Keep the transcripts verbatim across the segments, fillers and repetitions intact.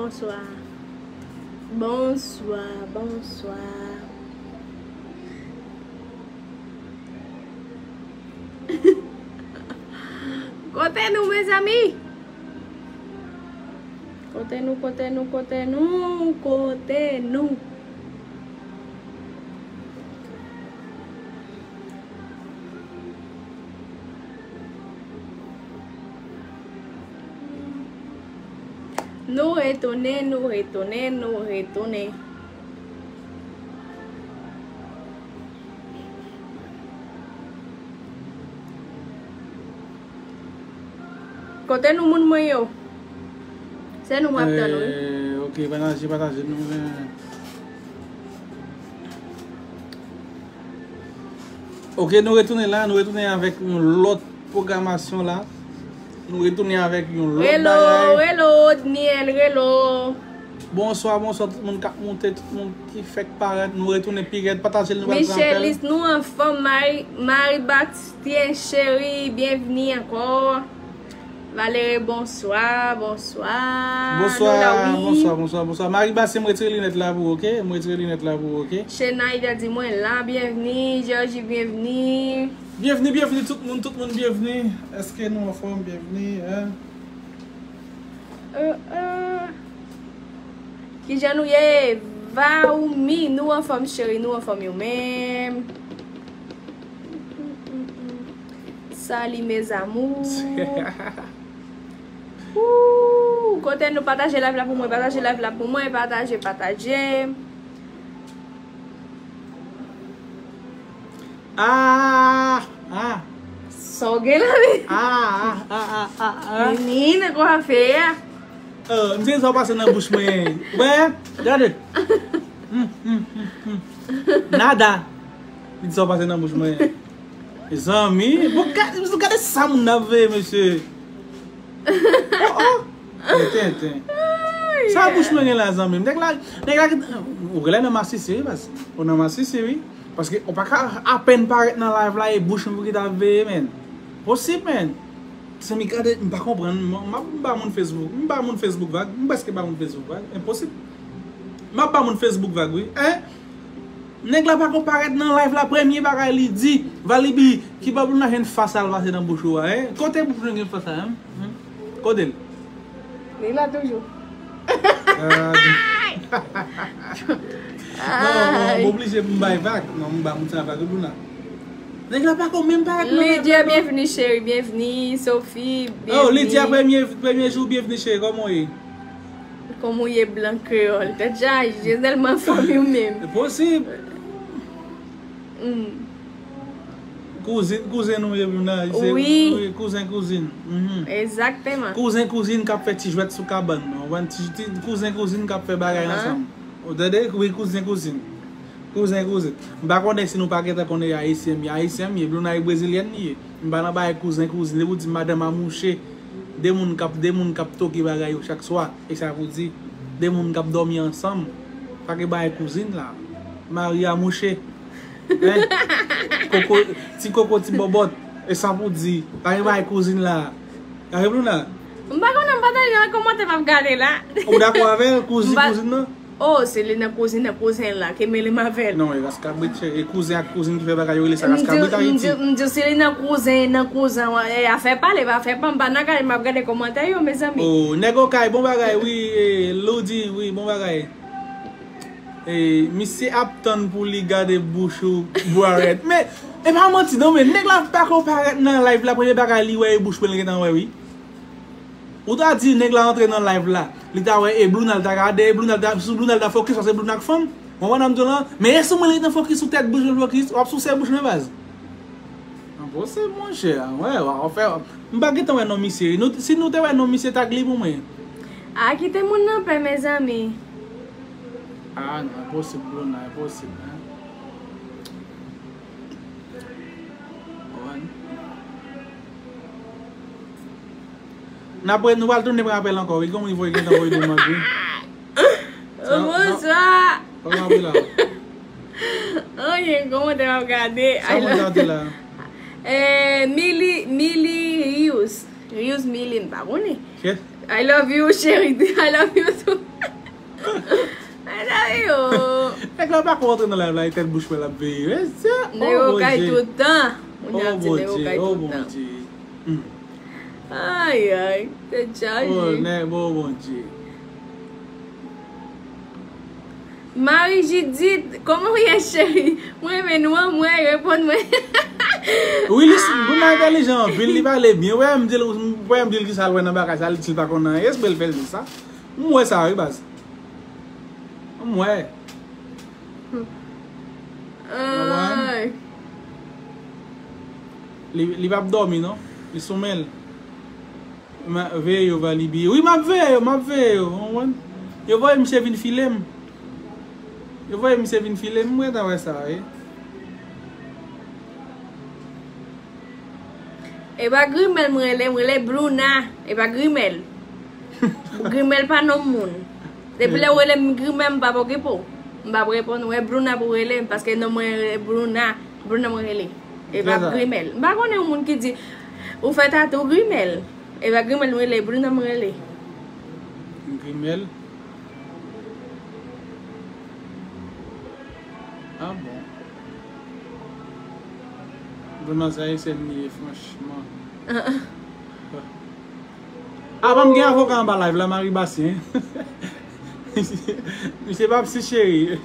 Bonswa. Bonswa, bonswa. Kote nou, mezanmi? Kote nou, kote nou, kote nou, kote nou? Nou retounen, nou retounen, nou retounen. Kote nou, moun mwen yo? Se nou m ap tann, wi. Eh, ok, pataje, pataje, nou, eh. Ok, nou retounen la, nou retounen avèk yon lòt pwogramasyon la. Nou retounen avèk yon lòt bagay. Relo, relo, Dniel, relo. Bonswa, bonswa tout moun k ap moute, tout moun ki fèk parèt. Nou retounen pi rèd, pataje l, nou pral pran apèl. Michelis, nou anfòm, Marie, Marie Bastien, cheri, byenvni ankò. Valerie, bonswa, bonswa. Bonswa, nou la, wi. Bonswa, bonswa, bonswa. Marie Bastien, m retire linèt la pou ou, ok? M retire linèt la pou ou, ok? Shena Ida di mwen la, byenvni. Georgie, byenvni. Byenvni, byenvni, tout moun, tout moun, byenvni. Èske nou anfòm? Byenvni, hein? Euh, euh. Kijan nou ye? Vaoumi, nou anfòm, cheri, nou anfòm, yo menm. Salut mes amours. Ooh, kote nou? Pataje live la pou mwen, pataje live la pou mwen, pataje, pataje. Ah, ah. Sa w gen la, men? Ah, ah, ah, ah, ah, ah. Menina, kwa fè a? Euh, m se sa w pase nan bouch mwen. Wè, gade. Hmm, hmm, hmm, hmm. Nada. Li di sa w pase nan bouch mwen. Mezanmi, bon, gade, gade sa moun nan ap veye, mesye. Oh, oh. Tenten, tenten. Sa bouch mwen gen la, zanmi m. Nèg la, nèg la, ou genlè nan masisi, wi, baz. Ou nan masisi, wi. Paske ou pa ka apèn parèt nan live la e bouch mwen pou ki ta veye, menn. Posib, menn. Se mi gade, m pa konprann. M, m ap ba moun Facebook. M ba moun Facebook vag. M prèske ba moun Facebook vag. Enposib. M ap ba moun Facebook vag, wi. Hein? Nèg la pa konn parèt nan live la, premye bagay li di, Valibi, ki bò pou n jwenn fas al pase nan bouch ou a, hein? Kote bouch mwen gen fas la, hein? Hmm? Kote l? Li la toujou. Ah, non, m oblije pou m bay vag. Non, m ba moun sa vag, wi, Bruna. Nèg la pa konn menm parèt nan live la, non. Lydia, byenvni, cheri, byenvni. Sophie, byenvni. Oh, Lydia, premye, premye jou, byenvni, cheri, kòman w ye? Kòman w ye, blan kreyòl? Tèt chaje, se sèlman fanmi w menm. Se posib. Hmm. Kouzin, kouzen nou ye, Bruna, se, wi, wi, kouzen, kouzin. Mhm. Egzakteman. Kouzen, kouzin k ap fè ti jwèt sou kabann. Ou konprann? Ti, ti, kouzen, kouzin k ap fè bagay ansanm. Ou tande? Wi, kouzen, kouzin. Kouzen, kouzen. M pa konnen si nou pa gentan konnen Ayisyen m ye. Ayisyen m ye, Bruna e brezilyèn li ye. M pa nan bagay kouzen, kouzin. Depi w di madanm a mouche, de moun k ap, de moun k ap toke bagay yo chak swa. E sa pou di, de moun k ap dòmi ansanm. Pa gen bagay kouzin la. Mari a mouche. Hein? Koko, ti koko, ti bòbòt. E sa pou di, pa gen bagay kouzin la. Gade Bruna. M pa konnen, m pa tande nan kòmantè m ap gade la. Ou dakò avè l, kouzin, kouzin nan? Oh, si li nan kouzin, nan kouzen la, ki mele m avè l. Non, e ras kabrit, e kouzen ak kouzin ki fè bagay yo rele sa ras kabrit Ayiti. M di, m di, si li nan kouzen, nan kouzen, e afè pale, pa afè pa, m pa nan kay, m ap gade kòmantè yo, mezanmi. Oh, nèg Okay, bon bagay, wi, e, Lodi, wi, bon bagay. E, misye ap tann pou li gade bouch ou, bwa rèd. Men, e pa manti, non, men, nèg la pa konn parèt nan live la, premye bagay li wè, e bouch mwen li gentan wè, wi. Ou ta di nèg la antre nan live la, li ta wè e Bruna, li ta gade e Bruna, li ta, sou Bruna, li ta fokis, paske Bruna k fanm. Ou konprann sa m di w lan? Men e sou mwen li gentan fokis, sou tèt bouch mwen fokis, w ap souse bouch mwen, baz. Enposib, monchè. Wè, w ap fè, m pa gentan wè non misye. Nou, si nou te wè non misye, tag li pou mwen. A, kite moun nan pè, mezanmi. A, non, enposib, Bruna, enposib, hein. Ou konprann? N ap, nou pral tounen pran apèl ankò, wi. Gen moun ki voye, gentan voye demann, wi. Sa, sa, bonswa. Kòman w ap la? Anyen, kòmantè m ap gade. Sa moun sa te la? Eh, Mili, Mili Rius. Rius Mili, m pa konnen. Kèt. I love you, chérie. I love you too. Ay, Dario. Nèg la pa konn antre nan live la, e tèt bouch mwen l ap veye. Nèg yo kay tout tan. Kounye a ap di nèg yo kay tout tan. Ay, ay, tèt chaje. Oh, nèg, bon, Bondye. Marie Judith, comment vous êtes, chérie? Mwen renmen nou an, mwen, reponn mwen. Wi, li, Bruna entèlijan anpil, li pale byen. Wè, m di l, wè, m di l ki sa l wè nan bagay sa, li di l pa konn anyen. Espre l fè l di sa. M wè sa, wi, baz. M wè. Ay. Li, li p ap dòmi, non. Li sou men l. M ap veye yo, Valibi. Wi, m ap veye yo, m ap veye yo. Ou konprann? Yo voye misye vin file m. Yo voye misye vin file m, mwen ta wè sa, wi. E pa grimèl m rele, m rele Bruna. E pa grimèl. Grimèl pa non moun. Depi lè w rele m grimèl, m p ap okipe w. M p ap reponn ou. E Bruna pou w rele m, paske non mwen rele Bruna. Bruna mwen rele. E pa grimèl. M pa konnen yon moun ki di, ou fè tatou grimèl. E pa grimèl m rele, Bruna m rele. Grimèl? Ah bon. Bruna se ayisyèn li ye, franchman. Ah, pa m gen avoka anba live la, Marie Bastien. Misye p ap si cheri.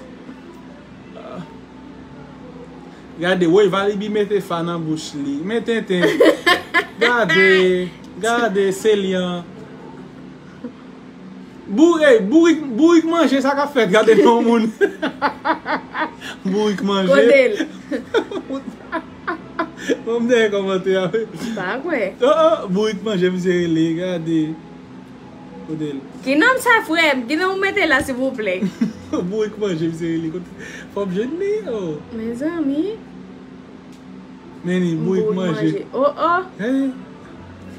Gade, woy, Valibi mete fa nan bouch li. Men tenten. Gade, gade, Selian. Bou-, ey, bourik, bourik manje, sa k ap fèt? Gade non moun. Bourik manje. Kote l? Bon, m dèyè kòmantè a, wi. M pa kwè. Oh, oh, bourik manje, misye rele, gade. Kote l? Ki nonm sa, frè m? Ki nonm ou mete la, silvouplè? Bourik manje, misye rele. Kote, fò m jwenn li, oh. Mezanmi. Men li, bourik manje. Oh, oh. Hey.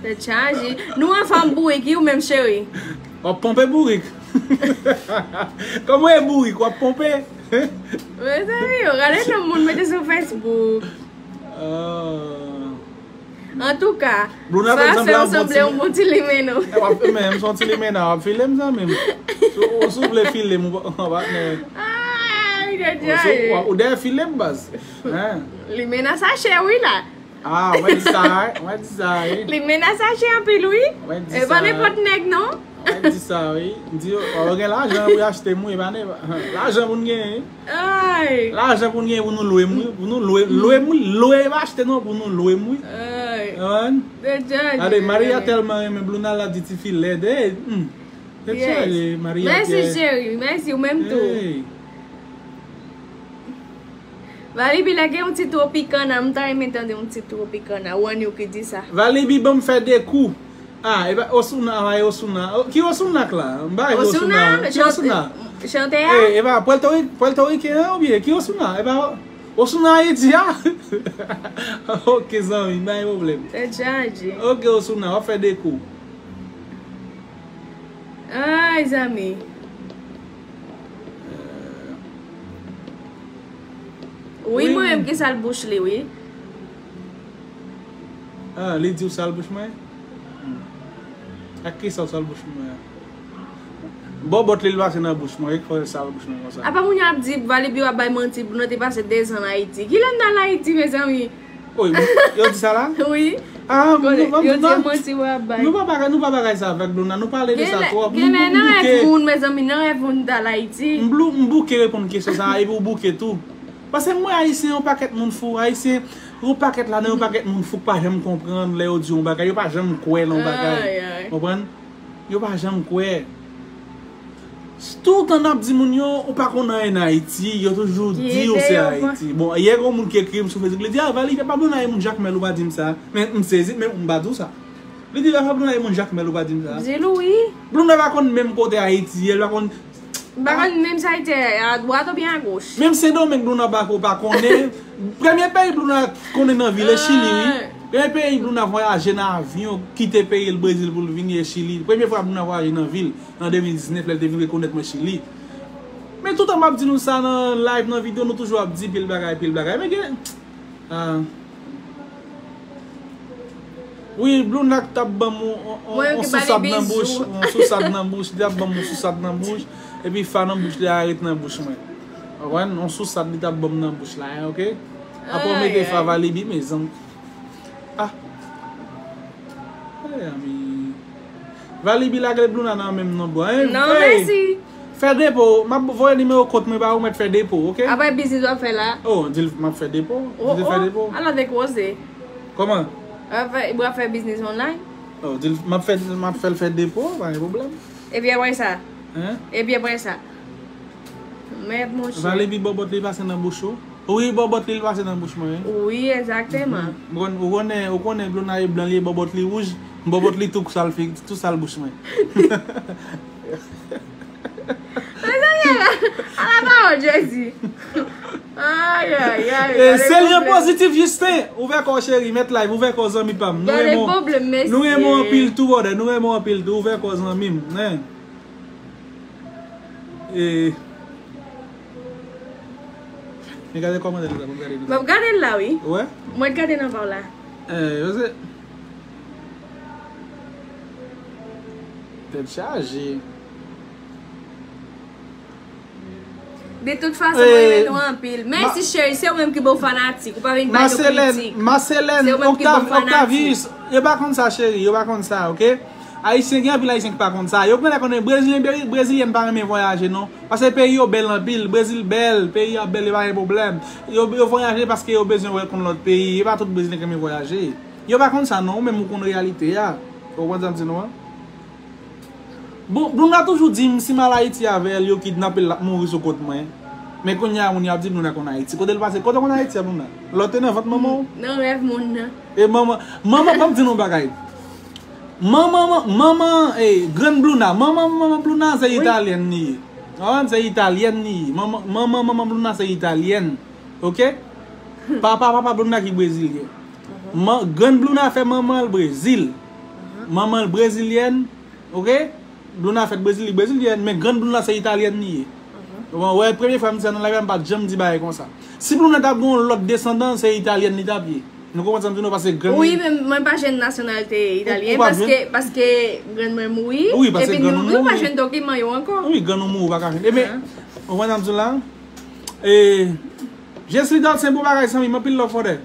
Tèt chaje. Nou anfòm bourik, wi, ou menm, cheri? W ap ponpe bourik. Kòman e bourik, w ap ponpe? Mezanmi, yo, gade non moun mete sou Facebook. Ah. Antouka, Bruna fè sanble yon bon ti limena. E, w ap, men, m se yon ti limena, w ap file m, zanmi m. Si w, si w vle file m, ou pa, ou pa, men. Ay, ou, ou dèyè file m, baz. Hein? Limena sa chè, wi, la. Ah, mwen di sa, wi. Mwen di sa, wi. Limena sa chè anpil, wi. Mwen di sa. E pa nenpòt nèg, non. Mwen di sa, wi. M di, w gen lajan pou y achte m, wi, e pa ne-, lajan pou n genyen. Ay. Lajan pou n genyen pou nou lwe m, wi. Pou nou lwe, lwe m, wi. Lwe, pa achte non, pou nou lwe m, wi. Ay. Konprann? Gade, Maria tèlman renmen Bruna, l ap di tifi lèd. Ey, hmm. Tèt chaje, Maria. Mèsi, cheri. Mèsi, ou menm tou. Ey. Valibi, lage yon ti Tropicana, m ta renmen tande yon ti Tropicana. Ou annik ki di sa. Valibi, ban m fè de kou. Ah, e pa Osuna, a, e Osuna. O, ki Osuna k la? M pa wè Osuna. Ki Osuna? Chantè a? E, e pa Pwèltorik-, Pwèltoriken an oubyen ki Osuna? E pa Osuna Ayiti a? Ok, zanmi, pa gen pwoblèm. Tèt chaje. Ok, Osuna, w ap fè de kou. Ay, zanmi. Wi, mwen menm ki sal bouch li, wi. Ah, li di w sal bouch mwen? Hmm. Ak kisa w sal bouch mwen an? Bòbòt li l pase nan bouch mwen, e k fè l sal bouch mwen konsa. Apa moun yo ap di, Valibi ap bay manti, Bruna te pase dezan an Ayiti. Kilè n t al Ayiti, mezanmi? Wi, yo di sa la? Wi. Ah, yo di manti w ap bay. Nou pa bagay, nou pa bagay sa avèk Bruna, nou pale de sa twòp. Genlè nan rèv moun, mezanmi, nan rèv moun t al Ayiti. M blou-, m bouke reponn kesyon sa a, epi w bouke tou. Paske m wè Ayisyen, yon pakèt moun fou, Ayisyen, yon pakèt ladan, yon pakèt moun fou k pa janm konprann lè yo di yon bagay, yo pa janm kwè nan yon bagay. Ay, ay. Konprann? Yo pa janm kwè. Toutan n ap di moun yo, ou pa konn anyen nan Ayiti, yo toujou di ou se Ayiti. Bon, yè gon moun ki ekri m sou Facebook, li di, "Ah, Vali, fè pa Bruna e moun Jakmèl, ou pa di m sa." Men m sezi, men m pa di w sa. Li di, "Lè fè Bruna e moun Jakmèl, ou pa di m sa." Di l wi. Bruna pa konn menm kote Ayiti ye, l pa konn. M pa konn menm sa Ayiti ye, a dwat oubyen a goch. Menm Sendomeng Bruna pa ko pa konnen. Premye peyi Bruna konnen nan vi l, e Chili, wi. Premye peyi Bruna vwayaje nan avyon, kite peyi l Brezil pou l vini, e Chili. Premye fwa Bruna vwayaje nan vi l, nan de mil diznèf, lè l te vin rekonèt mwen Chili. Men toutan m ap di nou sa nan live, nan videyo, nou toujou ap di pil bagay, pil bagay. Men gen, ah. Wi, Bluna k t ap ban m on, on, on, on sousad nan bouch, on sousad nan bouch, li t ap ban m on sousad nan bouch, epi fa nan bouch li a ret nan bouch mwen. Ou konprann? On sousad li t ap ban m nan bouch la, hein, oke? Apa w mete fa Valibi, mezanmi. Ah. Hey, ami. Valibi lage Bluna nan menm non, bwa, hein? Non, mèsi. Fè depo, m ap voye nimewo kont mwen ba ou, mèt fè depo, oke? Apa biznis w ap fè la? Oh, di l m ap fè depo. Oh, di l fè depo. Al avèk Rose. Kòman? Ou ap fè biznis online? Oh, di l m ap fè, m ap fè l fè depo, pa gen pwoblèm. Epi apre sa? Hein? Epi apre sa? Mèt monchè. Valibi bòbòt li pase nan bouch ou. Wi, bòbòt li, li pase nan bouch mwen, wi. Wi, egzakteman. Ou konn, ou konnen, ou konnen Bluna e blan li, bòbòt li wouj, bòbòt li tou sal fi, tou sal bouch mwen. Mezanmi, ala, ala pawòl Jezi. Ay, ay, ay. E, se lyen pozitif, Jisten. Ouvè kò w, cheri, mèt live, ouvè kò w, zanmi pa m. Nou renmen w, nou renmen w anpil tou, brother, nou renmen w anpil tou, ouvè kò w, zanmi m, hein. E, men gade kòmantè nou la, pou m gade nou la. M ap gade l la, wi. Ou wè? Mwen gade nan pa w la. Eh, yo se tèt chaje. De tout fason, mwen renmen nou anpil. Mèsi, cheri. Se ou menm ki bon fanatik. Ou pa vin ba nou kritik. Marcelène, Octavius, yo pa konn sa, cheri. Yo pa konn sa, oke? Ayisyen, gen anpil Ayisyen ki pa konn sa. Yo genlè konnen Brezilyen, Brezilyèn pa renmen vwayaje, non. Paske peyi yo bèl anpil. Brezil bèl, peyi a bèl, yo pa gen pwoblèm. Yo, yo vwayaje paske yo bezwen wè konn lòt peyi. E pa tout Brezilyen ki renmen vwayaje. Yo pa konn sa, non. Ou menm ou konn reyalite a. Ou konprann sa m di nou an? Bon, Bluna toujou di m si m al Ayiti avè l, yo kidnape l, l ap mouri sou kont mwen. Men kounye a, moun yo ap di Bluna konn Ayiti. Kote l pase? Kote w konn Ayiti a, Bluna? Lè w te nan vant manman w? Nan rèv moun nan. E manman, manman, ban m di nou yon bagay. Manman, manman, e, grann Bluna, manman, manman Bluna se italyèn li ye. Ou konprann? Se italyèn li ye. Manman, manman, manman Bluna se italyèn. Oke? Papa, papa Bluna ki brezilyen. Man, grann Bluna fè manman l Brezil. Manman l brezilyèn. Oke? Bluna fèt Brezil, li brezilyèn, men grann Bluna se italyèn li ye. Ou wè, premye fwa m di sa nan lavi a, m pa t janm di bagay konsa. Si Bluna t ap gen yon lòt desandan, se italyèn li t ap ye. Nou konprann sa m di nou, paske grann... Wi, men mwen pa jwenn nasyonalite italyen, paske, paske grann mwen mouri, epi nou, nou pa jwenn dokiman yo ankò. Wi, grann ou mouri, ou pa ka jwenn. Ebyen, ou konprann sa m di la? E, Jesli Dal, se bon bagay, zanmi m, anpil love for that.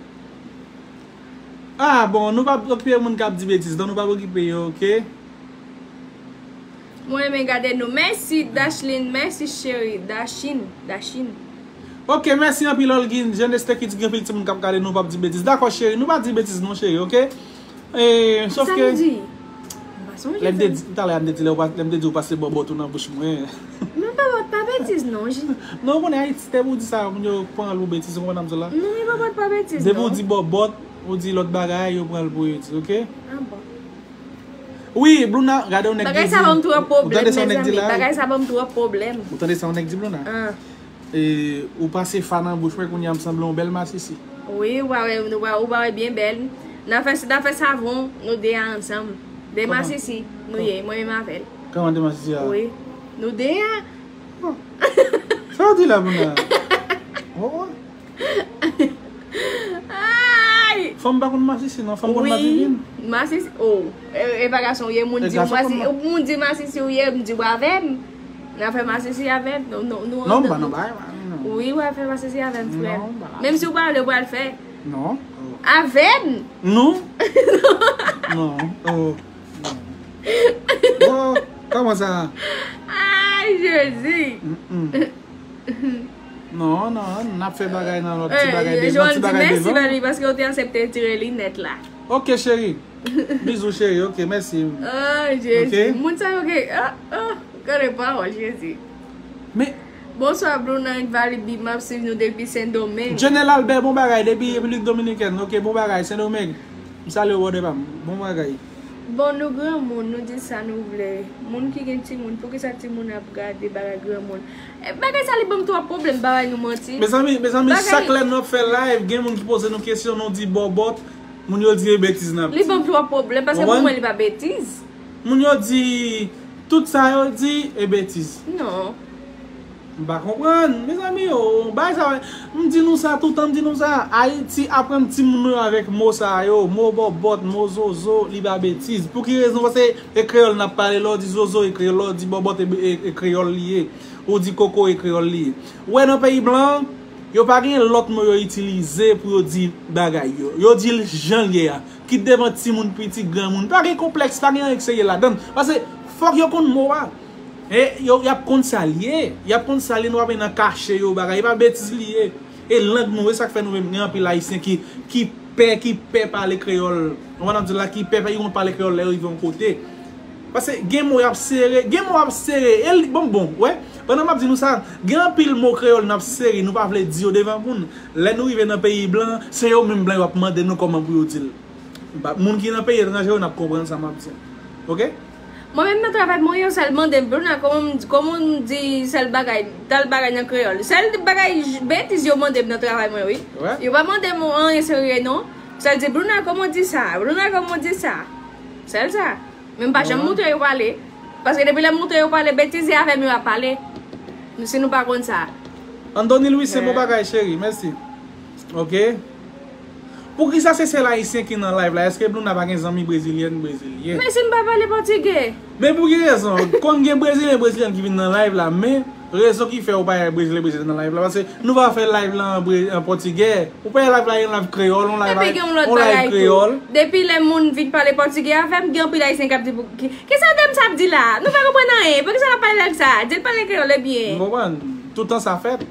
Ah, bon, nou pa okipe moun k ap di betiz, non, nou pa okipe yo, oke? Mwen renmen gade nou. Mèsi, Dashlin. Mèsi, cheri. Dashin. Dashin. Oke, mèsi anpil, Olgin. Jeunesse te ki di gen anpil timoun k ap gade nou, p ap di betiz. Dakò, cheri. Nou pa di betiz, non, cheri, oke? E, sòf ke... Sa m di? M pa sonje sa. Lè m te di, talè a m te di, lè w pa, lè m te di ou pase bòbòt ou nan bouch mwen. Men bòbòt pa betiz, non, Ji. Non, ou konnen Ayiti, te pou di sa, moun yo pran l pou betiz, ou konprann sa m di w la? Non, men bòbòt pa betiz, non. Depi ou di bòbòt, ou di lòt bagay, yo pran l pou betiz, oke? Ah bon. Wi, Bluna, gade yon nèg ki di. Bagay sa ban m twòp pwoblèm, mezanmi. Bagay sa ban m twòp pwoblèm. Ou tande sa yon nèg di, Bluna? Ah. E, ou pase fa nan bouch mwen, kounye a m sanble yon bèl masisi. Wi, ou pa wè, ou pa, ou pa wè byen bèl. N a fè, n a fè savon, nou de a ansanm. De masisi, nou ye, mwen menm avè l. Kòman de masisi a? Wi. Nou de a. Oh. Sa w di la, Bluna? Oh, oh. Ay! Fanm pa konn masisi, non. Fanm konn madivin. Wi, masisi, oh. E, e pa gason ou ye, moun di w masisi, moun di masisi ou ye, m di w avè m. N a fè masisi avè m. Non, non, non. Non, m pa nan bagay, non. Wi, w a fè masisi avè m, frè. Non, m pa la. Menm si w pa vle, w pral fè. Non. Avè m. Nou? Non. Oh. Oh, kòman sa? Ay, Jezi! Mm-mm. Non, non, n ap fè bagay nan lòt ti bagay devan, ti bagay devan. Mèsi, Valerie, paske w te aksepte tire linèt la. Oke, cheri. Bizou, cheri. Oke, mèsi. Ay, Jezi. Oke? Moun sa yo gen, ah, ah, gade pawòl, Jezi. Men, Bonswa, Bluna ak Valibi, m ap swiv nou depi Sendomeng. Jenel Albert, bon bagay, depi Repiblik Dominikèn. Oke, bon bagay, Sendomeng. M salye w, brother pa m. Bon bagay. Bon, nou granmoun, nou di sa nou vle. Moun ki gen timoun, poukisa timoun ap gade bagay granmoun? E, bagay sa li ban m twòp pwoblèm, pa bay nou manti. Mezanmi, mezanmi, chak lè nou ap fè live, gen moun ki poze nou kesyon, nou di bòbòt, moun yo di e betiz n ap di. Li ban m twòp pwoblèm, paske pou mwen li pa betiz. Moun yo di, tout sa yo di, e betiz. Non. M pa konprann, mezanmi, o, bagay sa, m di nou sa toutan, m di nou sa, Ayiti aprann timoun yo avèk mo sa yo, mo bòbòt, mo zozo, li pa betiz. Pou ki rezon? Paske e kreyòl n ap pale, lè w di zozo e kreyòl, lè w di bòbòt e, e, e kreyòl li ye, ou di koko e kreyòl li ye. Ou wè nan peyi blan, yo pa gen lòt mo yo itilize pou yo di bagay yo. Yo di l jan l ye a. Kit devan timoun, pitit, granmoun. Pa gen konplèks, pa gen anyen k serye ladan l. Paske fòk yo konn mo a. E yo, y ap konn sa l ye. Y ap konn sa l ye, nou pa nan kache yo bagay. E pa betiz li ye. E lang nou, e sa k fè nou menm gen anpil Ayisyen ki, ki pè, ki pè pale kreyòl. Ou konprann sa m di la, ki pè, pè, ki wont pale kreyòl lè yo rive yon kote. Paske gen mo y ap sere, gen mo ap sere. E li, bon, bon, wè. Pandan m ap di nou sa, gen anpil mo kreyòl n ap sere, nou pa vle di yo devan moun. Lè nou rive nan peyi blan, se yo menm blan yo ap mande nou kòman pou yo di l. Ba, moun ki nan peyi etranje yo, n ap konprann sa m ap di. Oke? Mwen menm nan travay mwen, yon sèl mande m, Bruna, kòman m, kòman m di sèl bagay, tèl bagay nan kreyòl. Sèl bagay j-, betiz yo mande m nan travay mwen, wi. Wè. Yo pa mande m anyen serye, non. Sèl di, Bruna, kòman w di sa? Bruna, kòman w di sa? Sèl sa. Men m pa janm montre yo pale. Paske depi lè m montre yo pale, betiz se avè m yo ap pale. Si nou pa konn sa. Andoni Louis, se bon bagay, cheri. Mèsi. Oke. Poukisa se sèl Ayisyen ki nan live la? Èske Bruna pa gen zanmi brezilyèn, brezilyen? Men si m pa pale pòtigè. Men pou ki rezon? Konn gen brezilyen, brezilyèn ki vin nan live la, men rezon ki fè ou pa gen brezilyen, brezilyen nan live la, paske nou pa fè live la an bre-, an pòtigè. Ou pa gen live la, gen live kreyòl, on live, epi gen yon lòt bagay tou. Depi lè moun vin pale pòtigè avè m, gen anpil Ayisyen k ap di, "Pou ki, ki sa dam sa ap di la? Nou pa konprann anyen. Poukisa l ap pale lang sa? Di l pale kreyòl ebyen." M konprann. Toutan sa fèt.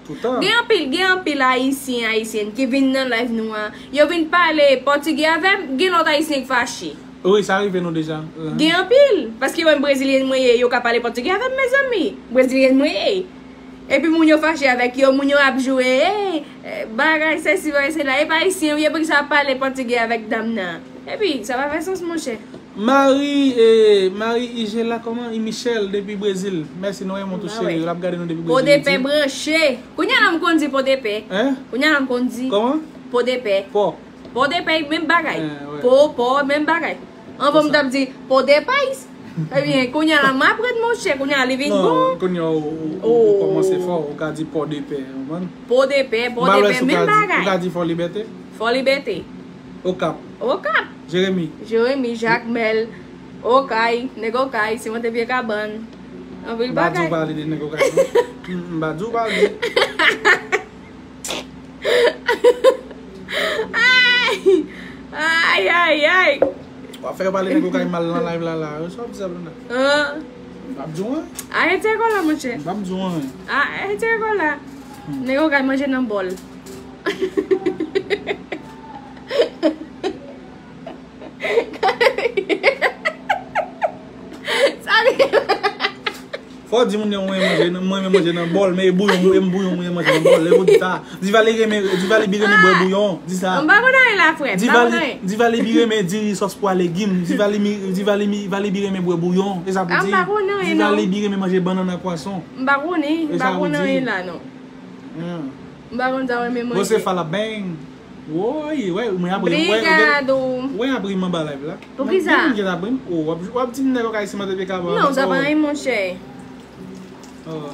Toutan. Gen anpil, gen anpil Ayisyen, Ayisyèn ki vin nan live nou an. Yo vin pale pòtigè avè m, gen lòt Ayisyen k fache. Wi, sa rive nou deja. Gen anpil. Paske yo wè m brezilyen mwen ye, yo ka pale pòtigè avè m, mezanmi. Brezilyen mwen ye. Epi moun yo fache avèk yo, moun yo ap joure, "Ey, eh, bagay, sesi, bagay, sela." E pa Ayisyen ou ye, poukisa w ap pale pòtigè avèk dam nan? Epi, sa pa fè sans, monchè. Marie, eh, Marie Igela, kòman? I Michel depi Brezil. Mèsi, nou renmen w tou, cheri. L ap gade nou depi Brezil. Podepè branche. Kounye a la m konn di Podepè. Hein? Kounye a la m konn di. Kòman? Podepè. Pò. Podepè, menm bagay. Eh, wè. Po, pò, menm bagay. Anvan m t ap di Podepè. Ebyen, kounye a la m aprann, monchè. Kounye a li vin bon. Non, kounye a ou, ou, ou, ou kòmanse fò, ou ka di Podepè, ou konprann? Podepè, Podepè, menm bagay. Ou ka di Fò Libète? Fò Libète. Okap. Okap. Jeremi. Jeremi, Jakmèl, Okay, nèg Okay, Simon Tepye Kabann. Anpil bagay. M pa di w pale de nèg Okay, non. M, m pa di w pale. Ay! Ay, ay, ay! W ap fè yo pale nèg Okay mal nan live la, la. Sa w ap di sa, Bruna? Hein? M p ap di w anyen. Arete kò la, monchè. M p ap di w anyen. Arete kò la. Hmm. Nèg Okay manje nan bòl. Sa li. Fò w di moun yo mwen manje, mwen manje manje nan bòl, men e bouyon, e m bouyon mwen manje nan bòl. E pou di sa. Divali renmen, Divali bi renmen bwè bouyon. Di sa. M pa konn anyen la, frè. M pa konn anyen. Divali bi renmen diri sòs pwa legim. Divali mi, Divali mi, Divali bi renmen bwè bouyon. E sa pou di. M pa konn anyen, non. Divali bi renmen manje bannann ak pwason. M pa konnen, m pa konn anyen la, non. Hmm. M pa konn sa w renmen manje. Bon, se Falabeng. Woy, wè, mwen ap ri, wè, wè, wè ap ri m anba live la. Poukisa? Gen moun ki ap ri m. Oh, w ap, w ap di m nèg Okay Simon Tepye Kabann. Non, sa pa anyen, monchè. Oh.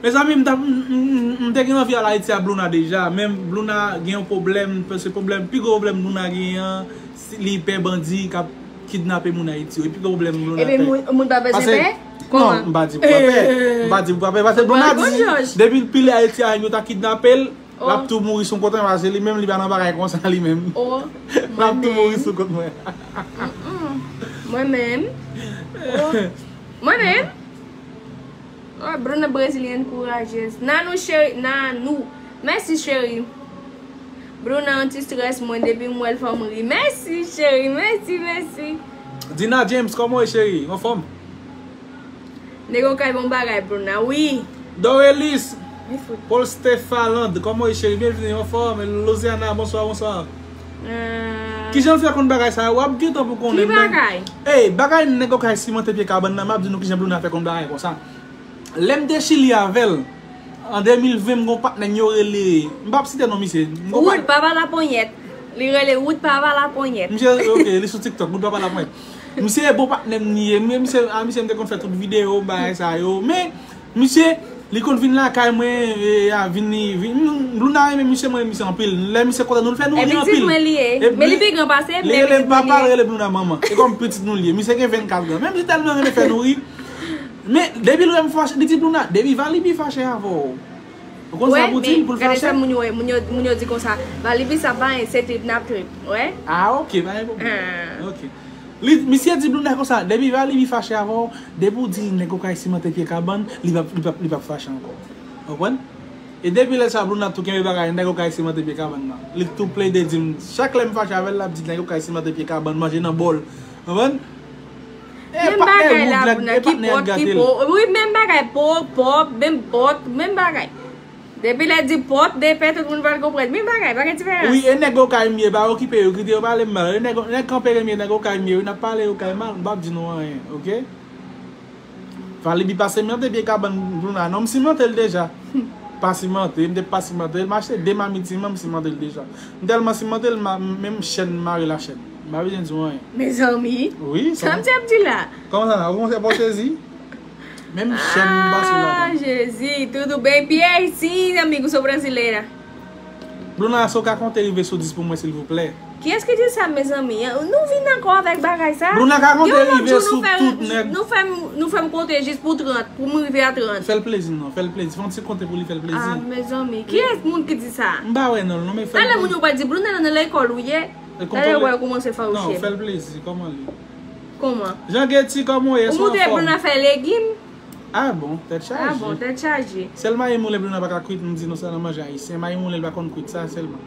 Mezanmi, m t ap, m, m, m, m te gen anvi al Ayiti ak Bruna deja, men Bruna gen yon pwoblèm, se pwoblèm, pi gwo pwoblèm Bruna genyen an, si li pè bandi k ap kidnape moun Ayiti yo. E pi gwo pwoblèm Bruna pè. Epi moun, moun pa bezwen pè? Kòman? Non, m pa di pou pa pè. M pa di pou pa pè. Paske Bruna di, depi l pile Ayiti a, yo ta kidnape l, l ap tou mouri sou kont mwen, paske li menm, li pa nan bagay konsa, li menm. L ap tou mouri sou kont mwen. Mm-mm. Mwen menm. Oh. Mwen menm. Oh, Bruna brezilyèn kourajez. Nanou cheri, Nanou. Mèsi, cheri. Bruna anti-strès mwen, depi m wè l fè m ri. Mèsi, cheri, mèsi, mèsi. Dina James, kòman w ye, cheri? Anfòm? Nèg Okay bon bagay, Bruna, wi. Dorelis, Paul Stefaland, kòman w ye, cheri? Byenvini, anfòm. Louisiana, bonswa, bonswa. Euh. Kijan l fè konn bagay sa yo? W ap gentan pou konnen. Ki bagay? Ey, bagay nèg Okay Simon Tepye Kabann nan, m ap di nou kijan Bruna fè konn bagay konsa. Lè m te Chili avè l, an de mil ven, m gon patnè m yo rele, m p ap site non misye. M gon Wood Papa Laponyèt. Li rele Wood Papa Laponyèt. Misye, ok, li sou TikTok, Wood Papa Laponyèt. Misye e bon patnè m li ye. Misye, a, misye m te konn fè tout videyo, bagay sa yo. Men, misye, li konn vin lakay mwen, e, a, vin, li, vin, Bluna renmen misye, mwen renmen misye anpil. Lè misye kontan nou, l fè nou ri anpil. E pitit mwen li ye. Men li pi gran pase m, men pitit mwen li ye. Li rele m papa, l rele Bluna manman. E kòm pitit nou li ye. Misye gen vennkat zan. Men misye tèlman renmen fè nou ri. Men, depi l wè m fache, li di Bluna, depi Valibi fache avè w. Ou konn sa pou di l, pou l fache? Wè, men gade sa moun yo, moun yo, moun yo di konsa, Valibi sa pa anyen, se trip n ap trip. Wè? Ah, ok, pa gen pwoblèm. Ah. Ok. Li, misye di Bluna konsa, depi Valibi fache avè w, depi w di l nèg okay simante pye kabann, li p ap, li p ap, li p ap fache ankò. Ou konprann? E depi lè sa, Bluna tou kenbe bagay, nèg okay simante pye kabann nan. Li tou plede di m, chak lè m fache avè l, l ap di nèg okay simante pye kabann, manje nan bòl. Ou konprann? E menm patnè bagay la, Bluna, ki pòt, ki po. Wi, menm bagay, po, pòp, menm pòt, menm bagay. Depi lè di pòt, depè, tout moun pral konprann. Menm bagay, pa gen diferans. Wi, e nèg okay m ye, pa okipe yo, kite yo pale m mal. E nèg, nèg kanpe m ye, nèg okay m ye, wi, n ap pale okay mal, m p ap di nou anyen, ok? Valibi pa simante pye kabann Bluna, non, m simante l deja. Pa simante, m te pa simante l, m achte de mamit siman, m simante l deja. M tèlman simante l, m a, menm chèn m mare l a chèn. M pa bezwen di w anyen. Mezanmi. Wi, sa m te ap di la. Kòman sa la? Ou konn fè pòsezi? Menm chèn m pase la. Ah, Jezi, tudo bem, Pierre, sim, amigo, sou brasileira. Bluna, èske w ka konte rive sou dis pou mwen, silvouplè? Kiyès ki di sa, mezanmi? Nou vin ankò avèk bagay sa? Bluna ka konte rive sou tout nèg. Nou fè m, nou fè m konte jis pou trant, pou m rive a trant. Fè l plezi, non, fè l plezi. Fè yon ti konte pou li fè l plezi. Ah, mezanmi, kiyès moun ki di sa? M pa wè non, non, men fè l plezi. Talè moun yo pral di, Bluna nan lekòl ou ye? Talè yo pral kòmanse fawouche. Non, fè l plezi, kòman li? Kòman? Jan Geti, kòman w ye? Ou montre Bluna fè legim? Ah bon, tèt chaje. Ah bon, tèt chaje. Sèl mayi moulen Bluna pa ka kwit, m di nou sa nan manje ayisyen. Mayi moulen l pa konn kwit sa sèlman.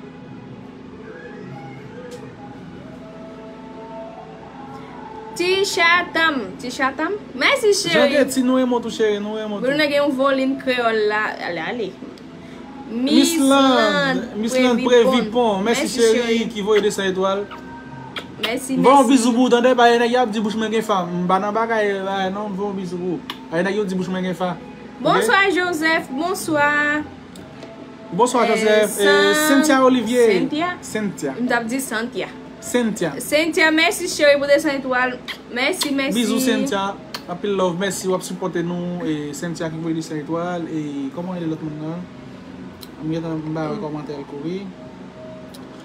Ti chatanm, ti chatanm. Mèsi cheri. Jan Geti, nou renmen w tou cheri, nou renmen w tou. Bluna gen yon volim kreyòl la. Ale, ale. Miss Land, Miss Land Previpon. Mèsi cheri ki voye de san etwal. Mèsi, mèsi. M voye yon bizou pou ou tande, pa gen nèg y ap di bouch mwen gen fa. M pa nan bagay, bagay non, m voye yon bizou pou ou. Pa gen nèg yo di bouch mwen gen fa. Ok? Bonswa Joseph, bonswa. Bonswa Joseph. Eh, Cynthia Olivier. Cynthia? Cynthia. M t ap di Santia. Cynthia. Cynthia, mèsi cheri pou de san etwal. Mèsi, mèsi. Bizou Cynthia. Anpil love, mèsi w ap sipòte nou. E Cynthia ki voye de san etwal. E kòman rele lòt moun nan? M gentan m pa wè kòmantè l kouri.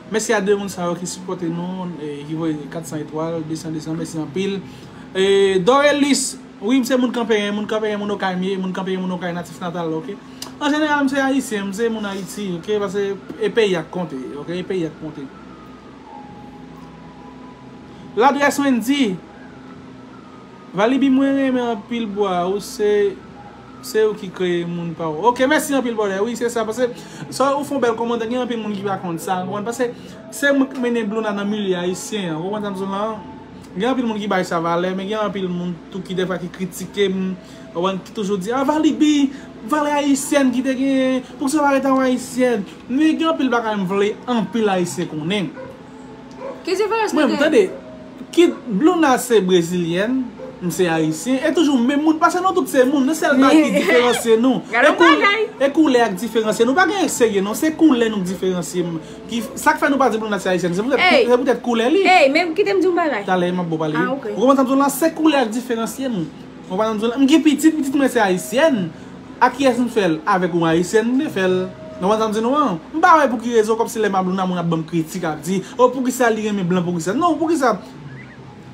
Mèsi a de moun sa yo ki sipòte nou, e ki voye kat san etwal, de san, de san, mèsi anpil. E Dorelis, wi, m se moun Kanpenyen, moun Kanpenyen, moun Okay m ye, moun Kanpenyen, moun Okay natif natal, ok? An jeneral, m se ayisyen, m se moun Ayiti, ok? Paske e peyi a k konte, ok? E peyi a k konte. Ladrès Wendy, Valibi, mwen renmen anpil bwa ou, se, se ou ki kreye moun pa ou. Ok, mèsi anpil brother. Wi, se sa, paske sa ou fè yon bèl kòmantè, gen anpil moun ki pa konn sa, ou konprann? Paske se mwen ki mennen Bluna nan milye ayisyen an, ou konprann sa m di w la? Gen anpil moun ki bay sa valè, men gen anpil moun tou ki defwa ki kritike m, ou konprann, ki toujou di, ah, Valibi, valè ayisyèn ki te genyen, poukisa w pa rete yon ayisyèn? Men gen anpil bagay m vle anpil ayisyen konnen. Ki diferans li gen? Mwen, tande, kit Bluna se brezilyèn, m se ayisyen, e toujou menm moun, paske nou tout se moun, nan sèl bagay ki diferansye nou. Gade yon bagay. E koulè a k diferansye nou, pa gen serye non, se koulè nou k diferansye m. Ki, sa k fè nou pa di Bluna se ayisyèn, se poutèt, se poutèt koulè li. Ey, men kite m di yon bagay. Talè, m ap ba w pale. Ah, ok. Ou konprann sa m di w la, se koulè a k diferansye nou. Ou konprann sa m di w la, m gen pitit, pitit mwen se ayisyèn. A kiyès m fè l? Avèk yon ayisyèn m te fè l. Nou konprann sa m di nou an? M pa wè pou ki rezon, kòmsi lè m ap Bluna, moun ap ban m kritik, ap di, oh, poukisa li renmen blan, poukisa? Non, poukisa?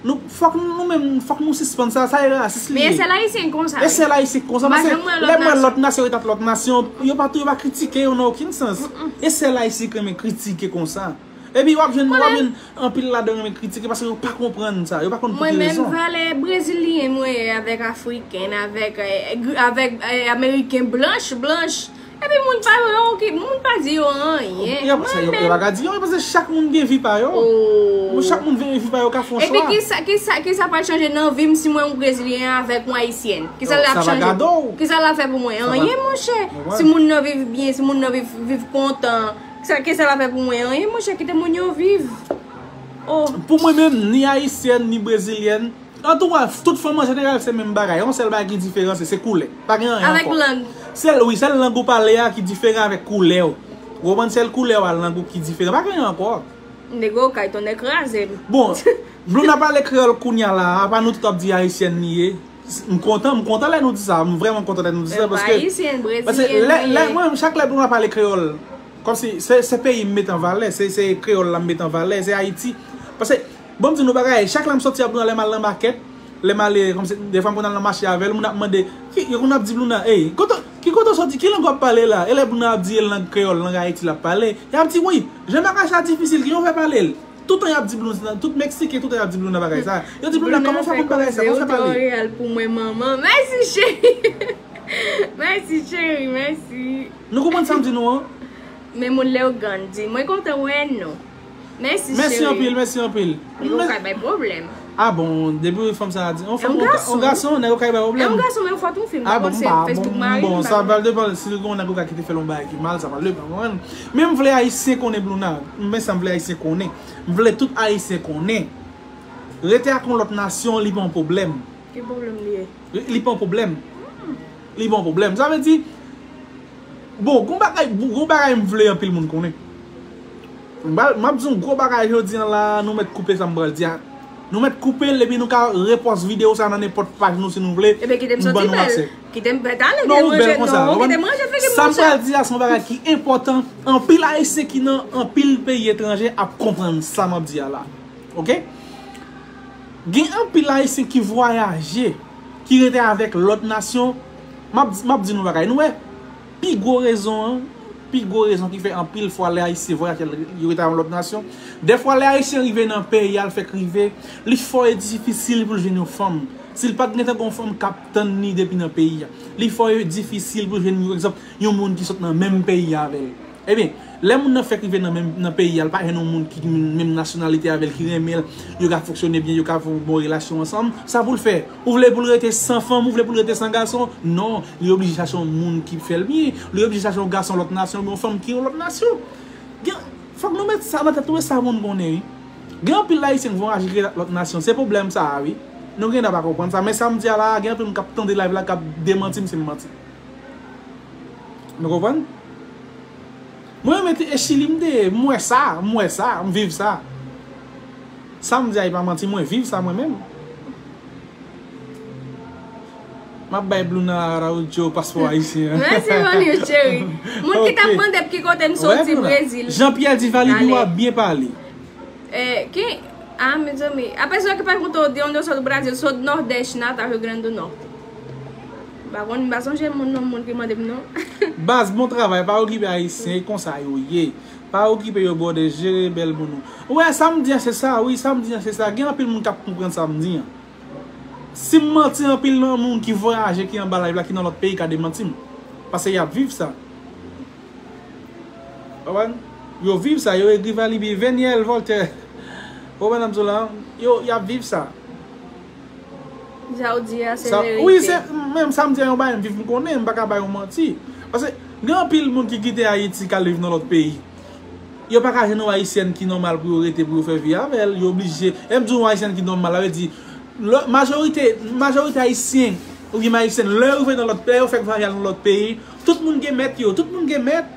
Nou, fòk nou, nou menm, fòk nou sispann sa, sa e rasis li ye. Men e sèl ayisyen k konsa. E sèl ayisyen k konsa, paske lè m wè lòt nasyon, yo t ap lòt nasyon, yo pa tou, yo pa kritike yo nan okenn sans. E sèl ayisyen k renmen kritike konsa. Epi w ap jwenn, w ap jwenn anpil ladan yo renmen kritike paske yo pa konprann sa, yo pa konn pou ki rezon. Mwen menm, valè brezilyen mwen ye avèk afriken, avèk, eh, gri-, avèk, eh, ameriken blanch, blanch. Epi moun pa yo, ki, moun pa di yo anyen. Yo pa, yo, yo pa ka di yo, paske chak moun gen vi pa yo. Chak moun gen vi pa yo, ka fè yon chwa. Epi kisa, kisa, kisa pral chanje nan vi m si mwen yon brezilyen avèk yon ayisyèn? Kisa l ap chanje? Kisa l ap fè pou mwen? Anyen, monchè. Si moun nan viv byen, si moun nan viv, viv kontan, Sa, kisa l ap fè pou mwen? Anyen, monchè, kite moun yo viv. Oh. Pou mwen menm, ni ayisyèn, ni brezilyèn, antouka, tout fanm an jeneral se menm bagay. Yon sèl bagay ki diferansye, se koulè. Pa gen anyen ankò. Avèk lang. Sèl, wi, sèl lang ou pale a ki diferan avèk koulè w. Ou konprann? Sèl koulè w a lang ou ki diferan. Pa gen anyen ankò. Nego kay tonnè kraze m. Bon, Blouna pale kreyòl kounye a la, apa nou tout ap di ayisyèn li ye. M kontan, m kontan lè nou di sa, m vrèman kontan lè nou di sa, paske, Ayisyen, paske Brezilyen, lè, lè, Mwen, mwen, chak lè Blouna pale kreyòl, kòmsi se, se peyi m met an valè, se, se kreyòl la m met an valè, se Ayiti. Paske, bon, m di nou bagay, chak lè m soti ak Blouna, lè m al nan makèt, lè m ale, kòmsi, defwa m konn al nan mache avè l, moun ap mande, ki, yo konn ap di Blouna, ey, kote, ki kote w soti, ki lang w ap pale la? E lè Blouna ap di e lang kreyòl, lang Ayiti l ap pale, y ap di, wi, jan bagay sa difisil, kijan w fè pale l? Toutan y ap di Blouna, tout Meksiken, toutan y ap di Blouna bagay sa. Yo di Blouna, kòman w fè konn bagay sa, kòman w fè pale? Tutorial pou mwen, manman. Mèsi, cheri. Mèsi, cheri, mèsi. Nou konprann sa m di nou an? Men moun Leogane di, mwen kontan wè nou. Mèsi, Mèsi cheri. Anpil, mèsi anpil. Nego kay bay pwoblèm. Ah bon, depi fanm sa a di, on fanm, on gason, nèg yo kay bay E yon pwoblèm. Gason, men yon fwa tou fim. Ah bon, m pa, Facebook bon, mari bon, m sa pa pral depann si l gen yon nèg ou ka kite fè l yon bagay ki mal, sa pral depann, konprann? Men m vle Ayisyen konnen Blouna, men sa m vle Ayisyen konnen. M vle tout Ayisyen konnen. Rete ak yon lòt nasyon, li pa yon pwoblèm. Ki pwoblèm li ye? Li pa yon pwoblèm. Li pa yon pwoblèm. Sa vle di, bon, gon bagay, gon bagay m vle anpil moun konnen. M pral, m ap di yon gwo bagay jodi an la, nou mèt koupe sa m pral di a. Nou mèt koupe l epi nou ka repòs videyo sa nan nenpòt paj nou si nou vle. Ebyen, kite m M ban soti nou bèl. aksè. Kite m bèl ale, Non, ou bèl manje, konsa. Non, Ou kite konn- m manje figi m, Sa m monchè. Pral di a se yon bagay ki enpòtan. Anpil Ayisyen ki nan anpil peyi etranje ap konprann sa m ap di a la. Oke? Gen anpil Ayisyen ki vwayaje, ki rete avèk lòt nasyon. M ap, m ap di nou bagay. Nou wè, pi gwo rezon an, pi gwo rezon ki fè anpil fwa lè Ayisyen vwayaje, yo rete avèk lòt nasyon. Dèfwa lè Ayisyen rive nan peyi a, l fèk rive, li fò e difisil pou l jwenn yon fanm. Si l pa t gentan gen yon fanm k ap tann li depi nan peyi a, li fò e difisil pou l jwenn, yon egzanp, yon moun ki sot nan menm peyi a avè l. Ebyen, lè moun nan fèk rive nan menm, nan peyi a, l pa jwenn yon moun ki menm, menm nasyonalite avè l, ki renmen l, yo ka fonksyone byen, yo ka fè yon bon relasyon ansanm, sa pou l fè? Ou vle pou l rete san fanm, ou vle pou l rete san gason? Non, li oblije chache yon moun ki fè l byen, li oblije chache yon gason lòt nasyon, yon fanm ki yon lòt nasyon. Gen, fòk nou met sa nan tèt nou, e sa moun konnen, wi. Gen anpil Ayisyen k vwayaje ki rete ak lòt nasyon, se pwoblèm sa a, wi. Nou gen nan pa konprann sa, men sa m di a la, gen anpil moun k ap tande live la, k ap demanti m si m manti. Nou konprann? Mwen menm e Chili m te ye, m wè sa, m wè sa, m viv sa. Sa m di a e pa manti, mwen viv sa mwen menm. M ap bay Blouna Araujo paspò ayisyen an. Mèsi, Monique, cheri. Moun ki t ap mande ki kote m soti, Brezil. Jean Pierre Divalibi, w ap byen pale. Eh, ki? Ah, mezanmi. Apre sa, ki pa kontan di, yon sot Brezil, sot Nordeste, Natal, Rio Grande do Norte. M pa konn, m pa sonje moun non moun ki mande m non. Baz, bon travay, pa okipe ayisyen, e konsa yo ye. Pa okipe yo, brother, jere bèl moun ou. Wè, sa m di an se sa, wi, sa m di an se sa. Gen anpil moun k ap konprann sa m di an. Si m manti, anpil nan moun ki vwayaje, ki anba live la, ki nan lòt peyi ka demanti m. Paske y ap viv sa. Konprann? Yo viv sa, yo egri Valibi, Veniel, Voltaire. Konprann sa m di w la? Yo, y ap viv sa. Sa w di a, se Sa, verite. Wi, se, menm sa m di a yon bagay, m viv, m konnen, m pa ka bay yon manti. Paske gen anpil moun ki kite Ayiti, k al viv nan lòt peyi. Yo pa ka jwenn yon ayisyèn ki nòmal pou yo rete, pou yo fè vi avè l, yo oblije. E m di yon ayisyèn ki nòmal, sa vle di, lè, majorite, majorite ayisyen, oubyen ayisyèn, lè yo rive nan lòt peyi, yo fèk vwayaje al nan lòt peyi, tout moun gen mèt yo, tout moun gen mèt.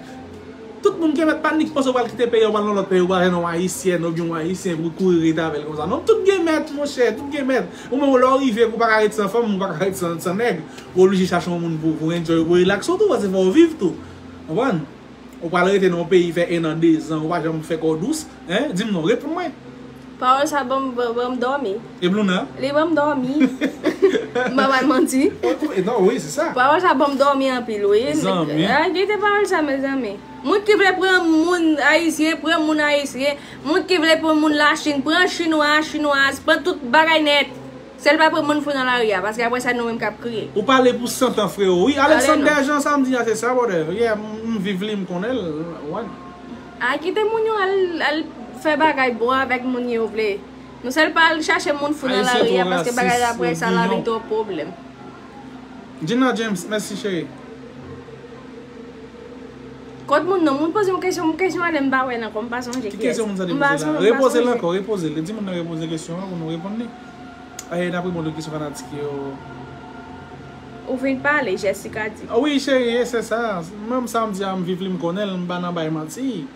Tout moun gen mèt, pa nik panse w pral kite peyi a, w pral nan lòt peyi, w pral jwenn yon ayisyèn oubyen yon ayisyen pou kouri rete avè l konsa. Non, tout gen mèt, monchè, tout gen mèt. Ou menm, lè w rive, ou pa ka ret san fanm, ou pa ka ret san, san nèg. Ou oblije chache yon moun pou, pou enjoy, pou relax ou tou, paske fò w viv tou. Konprann? Ou pral rete nan yon peyi fè en an, dezan, ou pa janm fè kò w dous, hein? Di m non, reponn mwen. Pawòl sa ban m, ban, ban m dòmi. E Blouna? Li ban m dòmi. M pa bay manti. Non, wi, se sa. Pawòl sa ban m dòmi anpil, wi. Zanmi. Ah, kite pawòl sa, mezanmi. Moun ki vle pran moun ayisyen, pran moun ayisyen. Moun ki vle pran moun Lachin, pran chinwa, chinwaz, pran tout bagay nèt. Sèl pa pran moun fou nan lari a, paske apre sa nou menm k ap kriye. Ou pale pou san tan, freo. Wi, Alexander Jean, sa m di a, se sa, brother. Yeah, m, m viv li, m konnen l. Wan. A, kite moun yo al, al fè bagay bon avèk moun yo vle. Nou sèl pa al chache moun fou nan lari a, paske bagay apre sa la vin twòp pwoblèm. Gina James, mèsi cheri. Kot moun nan, moun poze yon kesyon, yon kesyon ale m pa wè l ankò, m pa sonje kiyès. Ki kesyon moun sa te poze la? Repoze l ankò, repoze l. Di moun nan repoze kesyon an pou nou reponn li. Aye, n ap reponn kesyon fanatik yo. Ou fin pale, Jessica di. Ah wi, cheri, e se sa. Menm sa m di a, m viv li, m konnen l, m pa nan bay manti.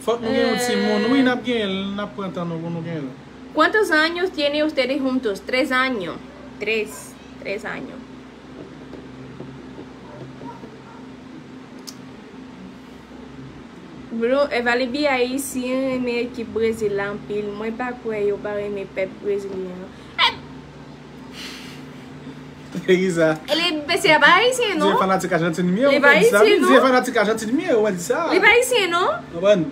Fòk nou gen yon timoun. Wi, n ap genyen l, n ap pran tan nou pou nou genyen l. ¿Cuántos años tiene ustedes juntos? Tres años. Tres. Tres años. Bro, Evalibi ayisyen renmen ekip Brezil la anpil. Mwen pa kwè yo pa renmen pèp brezilyen an. Kisa? Li, mesye a pa ayisyen, non? Di fanatik Ajantin m ye, ou pa di sa. Li pa ayisyen, non? Di fanatik Ajantin m ye, ou pa di sa. Li pa ayisyen, non? Konprann?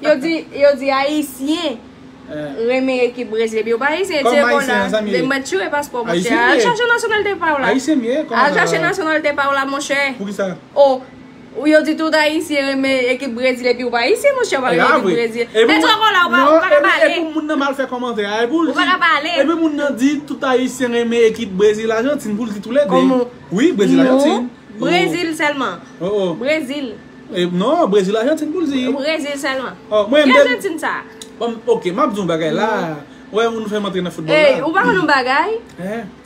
Yo di, yo di ayisyen renmen ekip Brezil, epi yo pa ayisyen, tire kò la. Mwen tire paspò, monchè. Al chache nasyonalite pa w la. Ayisyen m ye, kòman sa? Al chache nasyonalite pa w la, monchè. Poukisa? Oh, ou yo di tout ayisyen renmen ekip Brezil epi ou pa ayisyen, monchè, ou pa renmen ekip Brezil. Mete kò la, ou pa ka pale. E pou moun nan mal fè kòmantè a, e pou l di. Ou pa ka pale. E pou moun nan di tout ayisyen renmen ekip Brezil, Ajantin, pou l di toulede. Wi, Brezil, Ajantin. Brezil sèlman. Brezil. Non, Brezil, Ajantin pou l di. Brezil sèlman. Ki Ajantin sa? Bon, ok, m ap di yon bagay la. Wè, moun fè m antre nan foutbòl la. Ey, ou pa konn yon bagay?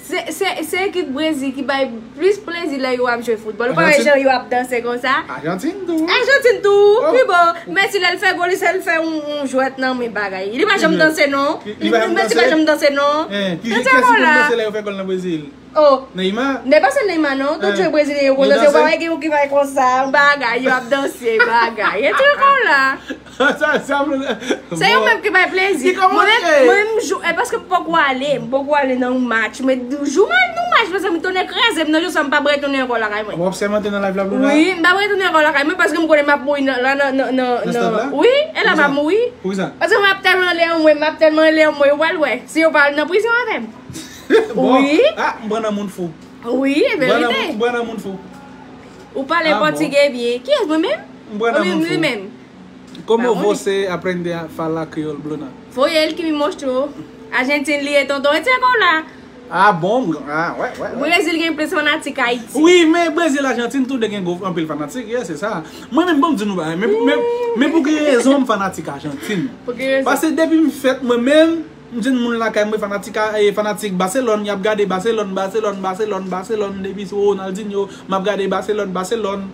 Se, se, se ekip Brezil ki bay plis plezi lè yo ap jwe foutbòl. Ou pa wè jan yo ap danse konsa? Ajantin tou. Ajantin tou, pi bon. Messi lè l fè gòl, li sèl fè yon, yon jwèt nan men bagay. Li pa janm danse non. Messi pa janm danse non. Kiyès ki konn danse lè yo fè gòl nan Brezil? Oh. Neymar? Nè pa sèl Neymar non. Tout jwè brezilyen yo konn danse. Ou pa wè gen yon ki fè konsa, yon bagay, yo ap danse, bagay. E ti kò la. Se yo menm ki bay plezi. Mwen menm, mwen menm, e paske m poko ale, m poko ale nan yon match. Men jou m al nan yon match, mezanmi, tonnè kraze m nan jou sa, m p ap retounen ankò lakay mwen. W ap sèmante nan live la, Bluna? Wi, m p ap retounen ankò lakay mwen paske m konnen m ap mouri nan, la, nan, nan, nan, nan. Wi, e la m ap mouri. Poukisa? Paske m ap tèlman anlè mwen, m ap tèlman anlè mwen, yo pral wè. Si yo pa al nan prizon avè m. Bon, wi. Ah, m pran nan moun fou. Wi, e verite. M pran nan moun fou. Ou pale pòtigè byen. Kiyès, mwen menm? M pran nan moun fou. Mwen menm. Como você aprende a falar crioulo, Bluna? Foi ele que me mostrou. Ajantin li ye, tonton. E ti kò la. Ah bon, ah, wè, wè, wè. Brezil gen plis fanatik Ayiti. Wi, men Brezil, Ajantin, tou de gen gwo anpil fanatik, yeah, se sa. Mwen menm, bon, m di nou bagay, men, men, men pou ki rezon m fanatik Ajantin? Pou ki rezon? Paske depi m fèt, mwen menm, m jwenn moun lakay mwen fanatik a, e fanatik Barcelone, y ap gade Barcelone, Barcelone, Barcelone, Barcelone, depi sou Ronaldinho, m ap gade Barcelone, Barcelone,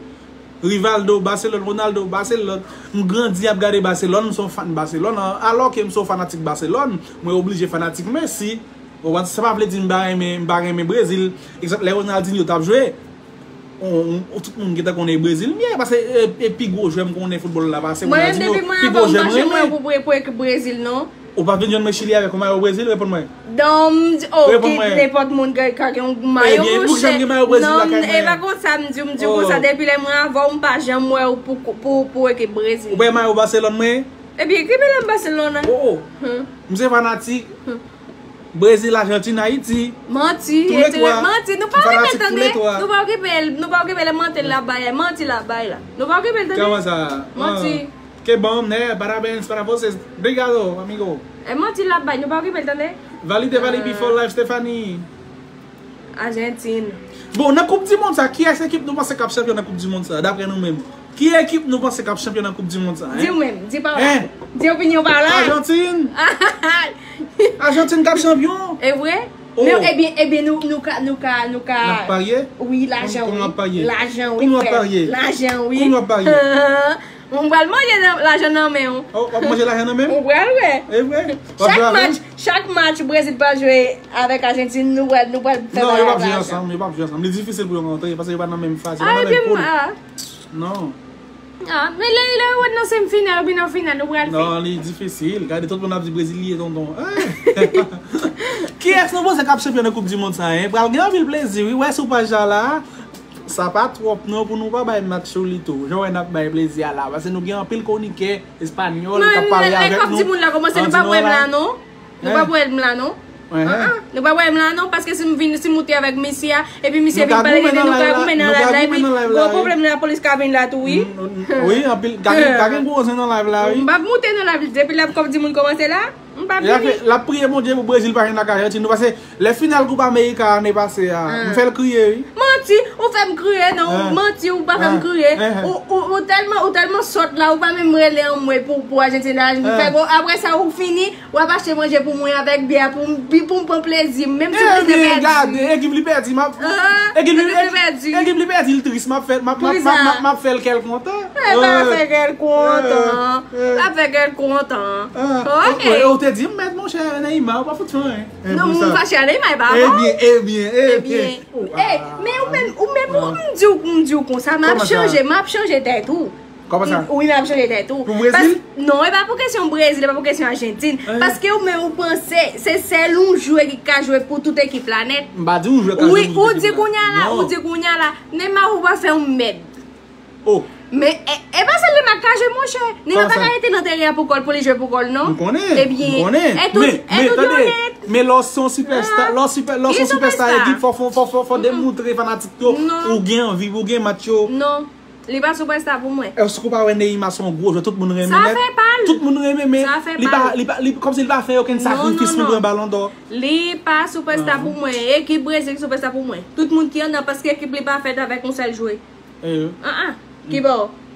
Rivaldo, Barcelone, Ronaldo, Barcelone. M grandi ap gade Barcelone, m se yon fan Barcelone, alò ke m se yon fanatik Barcelone, mwen oblije fanatik Messi. Ou konprann? Sa pa vle di m pa renmen, m pa renmen Brezil. Egzanp, lè Ronaldinho t ap jwe, on, on, tout moun gentan konnen Brezil m ye, paske e, e pi gwo jwè m konnen foutbòl la pase Ronaldinho, pi gwo jwè m renmen. Mwen menm depi mwen avan m pa janm wè pou, pou, pou ekip Brezil non. Ou pa vin jwenn mwen Chili avèk yon mayo Brezil, reponn mwen. Non, m di, oh, ki nenpòt moun ka, ka gen yon mayo, monchè. Ebyen, ou janm gen mayo Brezil lakay mwen? Non, e pa konsa m di w, m di w konsa, depi lè mwen avè w, m pa janm wè w pou, pou, pou ekip Brezil. Ou pa gen mayo Barcelone mwen? Ebyen, ki pale m Barcelona? Oh, oh. M se fanatik Brezil, Ajantin, Ayiti. Manti, manti. Nou pa okipe l, tande. Nou pa okipe l, nou pa okipe l, manti l ap bay, manti l ap bay la. Nou pa okipe l, tande. Kòman sa? Manti. Que bom, né? Parabéns para vocês. Obrigado, amigo. E manti l ap bay, nou pa okipe l, tande. Valide, valide before life, Stephanie. Ajantin. Bon, nan koup di mond sa, kiyès ekip nou panse k ap chanpyon nan koup di mond sa, daprè nou menm? Ki ekip nou panse k ap chanpyon nan koup di mond sa, en? Di w menm, di pa w la. Di opinyon pa w la. Ajantin. Ajantin k ap chanpyon. E vre? Men ebyen, ebyen, nou, nou ka, nou ka, nou ka. N ap parye? Wi, lajan, wi. Kòman n ap parye? Lajan, wi, frè. Lajan, wi. Kòman n ap parye? Mwen pral manje lajan nan men w. W ap manje lajan nan men m? Ou pral wè. E vre? Chak match, chak match Brezil pral jwe avèk Ajantin, nou pral, nou pral fè bagay ak lajan. Non, yo p ap jwe ansanm, yo p ap jwe ansanm. Li difisil pou yo rantre, paske yo pa nan menm faz, yo pa nan menm poul. Non. Ah, men lè, lè yo wè nan semi final, oubyen nan final, nou pral fè. Non, li difisil. Gade, tout moun ap di Brezil li ye, tonton. Kiyès nou panse k ap chanpyon nan koup di mond sa, en? Pral gen anpil plezi, wi. Wè sou paj la la. Sa pa twòp non pou nou pa bay match sou li tou. Jan w wè n ap bay plezi a la. Paske nou gen anpil kwonikè espanyòl k ap pale avèk nou. Lè kòb di moun la kòmanse, nou p ap wè m la non. Nou p ap wè m la non. Nou p ap wè m la non. Paske si m vin, si m moute avèk mesye a, epi misye vin pale de nou, nou ka goumen nan live la, epi gwo pwoblèm lapolis ka vin la tou, wi. Wi, anpil, ka gen, ka gen gwo zen nan live la, wi. M p ap moute nan live, depi lè kòb di moun kòmanse la. M pa vini. L ap priye Bondye pou Brezil pa jwenn ak Ajantin, nou, paske lè final Koup Amerika ane pase a, m fè l kriye, wi. Manti, ou fè m kriye, non, ou manti, ou pa fè m kriye. Ou, ou, ou tèlman, ou tèlman sòt la, ou pa menm rele anmwe pou, pou Ajantin la, Ajantin fè gòl. Apre sa, ou fini, w ap achte manje pou mwen avèk byè pou m, pou m pran plezi m, menm si Brezil pèdi. Ebyen, gade, ekip li pèdi, m ap, ekip li pèdi, ekip li pèdi, l tris, m ap fè, m ap, m ap, m ap, m ap, m ap fè l kè l kontan. E pa fè kè l kontan. Pa fè kè l kontan. Ok. Ou te di m mèt, monchè, Neymar, ou pa fout fè anyen. Non, moun fache a Neymar, e pa bon. Ebyen, ebyen, ebyen. Ebyen. E, men ou menm, ou menm, m di w, m di w konsa, m ap chanje, m ap chanje tèt ou. Kòman sa? Wi, m ap chanje tèt ou. Pou Brezil? Non, e pa pou kesyon Brezil, e pa pou kesyon Ajantin. Paske ou menm ou panse se sèl yon jwè ki ka jwe pou tout ekip la nèt. M pa di yon jwè ka jwe pou tout ekip la. Wi, ou di kounye a la, ou di kounye a la, Neymar ou pa fè yon mèd. Oh. Men, e, e pa sèl Neymar k ka jwe, monchè. Neymar pa ka rete nan teren an pou kò l, pou li jwe pou kò l, non. M konnen, m konnen. Men, men, tande, men lè w se yon sipèsta, lè w se yon sipèsta ekip, fò, fò, fò, fò, fò demoutre fanatik yo ou gen anvi, ou gen match yo. Non. Li pa sipèsta pou mwen. Èske ou pa wè Neymar se yon gwo jwè, tout moun renmen nèt? Sa fè pa l. Tout moun renmen, men li pa, li pa, li, kòmsi li pa fè okenn sakrifis pou l pran balon dò. Li pa sipèsta pou mwen. Ekip Brezil sipèsta pou mwen. Tout moun ki anndan, paske ekip li pa fèt avèk yon sèl jwè. An an. Kibò?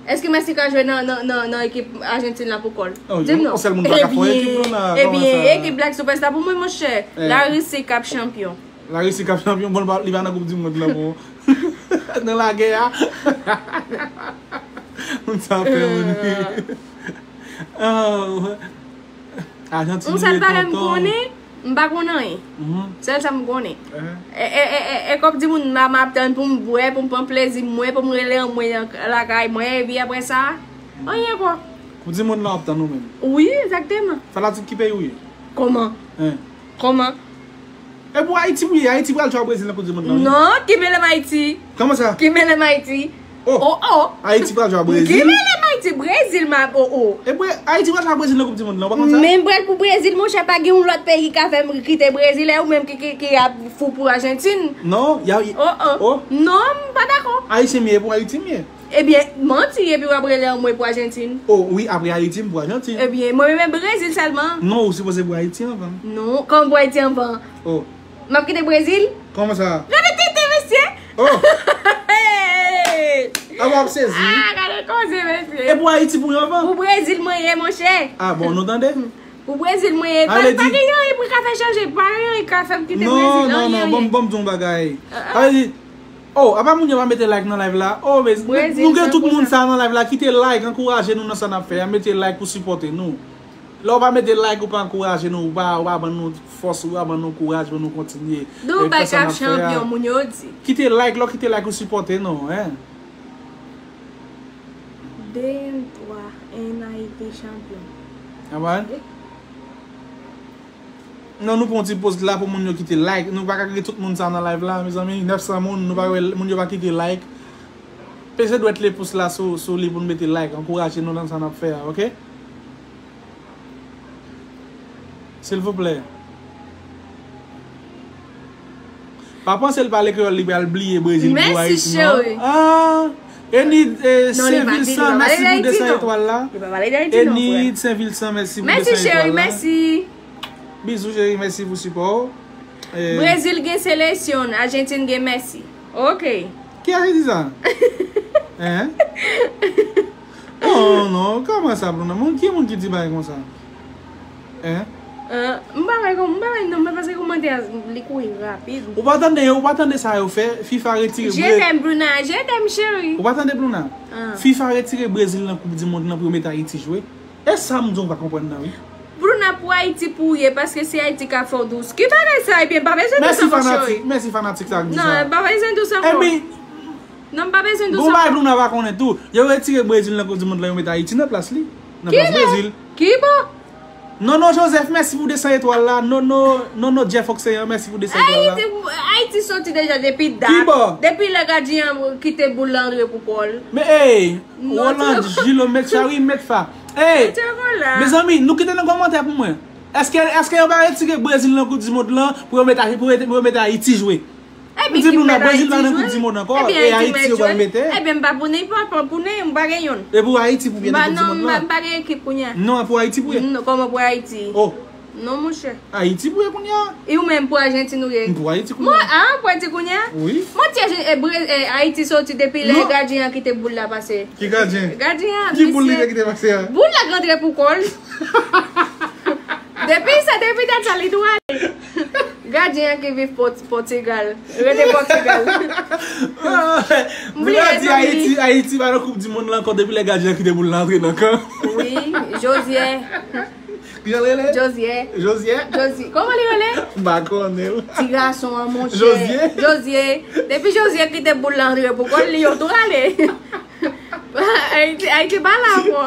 Èske Messi ka jwe nan, nan, nan, nan ekip Ajantin la pou kò l? Di m non. Yon sèl moun pa ka fè yon ekip non la. Ebyen, kòman sa? Ekip Black Superstar pou mwen, monchè. Larisi k ap chanpyon. Larisi k ap chanpyon, bon, li pa nan Koup di Mond lan, bon. Nan lagè a. Moun sa fè moun ri. Oh. Ajantin. Yon sèl bagay m konnen, m pa konn anyen. Sèl sa m konnen. E, e, e, e, e kòb di moun la m ap tann pou m bwè, pou m pran plezi mwen, pou m rele anmwe lakay mwen, epi apre sa, anyen ankò. Koup di mond lan w ap tann ou menm? Wi, egzakteman. Fanatik ki peyi w ye? Kòman? Kòman? E pou Ayiti pou ye, Ayiti pral jwe ak Brezil nan Koup di mond lan, wi. Non, ki mele m Ayiti? Kòman sa? Ki mele m Ayiti? Oh. Oh, oh. Ayiti pral jwe ak Brezil. Ki mele m Ayiti? Brezil m ap, oh, oh. E pou Ayiti pral jwe ak Brezil nan Koup di mond lan, ou pa konn sa? Men m pral pou Brezil, monchè, pa gen yon lòt peyi ki ka fè m kite Brezil, e ou menm ki, ki, ki ap fou pou Ajantin. Non, y a, oh, oh. Oh. Non, m pa dakò. Ayisyen m ye, pou Ayiti m ye. Ebyen, manti, epi w ap rele anmwe pou Ajantin. Oh, wi, apre Ayiti, m pou Ajantin. Ebyen, mwen menm Brezil sèlman. Non, ou sipoze pou Ayiti anvan. Non, kòman pou Ayiti anvan? Oh. M ap kite Brezil? Kòman sa? Gade tete, mesye! Oh! Hey! Apa w ap sezi? Ah, gade koze, mesye! E pou Ayiti pou yo anvan? Pou Brezil mwen ye, monchè. Ah, bon, nou tande? Pou Brezil mwen ye. Pa, pa gen anyen pou ka fè chanje, pa gen anyen ka fè m kite Brezil, non, non, non, anyen, non, anyen. Bon, bon, m di yon bagay. Ah, ah. Sa vle di, oh, apa moun yo pa mete like nan live la? Oh, men nou gen tout moun sa nan live la, kite like, ankouraje nou nan sa n ap fè a, mete like pou sipòte nou. Lè w pa mete like, ou pa ankouraje nou, ou pa, ou pa ban nou fòs, ou pa ban nou kouraj pou nou kontinye. Dubai k ap chanpyon, moun yo di. Kite like, lè w kite like, ou sipòte nou, en. De, twa, en Ayiti chanpyon. Amen. Non, nou pran yon ti poz la pou moun yo kite like. Nou pa ka kite tout moun sa nan live la, mezanmi. Nèf san moun, nou pa wè moun yo pa kite like. Peze dwèt le pous la sou, sou li pou n mete like. Ankouraje nou nan sa n ap fè a, oke? Silvouplè. Pa panse l pale kreyòl, li pral bliye Brezil pou Ayiti, non. Mèsi, cheri. Ah, Enid, eh, Saint Vincent, mèsi pou de san etwal la. Li pa pale d Ayiti, non, frè. Enid Saint Vincent, mèsi pou de san etwal la. Mèsi, cheri, mèsi. Bizou, cheri, mèsi pou sipò w. Eh. Brezil gen seleksyon, Ajantin gen Messi. Ok. Ki Ajantin sa? Hein? Non, non, kòman sa, Bruna? Moun, ki moun ki di bagay konsa? Hein? Euh, m pa wè kòm, m pa wè non, men paske kòmantè a, li kouri rapid. Ou pa tande yo, ou pa tande sa yo fè? FIFA retire Bre-, Je t'aime, Bruna, je t'aime, chérie. Ou pa tande, Bruna? Ah. FIFA retire Brezil nan Koup di Mond lan pou yo mete Ayiti jwe. E sa m di w pa konprann nan, wi. Bruna, pou Ayiti pou w ye, paske se Ayiti k ap fè w dous. Ki bagay sa, ebyen, pa bezwen di sa, mon cheri. Mèsi fanatik sa k di sa. Non, pa bezwen di sa ankò. Ebyen, non, m pa bezwen di sa ankò. Gon bagay Bruna pa konnen tou. Yo retire Brezil nan Koup di Mond lan, yo mete Ayiti nan plas li. Nan plas Brezil. Ki bò? Nono Joseph, mèsi pou de san etwal la. Nono, Nono Jeff Oxeyan, mèsi pou de san etwal la. Ayiti, Ayiti soti deja depi dat. Ki bò? Depi lè gadyen an kite boul la antre pou kò l. Men, ey, Roland, Gilo, Metchari, Metfa. Ey, mezanmi, nou kite nan kòmantè pou mwen. Èske, èske yo pa retire Brezil nan Koup di Mond lan pou yo mete, pou yo mete Ayiti jwe? Epi ki mèt Ayiti jwe? Brezil pa nan Koup di Mond ankò, e Ayiti yo pral mete? Ebyen, m pa pou nenpòt, m pa pou nen, m pa gen youn. E pou Ayiti pou mete Koup di Mond lan? M pa gen ekip kounye a. Non, pou Ayiti pou ye. Non, kòman pou Ayiti? Oh. Non, monchè. Ayiti pou ye kounye a. E ou menm, pou Ajantin ou ye? M pou Ayiti kounye a. Ah, pou Ayiti kounye a? Wi. Monchè, Ayiti soti depi lè gadyen an kite boul la pase. Ki gadyen? Gadyen an, Ki boul li te kite pase a? Boul la k antre pou kò l. Depi sa, depi dat sa, li tou ale. Gadyen an ki viv Pòtigal. Rete Pòtigal. Mwen di Ayiti, Ayiti pa nan koup di mond la ankò depi lè gadyen an kite boul la antre nan kan. Wi, Jozyè. Kijan l rele? Jozyè. Jozyè? Jozyè. Kòman li rele? M pa konnen l. Ti gason an, monchè. Jozyè? Jozyè. Depi Jozyè kite boul la antre pou kò l, li yo tou ale. Ayiti, Ayiti pa la ankò.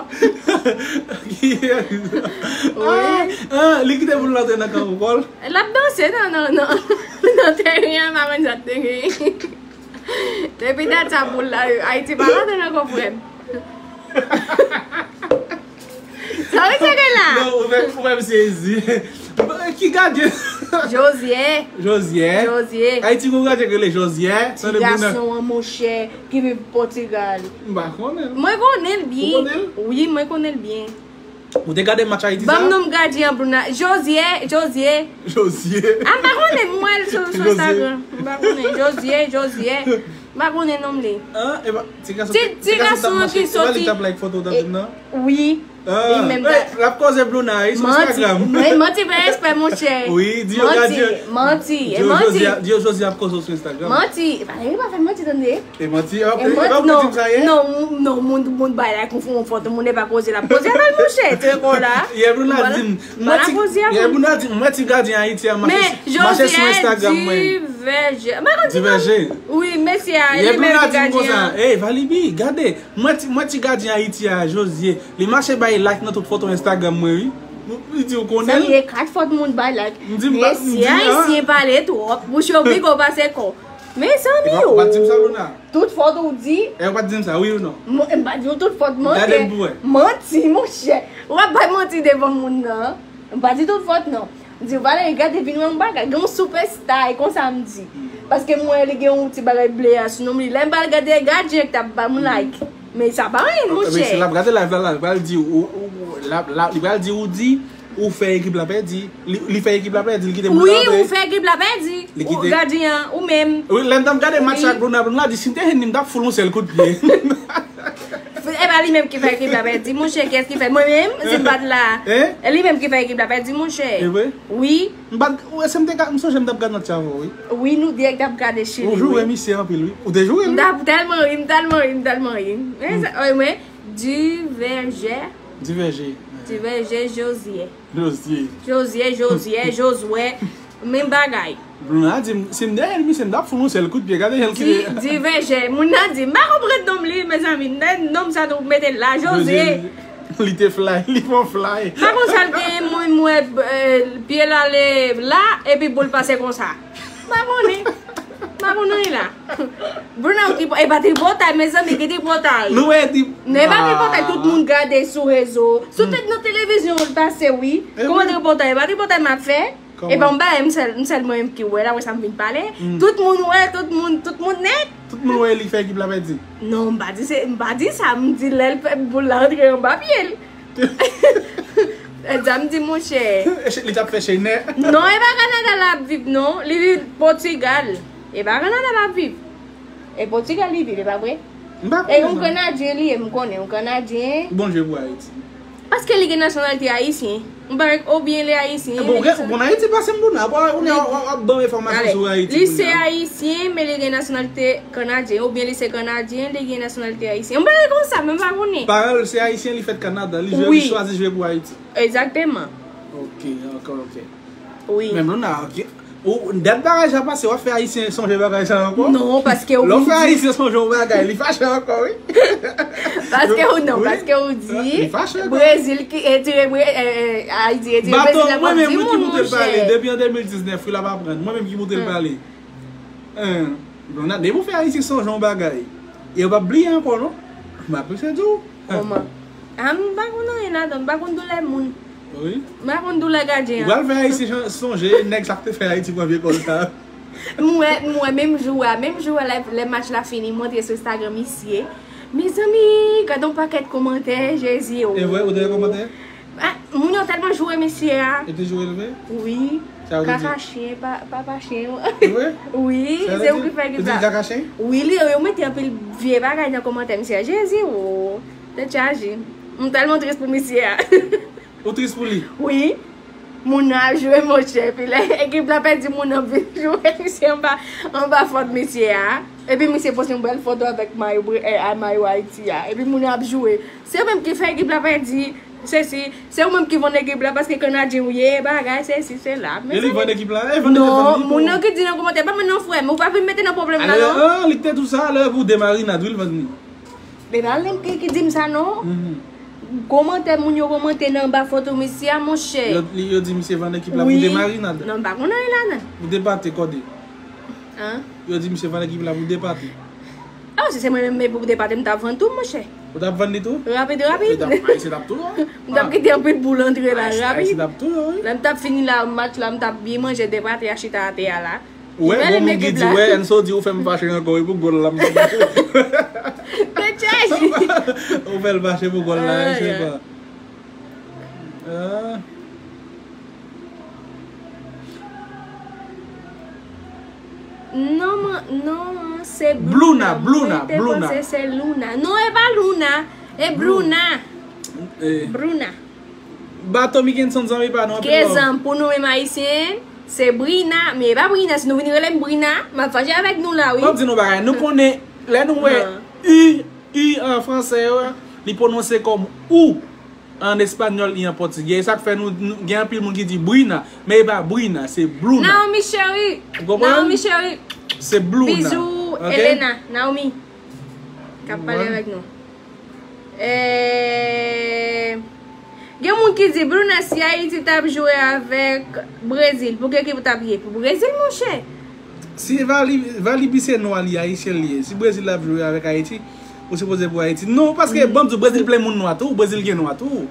Ah, li kite boul la antre nan kan pou kò l. L ap danse nan, nan, nan, nan teren an, pa konn sa k te genyen. Depi dat sa boul la, Ayiti pa la ankò, frè m. Sa w ese gen la? Non, ou fè, ou fè m sezi. Ki gadyen? Jozyè. Jozyè. Jozyè. Ayiti gon gadyen ki rele Jozyè. Ti gason an, monchè, ki viv Pòtigal. M pa konnen l. Mwen konnen l byen. Ou konnen l? Wi, mwen konnen l byen. Ou te gade match Ayiti sa? Ban m non m gadyen an, Bruna. Jozyè, Jozyè. Jozyè. Ah, m pa konnen, m wè l sou, sou Instagram. M pa konnen. Jozyè, Jozyè. M pa konnen non m li. Ah, e pa, ti gason, Ti, ti gason an ki soti. Li t ap like foto w t ap di m nan? Wi. Li menm l ap koze Bruna wi sou Instagram. Manti, manti fè espè, monchè. Wi, di yo gadyen. Manti, e manti. Di yo Jozyè ap koze w sou Instagram. Manti, e pa fè manti, tande. E manti, e pa pou di m sa ye? Non, non, moun, moun bay la konfon foto, moun e pa koze la. Koze avè l, monchè, te kon la. Yè Bruna di m, yè Bruna di m, mwen ti gadyen Ayiti a mache sou Instagram mwen. Divèjè. Mwen konn Divèjè. Wi, mesye a, li menm ki gadyen an. Ey, Valibi, gade. Mwen ti, mwen ti gadyen Ayiti a, Jozyè. Li mache bay like nan tout foto Instagram mwen, wi. Li di ou konnen l. Sa ye kat fòt moun bay like. Mesye, Ayisyen pale twòp. Bouch yo pi gwo pase kò. Mezanmi, ou pa di m sa, Bruna. Tout fòt ou di. E ou pa t di m sa, wi ou non? M pa di w tout fòt, manti. Gade m pou wè. Manti, monchè. W ap bay manti devan moun nan. M pa di tout fòt, non. M di, Valery, gade, vin wè yon bagay. Gen yon superstar, e konsa m di. Paske m wè li gen yon ti bagay ble a sou non li. Lè m pral gade, gadyen k t ap ba m like. Men sa pa anyen, monchè. L ap gade live la, la, li pral di ou, ou, ou, la, la, li pral di ou di, ou fè ekip la pèdi. Li, li fè ekip la pèdi, li kite moun nan antre. Wi, ou fè ekip la pèdi. Li kite. Gadyen an, ou menm. Wi, lè m t ap gade match la ak Bruna, Bruna di, si m te jwenn li, m t ap foul yon sèl kout pye. E pa li menm ki fè ekip la pèdi, monchè, kiyès ki fè? Mwen menm, si m pa t la. E li menm ki fè ekip la pèdi, monchè. E vre? Wi. M pa t, se m te ka, m sonje m t ap gade match avè w, wi. Wi, nou dirèk t ap gade Chili. Ou joure misye anpil, wi. Ou te joure l, wi. M t ap tèlman ri, m tèlman ri, m tèlman ri. Men sa, mwen, Divèjè. Divèjè. Divèjè, Jozyè. Jozyè. Jozyè, Jozyè, Jozwè. Menm bagay. Bruna di m, si m dèyè l, misye, m t ap foul yon sèl kout pye. Gade jan l kite. Divèjè. Moun nan di, m pa konprann nonm li, mezanmi. Nonm sa nou mete l la, Jozyè. Li te fly, li fon fly. M pa konn sa l genyen, mwen, mwen, pye l ale la, epi boul pase konsa. M pa konnen. M pa konnen la. Bruna, ou ki, e pa tripotay, mezanmi, ki tripotay? Nou wè di. Non, e pa tripotay, tout moun gade sou rezo. Sou te, nan televizyon, ou pase, wi. Kòman tripotay? E pa tripotay m ap fè? E pa yon bagay, m sèl, m sèl mwen menm ki wè, la, wè sa m vin pale. Tout moun wè, tout moun, tout moun nèt. Tout moun wè li fè ekip la pèdi. Non, m pa di se, m pa di sa, m di lè l fè boul la antre anba pye l. Sa m di, monchè. Li t ap fè chenè. Non, e pa Kanada l ap viv, non. Li viv Pòtigal. E pa Kanada l ap viv. E Pòtigal li viv, e pa vre? E yon Kanadyen li ye, m konnen, yon Kanadyen. Bon, je pou Ayiti. Paske li gen nasyonalite ayisyen. M pa, oubyen li ayisyen. Bon, ou gen, ou konn Ayiti pase m, Bruna. Apa ou ap ban m enfòmasyon sou Ayiti. Li se ayisyen, men li gen nasyonalite kanadyen. Oubyen li se kanadyen, li gen nasyonalite ayisyen. M pa konn sa, men m pa konnen. Paran l se ayisyen, li fèt Kanada. Li jwe, li chwazi jwe pou Ayiti. Egzakteman. Ok, ok, ok. Wi. Men Bruna, ok. Ou, dat bagay sa pase, w ap fè ayisyen sonje bagay sa ankò? Non, paske ou. Lè w fè ayisyen sonje yon bagay, li fache ankò, wi. Paske ou non, paske ou di Brezil ki retire, Ayiti retire Brezil la, w ap di moun, monchè. Depi an de mil diznèf, wi, l ap aprann. Mwen menm ki moute l pale. Depi w fè ayisyen sonje yon bagay, e yo p ap bliye ankò, non. M ap plis di w. Kòman? A, m pa konn anyen ladan, m pa konn doulè moun. Wi. M pa konn doulè gadyen an. Ou pral fè Ayiti sonje nèg sa k te fè Ayiti pran vye kòl sa. M wè, m wè menm jou a, menm jou a, lè, lè match la fini, m antre sou Instagram misye. Mezanmi, gade yon pakèt kòmantè, Jezi o. E vre, ou te wè kòmantè? A, moun yo Tèlman joure mesye a. Yo te joure l vre? Wi. Sa yo te di? Kaka chen, pa, papa chen. Vre? Wi, se ou ki fè ki sa. Yo te di kaka chen? Wi, li, yo mete anpil vye bagay nan kòmantè mesye a. Jezi, o. Tèt chaje. M tèlman tris pou mesye a. Ou tris pou li? Wi. Moun nan ap joure, monchè. Epi lè ekip la pèdi, moun nan vin joure misye anba, anba fòt misye a. Epi misye poste yon bèl foto avèk mayo, bre- eh, a mayo Ayiti a. Epi moun nan ap joure. Se ou menm ki fè ekip la pèdi. Sesi, se ou menm ki vann ekip la paske Kanadyen ou ye, bagay, sesi, sela. E li vann ekip la? E vann ekip la? Non, moun nan ki di nan kòmantè, pa mwen non, frè m, ou pa vin mete nan pwoblèm la, non. Ah, li te di w sa, lè pou de marinad, wi, l vann li. E pa li ki, ki di m sa, non. Kòmantè moun yo kòmante nan anba foto misye a, monchè. Yo, yo di misye vann ekip la pou de marinad. Non, m pa konn anyen ladan. Pou de pate, kòde. An? Yo di misye vann ekip la pou de pate. Ah, si se mwen menm, men pou de pate, m t ap vann tou, monchè. Ou t ap vann li tou? Rapid, rapid. Ayisyen t ap touye w. M t ap kite anpil boul antre la, rapid. Ayisyen t ap touye w, wi. Lè m t ap fini la, match la, m t ap byen manje de pate a chita atè a la. Ou wè, bon moun ki di, wè, Enso di ou fè m fache ankò, wi, pou gòl la, m fache. Tèt chaje. Ou fè l fache pou gòl la, wi, se pa. Ah. Non, man, non, se Bruna, Bruna, Bruna. Mwen te panse se Luna. Non, e pa Luna, e Bruna. Bruna. Bato Mickenson, zanmi pa nou, anpil love. Kezanm, pou nou menm ayisyen, se Brina. Men e pa Brina, si nou vin rele m Brina, m ap fache avèk nou la, wi. Ban m di nou bagay, nou konnen, lè nou wè U, U an fransè yo, li pwononse kòm ou an espanyòl, I an pòtigè. E sa k fè nou, nou gen anpil moun ki di Brina, men e pa Brina, se Bruna. Naomi cheri. Ou konprann? Naomi cheri. Se Bruna. Bizou, ok? Elena, Naomi. K ap pale avèk nou. Eh, gen moun ki di, Bruna, si Ayiti t ap jwe avèk Brezil, pou ki ekip ou t ap ye? Pou Brezil, monchè. Si Vali, Vali Bisenwa li ayisyen li ye. Si Brezil ap jwe avèk Ayiti, ou sipoze pou Ayiti. Non, paske, ban m di w, Brezil plen moun nwa tou, Brezil gen nwa tou.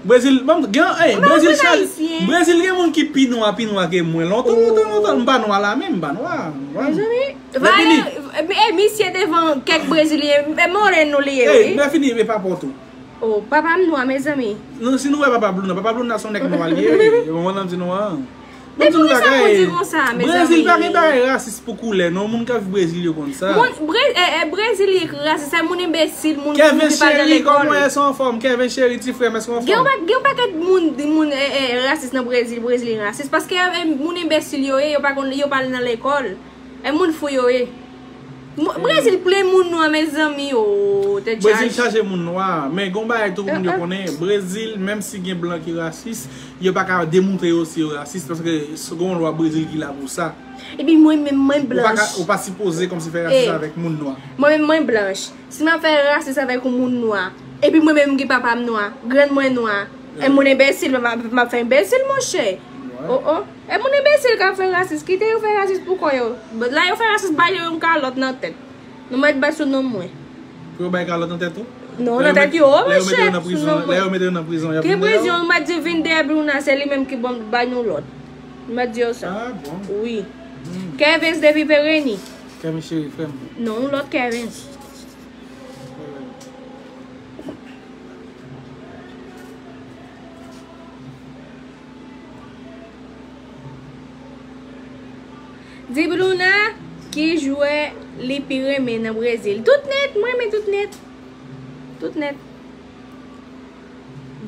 Brezil, ban m, gen, ey, Brezil chaje. Brezil gen moun ki pi nwa, pi nwa ke mwen. Lontan, lontan, lontan, m pa nwa la menm, m pa nwa. Mezanmi, Vali, e, misye devan kèk Brezilyen, e moreno li ye, wi. Ey, men fini, e pa pòt ou. Oh, papa m nwa, mezanmi. Non, si nou wè papa Bluna, papa Bluna se yon nèg nwa li ye, wi. Ou konprann sa m di nou an? Bon, men poukisa pou di konsa, mezanmi? Brezil pa gen bagay rasis pou koulè, non. Moun k ap viv Brezil yo konn sa. Moun, Bre-, eh, eh, Brezil ye rasis, se moun enbesil, moun ki pa al nan lekòl. Kevin Chéry, kòman w ye, èske w anfòm? Kevin Chéry, ti frè m, èske w anfòm? Gen yon pa-, gen yon pakèt moun, moun, eh, eh, rasis nan Brezil, Brezilyen rasis. Paske, eh, moun enbesil yo ye, yo pa konn, yo pa al nan lekòl. E moun fou yo ye. Mo-, Brezil plen moun nwa, mezanmi, o, tèt chaje. Brezil chaje moun nwa, men gon bagay tou pou moun yo konnen, Brezil, menm si gen blan ki rasis, yo pa ka demontre yo si yo rasis, paske s-, gon lwa Brezil ki la pou sa. Epi mwen menm, mwen blanch. Ou pa ka, ou pa sipoze kòmsi fè rasis avèk moun nwa. Mwen menm, mwen blanch. Si m ap fè rasis avèk yon moun nwa, epi mwen menm ki papa m nwa, grann mwen nwa, e moun enbesil, m ap, m ap fè enbesil, monchè. O, o. E moun enbesil k ap fè rasis, kite yo fè rasis pou kò yo. But la yo fè rasis, ba yo yon kalòt nan tèt. Nou mèt bay sou non mwen. Pou yo bay kalòt nan tèt ou? Non, nan tèt yo, monchè, sou non mwen. Lè yo mete yo nan prizon, y ap vin dèyè w? Ki prizon? Ou mèt di vin dèyè Bruna, se li menm ki bon, bay nou lòd. Nou mèt di yo sa. Ah, bon. Wi. Kevens depi Pereni. Kevens cheri, frè m. Non, yon lòt Kevens. Di Bruna ki jwè li pi renmen nan Brezil. Tout nèt, mwen renmen tout nèt. Tout nèt.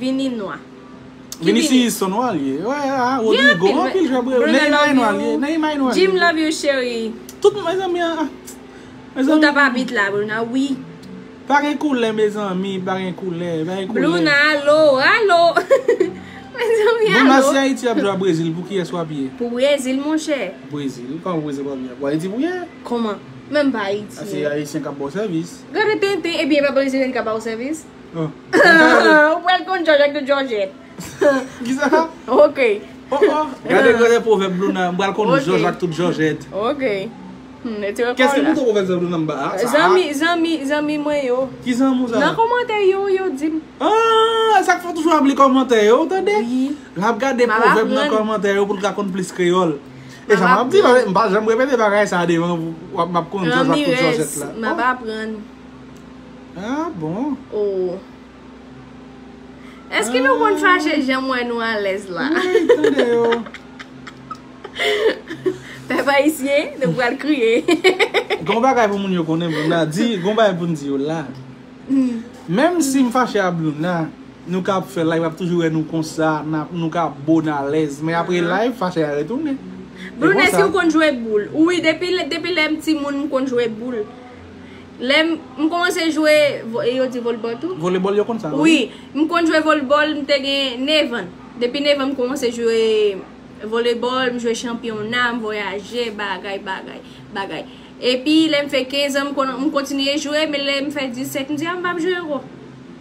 Vini nwa. Vinicius se nwa li ye. Wè, a, Rodrigo, gen anpil jwè Brezil. Neymar nwa li ye. Neymar nwa li ye. Jim love you, cheri. Tout mezanmi, a, a. Ou t ap abit la, Bruna, wi. Pa gen koulè, mezanmi, pa gen koulè, pa gen koulè. Bruna, alo, alo. Mezanmi, alo. Bruna, si Ayiti ap jwe a Brezil, pou kiyès w ap ye? Pou Brezil, monchè. Brezil? Kòman Brezil w ap ye? Pou Ayiti pou ye? Kòman? Menm pa Ayiti. A, se Ayisyen k ap ba w sèvis. Gade tenten, ebyen, e pa Brezilyen k ap ba w sèvis? Ou pral konn Jòjèt tout Jòjèt. Kisa? Ok. Oh, oh. Gade, gade pwovèb Bruna, m pral konn Jòj ak tout Jòjèt. Ok. Hmm, e ti rekò la. Kèske pou pwovèb sa Bruna m ba? Zanmi, zanmi, zanmi mwen yo. Ki zanmi w sa? Nan kòmantè yo, yo di m. Ah, sa k fè w toujou ap li kòmantè yo, tande? Wi. L ap gade pwovèb nan kòmantè yo pou l ka konn plis kreyòl. E sa m ap di, m pa janm repete bagay sa devan w ap, m ap konn Jòj ak tout Jòjèt la. M ap aprann. Ah, bon. Oh. Èske nou konn fache jan m wè nou alèz la? Wi, tande yo. Pèp ayisyen, nou pral kriye. Gon bagay pou moun yo konnen, Bruna. Di, gon bagay pou n di yo la. Menm si m fache a Bruna, nou ka ap fè live, ap toujou wè nou konsa, n ap- nou ka ap bon alèz. Men apre live, fache a retounen. Bruna, èske ou konn jwe boul? Wi, depi lè- depi lè m timoun, m konn jwe boul. Lè m m kòmanse jwe, vo- e yo di volebòl tou? Volebòl, yo konn sa. Wi, m konn jwe volebòl, m te gen nèf an. Depi nèf an, m kòmanse jwe volebòl, m jwe chanpyona, m vwayaje, bagay, bagay, bagay. Epi, lè m fè kenz an, m kon- m kontinye jwe, men lè m fè disèt, m di, "A, m p ap jwe ankò."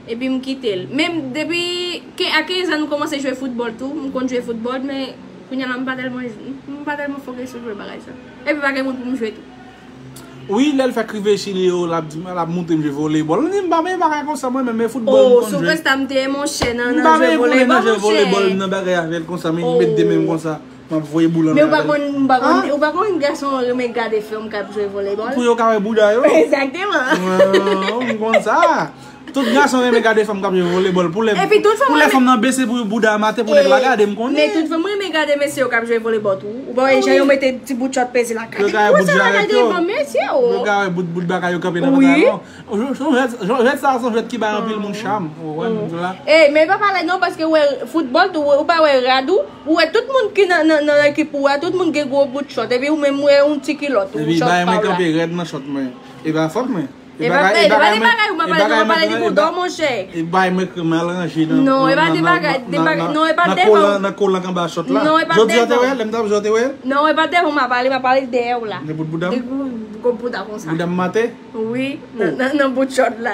Epi, m kite l. Men, depi ke- a kenz an, m kòmanse jwe foutbòl tou. M konn jwe foutbòl, men kounye a la, m pa tèlman, m pa tèlman fokis sou jwe bagay sa. Epi, pa gen moun pou m jwe tou. Wi, lè l fèk rive Chili yo, l ap di m, l ap montre m jwe volebòl. M di, "M pa renmen bagay konsa, mwen menm, men foutbòl, m Oh, konn jwe." Superstar, m te ye monchè nan M pa nan jwe renmen konnen nan volebòl, jwe volebòl, monchè. Nan bagay avè l konsa, men m met de men m konsa. M ap voye boul an. Men ou pa konn, ou pa konn, Ah? Ou pa konn gason renmen gade fanm k ap jwe volebòl? Pou yo ka wè bouda yo. Egzakteman. Wow, m konn sa. Tout gason renmen gade fanm k ap jwe volebòl. Pou lè, Epi tout fanm pou lè renmen- fanm nan bese pou bouda maten, pou nèg la gade, m konnen. Men tout fanm renmen gade mesye yo k ap jwe volebòl tou. Ou pa wè jan yo mete ti bout chòt peze lakay. Yo ka wè bout jarèt yo. Devan mesye yo. Yo ka wè bout, bout bagay yo kanpe nan Wi. pantalon. Yon jwèt, yon jwèt sa, se yon jwèt ki bay anpil moun cham. Ou wè, m di la. Ey, men pa pale non, paske ou wè foutbòl tou, ou pa wè rad ou, ou wè tout moun ki nan, nan, nan ekip ou a, tout moun gen gwo bout chòt, epi ou menm ou wè yon ti kilòt, ou Epi chòt bagay pa mwen w la. Kanpe rèd nan chòt mwen. E pa fòt mwen. E pa- e pa de bagay ou pa pale non, pa pale de bouda, monchè. E bagay mwen kre mal ranje nan. Non, e pa de bagay, de bagay, non, e pa devan. Nan kolan k anba chòt la. Non, e pa Jodi a te devan. Wè, lè m t ap jwe, te wè. Non, e pa devan m ap pale, m ap pale dèyè w la. Nan bout bouda m. De gwo, gwo bouda konsa. Bouda m mate. Wi, nan, nan, nan bout chòt la.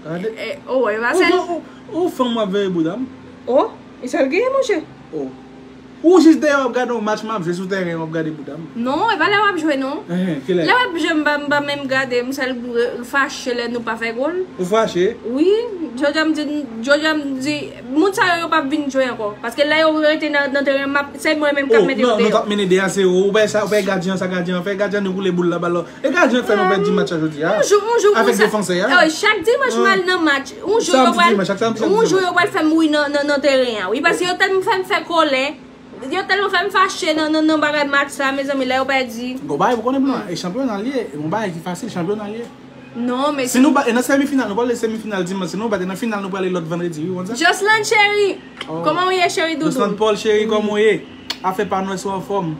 Gade. Eh, oh, e pa sèl. Ou, ou, ou fanm w ap veye bouda m. Oh, e sèl genyen, monchè. Oh. Ou jis dèyè w ap gade yon match m ap jwe sou tèren w ap gade bouda m. Non, e pa lè w ap jwe, non. Ehe, kilè? Lè w ap jwe, m pa, m pa menm gade, m sèl fache lè nou pa fè gòl. Ou fache? Wi, jodi a m di, jodi a m di, moun sa yo, yo p ap vin jwe ankò. Paske lè yo rete nan, nan teren, m ap, se mwen menm k ap mete yo deyò. Oh, non, nou t ap mennen de a zewo. Ou wè sa, ou wè gadyen an, sa gadyen an fè, gadyen an woule boul la, balon. E gadyen an k fè nou pèdi match la jodi a. Yon jou, yon jou, Avèk yon jou, defansè a. Eh, chak dimanch m al nan match. Yon jou yo Samdi, pral, dimanch, chak samdi, yon jou dimanch. Yo pral fè m ri nan, nan, nan teren an. Wi, paske yo tèlman fè m fè kòlè. Yo tèlman fè m fache nan, nan, nan bagay match sa, mezanmi, lè yo pèdi. Gon bagay pou konnen, Blan, e chanpyona l ye. E gon bagay ki fasil, chanpyona l ye. Non, men Si nou bat, e nan semifinal, nou prale semifinal dimanch. Si nou bat, e nan final, nou prale lòt vandredi, wi, konn sa? Jocelyn cheri, Oh. kòman w ye, cheri doudou? Jocelyn Paul, cheri, kòman w ye? Afè pa nou, èske w anfòm?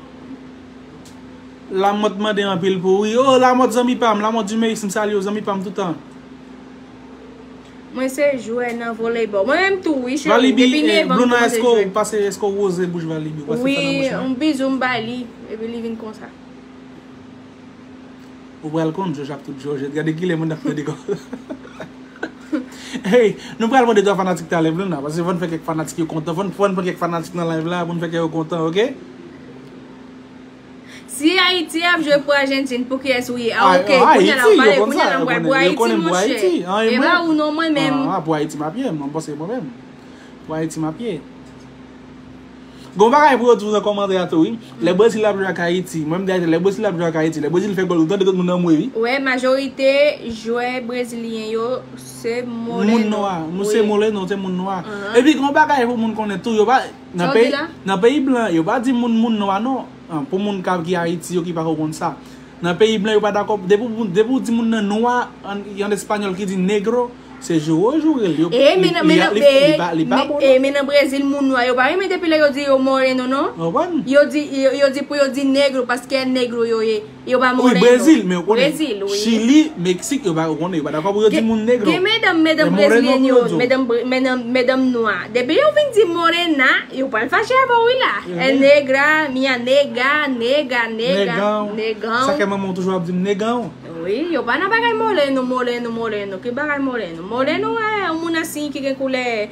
Lamòt mande anpil pou ou, wi. Oh, Lamòt zanmi pa m, Lamòt Dumeyis, m salye w, zanmi pa m toutan. Mwen se jwè nan voleybòl. Mwen menm tou, wi, cheri. Valibi, Depi eh, nèf an m Bluna, kòmanse èske w jwe. Pase, èske w woze bouch Valibi? Ou pase Wi, fè nan bouch la? Yon bizou m bay li, epi li vin konsa. Ou pral konn Jòj ap tout Jòj. Gade kilè moun ap tande kò. Hey, nou pral mande twa fanatik talè Bluna, paske fò n fè kèk fanatik yo kontan. Fò n, fò n pran kèk fanatik nan live la, pou n fè kè yo kontan, oke? Si Ayiti ap jwe pou Ajantin, pou kiyès ou ye? Ah, Ah, ok. ah, Kounye a la, Ayiti, ou pale, yo konn kounye a sa, la, yo ou pral konnen, pou yo Ayiti, konnen pou monchè. Ayiti. Ah, e E mwen? pa ou non, mwen menm. Ah, pou Ayiti, m ap ye, m panse mwen menm. Pou Ayiti, m ap ye. Gon bagay pou yo di nan kòmantè a tou, wi. Lè Brezil ap jwe ak Ayiti, mwen m di lè Brezil ap jwe ak Ayiti, lè Brezil fè gòl, ou tande tout moun nan mwe, wi. Wè, majorite jwè brezilyen yo se Moun moreno. Nwa, nou se Wi. Moreno, se moun nwa. Ahan. Epi gon bagay pou moun konnen tou, yo pa nan Sa w di peyi, la? Nan peyi blan, yo pa di moun moun nwa non. An, pou moun k ap ki Ayiti yo ki pa ko konn sa. Nan peyi blan yo pa dakò, depi w, depi w di moun nan nwa, an, an espanyòl ki di negro, se joure w joure l. Yo, E, men nan, li, men nan, li, e, li pa, li pa men, bon. E, men nan Brezil, moun nwa yo pa renmen depi lè yo di yo moreno, non? Ou konprann? Yo di, yo, yo di pou yo di negro, paske negro yo ye. Yo pa Wi, moreno. Brezil, men ou konnen. Brezil, wi. Chili, Meksik, yo pa, ou konnen, yo pa dakò pou yo di moun negro. Gen medam, medam E moreno brezilyen pou yo, yo di w. Medam, bre- medam, medam nwa. Depi yo vin di morena, yo pral fache avè w, wi la. Mhm. E negra, minha nega, nega, nega, Negan. negan. Sa fè manman w toujou ap di m negan. Wi, yo pa nan bagay moreno, moreno, moreno. Ki bagay moreno? Moreno, e, yon moun asin ki gen koulè,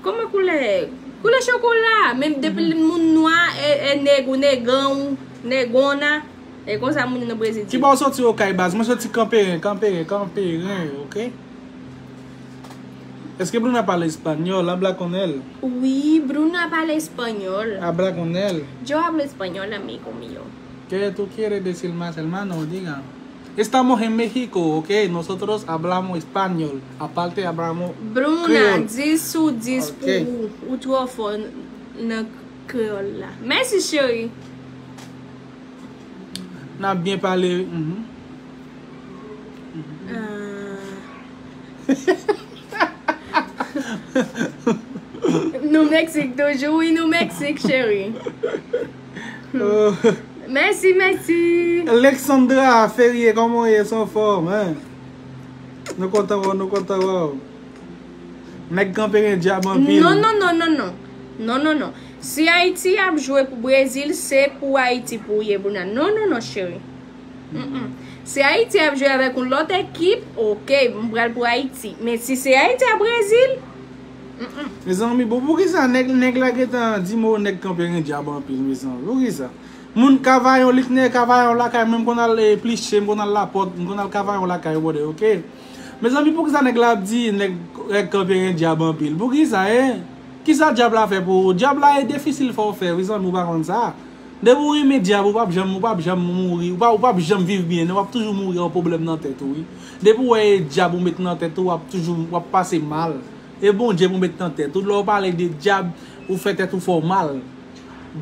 kòman koulè? Koulè chokola. Menm depi moun nwa, e, e neg ou negan ou, negona. E konsa moun nan Brezil di. Ki bò w soti, okay, baz? Mwen soti Kanperen, Kanperen, Kanperen, oke? Eske Bruna pale espanyòl? Habla con él. Wi, Bruna pale espanyòl. Habla con él. Yo hablo español, amigo mío. ¿Qué tú quieres decir más, hermano? Diga. Estamos en México, ok? Nosotros hablamos español. Aparte hablamos Bruna, kreyòl. Dis sou dis pou ou. Ou twò fò nan kreyòl la. Mèsi, cheri. N ap byen pale. Mhm. Ah. Nou Meksik toujou, wi, nou Meksik, cheri. Oh. Mèsi, mèsi. Alexandra Ferrier, kòman w ye? San fòm, hein? Nou kontan wè w, nou kontan wè w. Nèg kanpe gen dyab anpil. Non, non, non, non, non. Non, non, non. Si Ayiti ap jwe pou Brezil, se pou Ayiti pou w ye, Bruna. Non, non, non, cheri. Mm-mm. Si Ayiti ap jwe avèk yon lòt ekip, ok, m pral pou Ayiti. Men si se Ayiti ak Brezil, mm-mm. Mezanmi, bon, poukisa nèg, nèg la gentan di mo nèg kanpe gen dyab anpil, mezanmi? Poukisa? Moun Kavayon, Liknè Kavayon lakay mwen, m konn al, eh, pliche, m konn al Lapòt, m konn al Kavayon lakay yo, brother, ok? Mezanmi, poukisa nèg la ap di nèg, nèg kanpe gen dyab anpil? Poukisa, hein? Kisa dyab la fè pou ou? Dyab la e defisil fè w fè, mezanmi, ou pa konn sa. Depi w renmen dyab, ou p ap janm, ou p ap janm mouri, ou p ap, ou p ap janm viv byen, non, w ap toujou mouri, yon pwoblèm nan tèt ou, wi. Depi w wè e dyab ou met nan tèt ou, w ap toujou, w ap pase mal. E Bondye pou met nan tèt ou. Lè w pale de dyab, ou fè tèt ou fè w mal.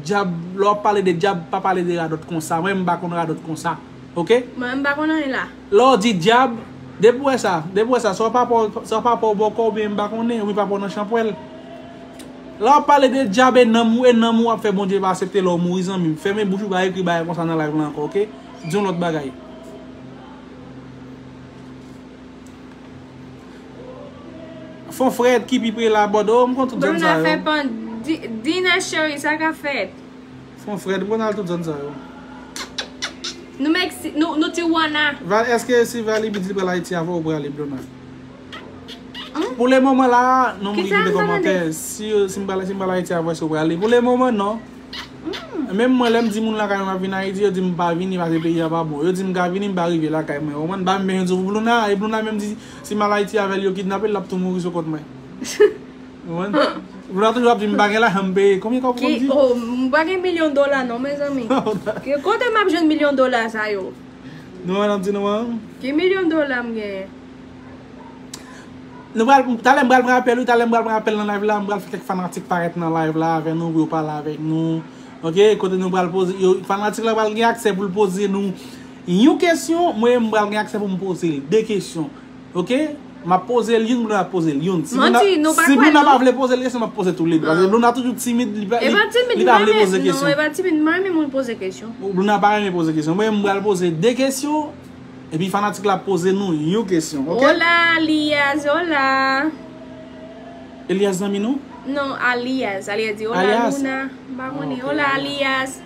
Dyab, lè w ap pale de dyab, pa pale de radòt konsa. Mwen, m pa konn radòt konsa. Ok? Mwen, m pa konn anyen la. Lè w di dyab, depi w wè sa, depi w wè sa, swa papa w, swa papa w bòkò oubyen m pa konnen, oubyen papa w nan chanpwèl. Lè w ap pale de dyab e nanm ou, e nanm ou ap fè Bondye pa aksepte lè w mouri, zanmi m. Fèmen bouch ou, pa ekri bagay konsa nan live la ankò, ok? Di yon lòt bagay. Fon frèt ki pi pre la, Bòdo, m konn tout zòn sa yo. Bruna fè pan, di, Dina cheri, sa ka fèt? Fon frèt, m konn al tout zòn sa yo. Nou Meksi-, nou, nou Tijuana. Val, èske si Vali di l pral Ayiti avè w, ou prale, Bruna? Hmm? Pou le moman la, non, moun ki kite kòmantè. Si, si m pral, si m pral Ayiti avè w, èske ou prale? Pou le moman, non. Hmm. Menm mwen, lè m di moun lakay mwen m ap vin Ayiti, yo di m pa vini paske peyi a pa bon. Yo di m ka vini, m pa rive lakay mwen. Ou konprann? M pa menm yon di pou Bruna, e Bruna menm di, si m al Ayiti avè l, yo kidnape l, l ap tou mouri sou kont mwen. Ou konprann? Bruna toujou ap di m pa gen lajan m peye. Konbyen kòb ou konn di? Oh, m pa gen milyon dola non, mezanmi. Ki kote m ap jwenn milyon dola sa yo? Non, madanm, di non, an. Ki milyon dola m genyen? Nou pral, talè m pral pran apèl, wi, talè m pral pran apèl nan live la, m pral fè kèk fanatik parèt nan live la avè nou, pou yo pale avèk nou. Ok, kote nou pral poze, yo, fanatik la pral gen aksè pou l poze nou yon kesyon, mwen, m pral gen aksè pou m poze l de kesyon. Ok? M ap poze l youn, m ap poze l youn. Si Bruna, si Bruna pa vle poze l kesyon, m ap poze tou le de. Paske Bruna toujou timid, li pa, li, li pa vle poze kesyon. Non, e pa timid, m pa renmen moun poze kesyon. Bruna pa renmen poze kesyon. Mwen, m pral poze de kesyon. Epi fanatik la poze nou yon kesyon, ok? Hola, Alias, hola. Elias zanmi nou? Non, Alias. Alias di, hola, Luna. M pa konnen. Hola, Alias.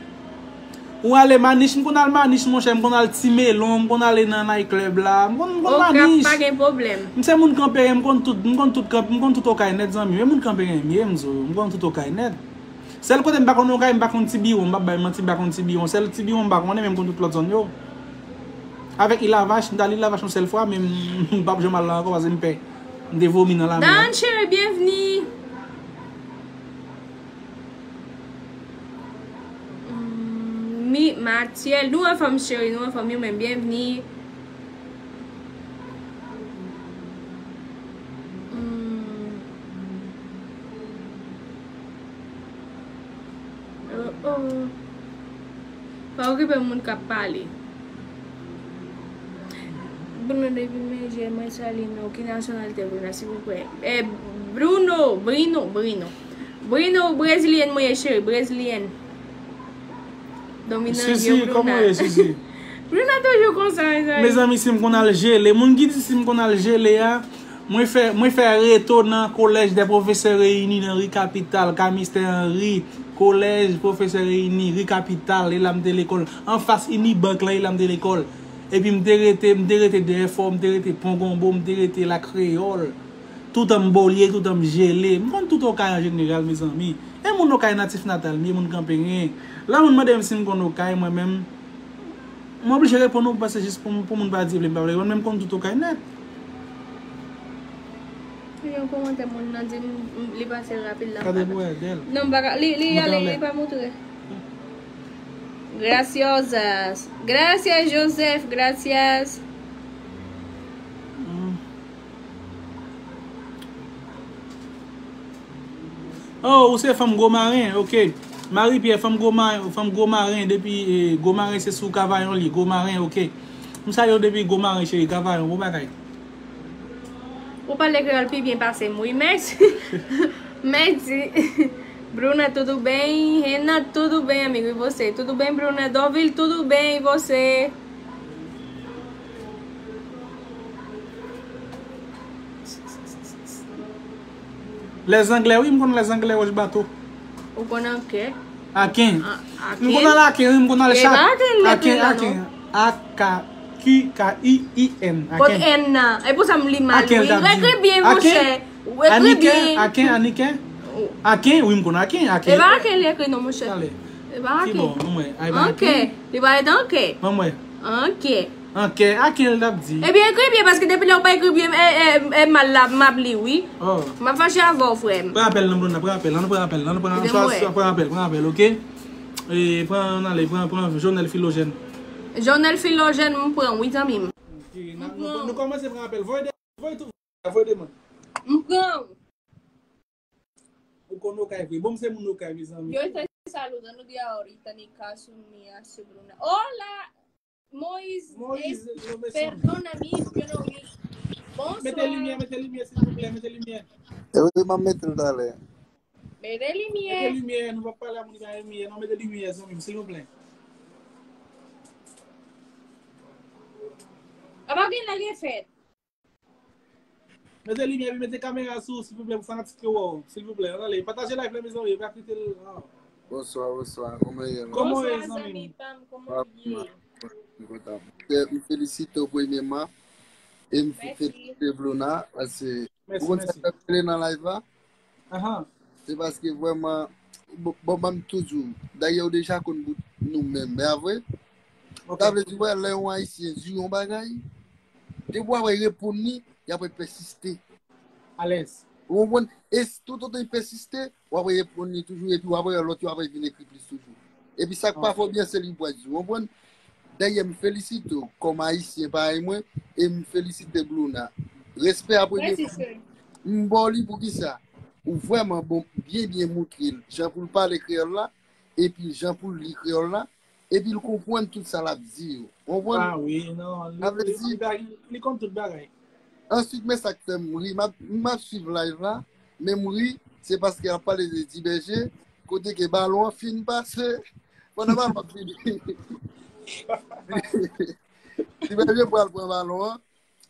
Ou ale Manich, m konn al Manich, monchè, m konn al Ti Melon, m konn ale nan night club la. M konn, m konn Manich. Okap, pa gen pwoblèm. M se moun kanperen, m konn tout, m konn tout kanp-, m konn tout Okay nèt, zanmi. E moun kanperen m ye, m di w, m konn tout Okay nèt. Sèl kote m pa konn Okay, m pa konn Tibiwon, m p ap bay manti, m pa konn Tibiwon. Sèl Tibiwon m pa konnen, men m konn tout lòt zòn yo. Avèk Ilavach, m t al Ilavach yon sèl fwa, men m, m p ap janm al la ankò paske m pè. M te vomi nan lamè a. Dan cheri, byenvni. Mm, mi, Matyèl, nou anfòm cheri, nou anfòm, ou menm, byenvni. Mm. Oh, oh. Pa okipe moun k ap pale. Bruno depi Mejè, mwen salye nou. Ki nasyonalite Bruno, silvouplè? Eh, Bruno, Bruno, Bruno. Bruno, brezilyen mwen ye, cheri, brezilyen. Dominan Sisi, kòman w ye, Sisi? Bruna toujou konsa, mezanmi. Mezanmi, si m konn al jele. Moun ki di si m konn al jele a, mwen fè, mwen fè reto nan Collège des Professeurs Réunis nan ri Kapital, Camiste Henry, Collège Professeurs Réunis, ri Kapital, e la m te lekòl. Anfas Unibank la, e la m te lekòl. Epi m te rete, m te rete dèyè fò, m te rete Pon Gonbo, m te rete La Créole. Toutan m bolye, toutan m jele. M konn tout Okay an jeneral, mezanmi. E moun Okay natif natal m ye, moun Kanperen. Lè moun mande m si m konn Okay, mwen menm, m oblije reponn ou, paske jis pou, pou moun pa di vle m pa vle reponn, men m konn tout Okay nèt. Li gen kòmantè moun nan di m, m, li pase rapid la. Gade pou wè, Del. Non, m pa ka, li, li ale, li pa montre. Graciosas. Gracias, Joseph. Gracias. Oh, ou se fanm Gwo Maren, ok. Marie Pierre, fanm Gwo Maren, fanm Gwo Maren depi eh, Gwo Maren se sou Kavayon li, Gwo Maren, ok. M salye w depi Gwo Maren, cheri, Kavayon, bon bagay. Ou pale kreyòl pi byen pase m, wi. Mèsi. Mèsi. Bruna, tudo bem? Renan, tudo bem, amigo? E você? Tudo bem, Bruna? Dovil, tudo bem? E você? Lèzanglè, wi, m konn lèzanglè wòch bato. Ou konn anke? Aken. M konn al Aken, wi, m konn al chak. Aken, Aken. A K Q K I I N. Kot N nan? E pou sa m li mal, wi. Ekri byen, monchè. Ekri byen. Aken, Aniken. Aken, wi, m konn Aken. Aken. E pa Aken li ekri non, monchè. E pa Aken. Anke. Li pa ret anke. Anke. Anke, Aken l t ap di. Ebyen, ekri byen, paske depi lè ou pa ekri byen, e, e, e mal la, m ap li, wi. M ap fache avè w, frè m. Pran apèl nan, Bruna, pran apèl, ann pran apèl, ann pran apèl, pran apèl, ok? E, pran, ann ale, pran, pran Jonel Filogèn. Jonel Filogèn, m pran, wi, zanmi m. Ok, nou kòmanse pran apèl. Voye de, voye tou, voye demann. M pran. Ou konn Okay vre. Bon, m se moun Okay, mezanmi. Yo estoy saludando de ahorita, ni caso, ni a su Bruna. Hola, Moise. Moise, eh, perdona mi, yo no vi. Bonsoir. Mete limyè, mete limyè, silvouplè, mete limyè. E wi, m ap mete l talè. Mete limyè. Mete limyè, nou p ap pale a moun ki pa gen limyè, non, mete limyè, zanmi m, silvouplè. Apa gen lè gen fèt? Mete limyè epi mete kamera sou ou silvouplè pou fanatik yo wè w. Silvouplè, ann ale. Pataje live la mezanmi, pa kite l. Bonswa, bonswa. Kòman w ye? Kòman w ye zanmi m? Kòman w ye? M kontan. M felisite w premyèman. E m felisite Bluna. Paske ou konn sa k ap rele nan live la? Ahan. Se paske vrèman, bon, bon, ban m tou di w. Dayè, ou deja konn bout nou menm, men a vre? Sa vle di, wè, lè yon Ayisyen di yon bagay, depi w ap reponn li, y ap pèsiste. Alèz. Ou konprann? E toutotan y pèsiste, w ap reponn li toujou, epi w ap wè lòt yo ap vin ekri plis toujou. Epi sa k pa fò byen, se li pou di, ou konprann? Dayè, m felisite w kòm Ayisyen parèy mwen, e m felisite Bluna. Respè a premye. M ba w li poukisa? Ou vrèman bon, byen, byen moutre l jan pou l pale kreyòl la, epi jan pou l li kreyòl la, epi l konprann tout sa l ap di yo. Ou konprann? Ah wi, non, li, li, li, li konn tout bagay. Answit, men sa k fè m ri, m ap, m ap swiv live la, men m ri, se paske y ap pale de Dibèje, kote ke balon an fin pase, pandan balon an fini. Dibèje pral pran balon an,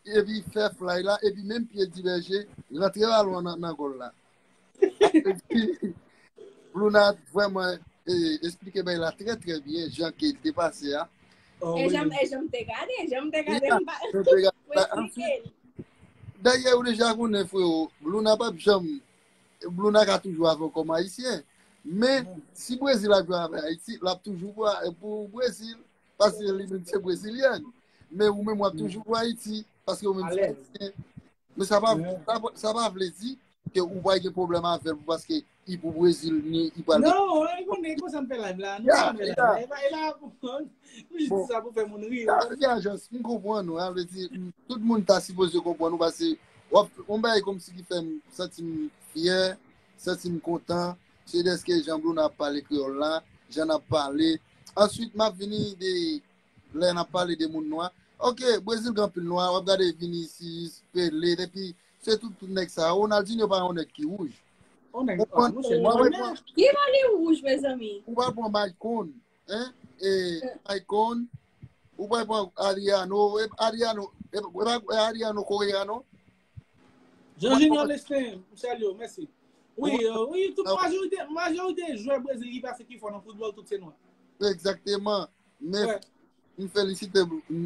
epi fè fly la, epi menm pye Dibèje rantre balon an nan, nan gòl la. Bluna vrèman eh, esplike bagay la trè, trè byen, jan ke l te pase a. E jan, e jan m te gade, jan m te gade, m pa, m te gade, esplike l. Dayè, ou deja konnen, freo, Bluna p ap janm, Bluna ka toujou avè w kòm Ayisyen. Men, si Brezil ap jwe avè Ayiti, l ap toujou pou, pou Brezil. Paske li menm se brezilyèn. Men ou menm w ap toujou pou Ayiti, paske ou menm se ayisyen. Men sa pa, sa, pa- sa pa vle di ke ou pral gen pwoblèm avè l pou paske li pou Brezil, ni li pral. Non, e konnen konsa m fè live la. Nou konn fè live la. E pa, e pa pou, m jis di sa pou fè moun ri. Ya, ya, jans, m konprann ou. Sa vle di, m- tout moun ta sipoze konprann ou paske w ap, yon bagay kòmsi ki fè m santi m fyè, santi m kontan, se dèske jan Bluna ap pale kreyòl la, jan n ap pale. Answit, m ap vini de lè n ap pale de moun nwa. Ok, Brezil gen anpil nwa, w ap gade Vinicius, Pele, epi se tout, tout nèg sa yo. Ronaldinho pa yon nèg ki wouj. Yon nèg nwa, monchè, nwa, nwa. Ki bò li wouj, mezanmi? Ou pral pran Maicon, hein? E Maicon, ou pral pran Adriano, e Adriano, e, e, e Adriano Correa, non? Jean Junior Lestin, m salye w, mèsi. Wi, wi, tout majorite, majorite jwè Brezil ki pase ki fò nan foutbòl, tout se nwa. Egzakteman. Men m felisite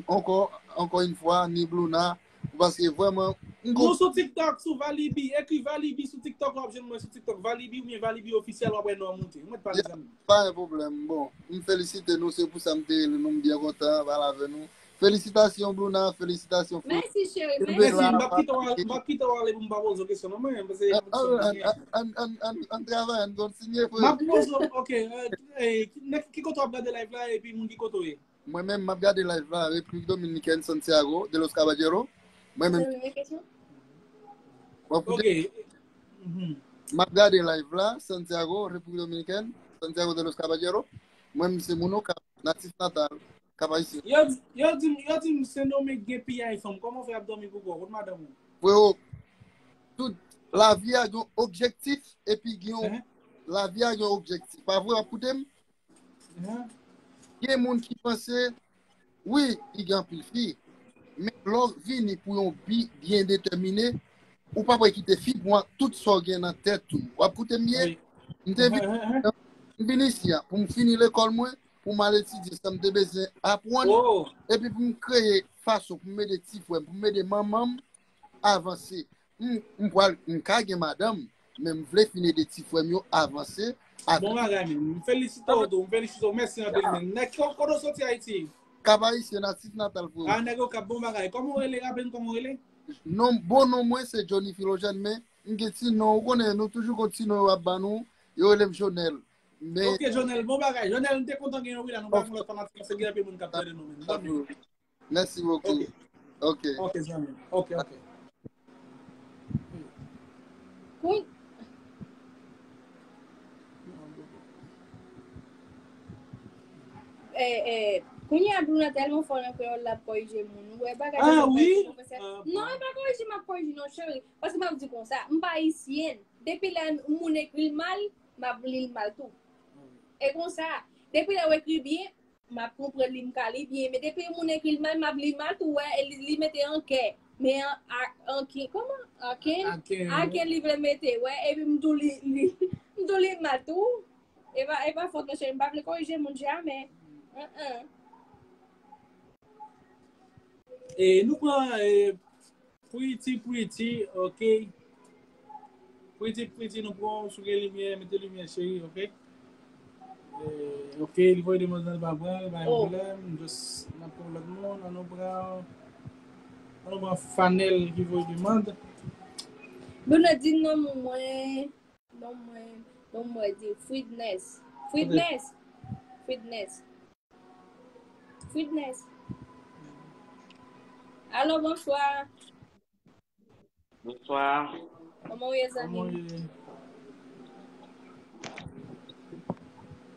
ankò, ankò yon fwa, ni Bluna, paske vrèman. Nou sou TikTok, sou Valibi. Ekri Valibi sou TikTok, w ap jwenn mwen sou TikTok, Valibi oubyen Valibi Ofisyèl, w ap wè non an moute. Mwen t pale zanmi. Pa gen pwoblèm. Bon, m felisite nou, se pou sa m te rele nou, m byen kontan pale avè nou. Felisitasyon, Bruna, felisitasyon, Fred. Mèsi, cheri, mèsi. M ap kite w ale, m ap kite w ale pou m pa poze w kesyon, non, mwen, paske an, an, an, an, an, an travay, an kontinye, frè. M ap poze w, ok, ki kote w ap gade live la, epi moun ki kote w ye? Mwen menm, m ap gade live la, Repiblik Dominikèn, Santiago de los Caballeros. Mwen menm. Ok. M ap gade live la, Santiago, Repiblik Dominikèn, Santiago de los Caballeros. Mwen menm, se moun Okap, natif natal, Cap Haïtien. Yo, yo di m, yo di m Sendomeng gen piyay fanm. Kòman w fè ap dòmi pou kò? Kot madanm ou? Freo, tout lavi a gen objektif, epi gen yon, lavi a gen objektif. Pa vre, w ap koute m? Gen moun ki panse, wi, li gen anpil fi. Men lè w vini pou yon bi byen detèmine, ou p ap kite fi pou tout sa w gen nan tèt ou. W ap koute m byen? M te vin, m vin isi a pou m fini lekòl mwen, pou m al etidye sa m te bezwen aprann, epi pou m kreye fason pou m ede ti frè m, pou m ede manman m avanse. M, m pral, m ka gen madanm, men m vle fin ede ti frè m yo avanse. Bon bagay, men. M felisite w tou, m felisite w. Mèsi anpil, men. Nèg, kote w soti Ayiti? Cap Haïtien, natif natal, frè. Ah, nèg Okap, bon bagay. Kòman w rele? Raple m kòman w rele? Non, bon non mwen se Johnny Philogène, men m gen ti non, ou konnen, nou toujou gon ti non yo ap ban nou, yo rele m Jonel. Men... Ok, Jonel, bon bagay. Jonel, m te kontan gen yon wi la, nou pa gen lòt fanatik, se gen anpil moun k ap tande nou, men. Bon non. Merci beaucoup. Ok. Ok. Ok, zanmi. Ok, ok. Kounye eh, eh, kounye a Bruna tèlman fò nan kreyòl l ap kòrije moun. Ou wè bagay ah, wi? Ah, non, e pa kòrije m ap kòrije non, cheri. Paske m ap di konsa, m pa ayisyèn. Depi lè moun ekri l mal, m ap li l mal tou. E konsa, depi lè w ekri byen, m ap konprann li, m ka li byen. Men depi yon moun ekri l mal, m ap li mal tou, wè, e li, li mete an kè. Men an, a, an ken, kòman? An ken? An ken, an ken li vle mete, wè, epi m tou li, li, m tou li mal tou. E pa, e pa fòt mwen, cheri, m pa vle korije moun jamè. An, an. E nou pran, e, Pretty, pretty, ok. Pretty, pretty, nou pran, si w gen limyè, mete limyè, cheri, ok. Eh, ok, li voye demann nan, li pa pran, li pa gen pwoblèm. Just, n ap pran lòt moun, an nou pran, an nou pran Fanel ki voye demann. Bruna di non mwen, non mwen, non mwen di Fridness. Fridness. Fridness. Fridness. Alo, bonswa. Bonswa. Kòman w ye, zanmi m?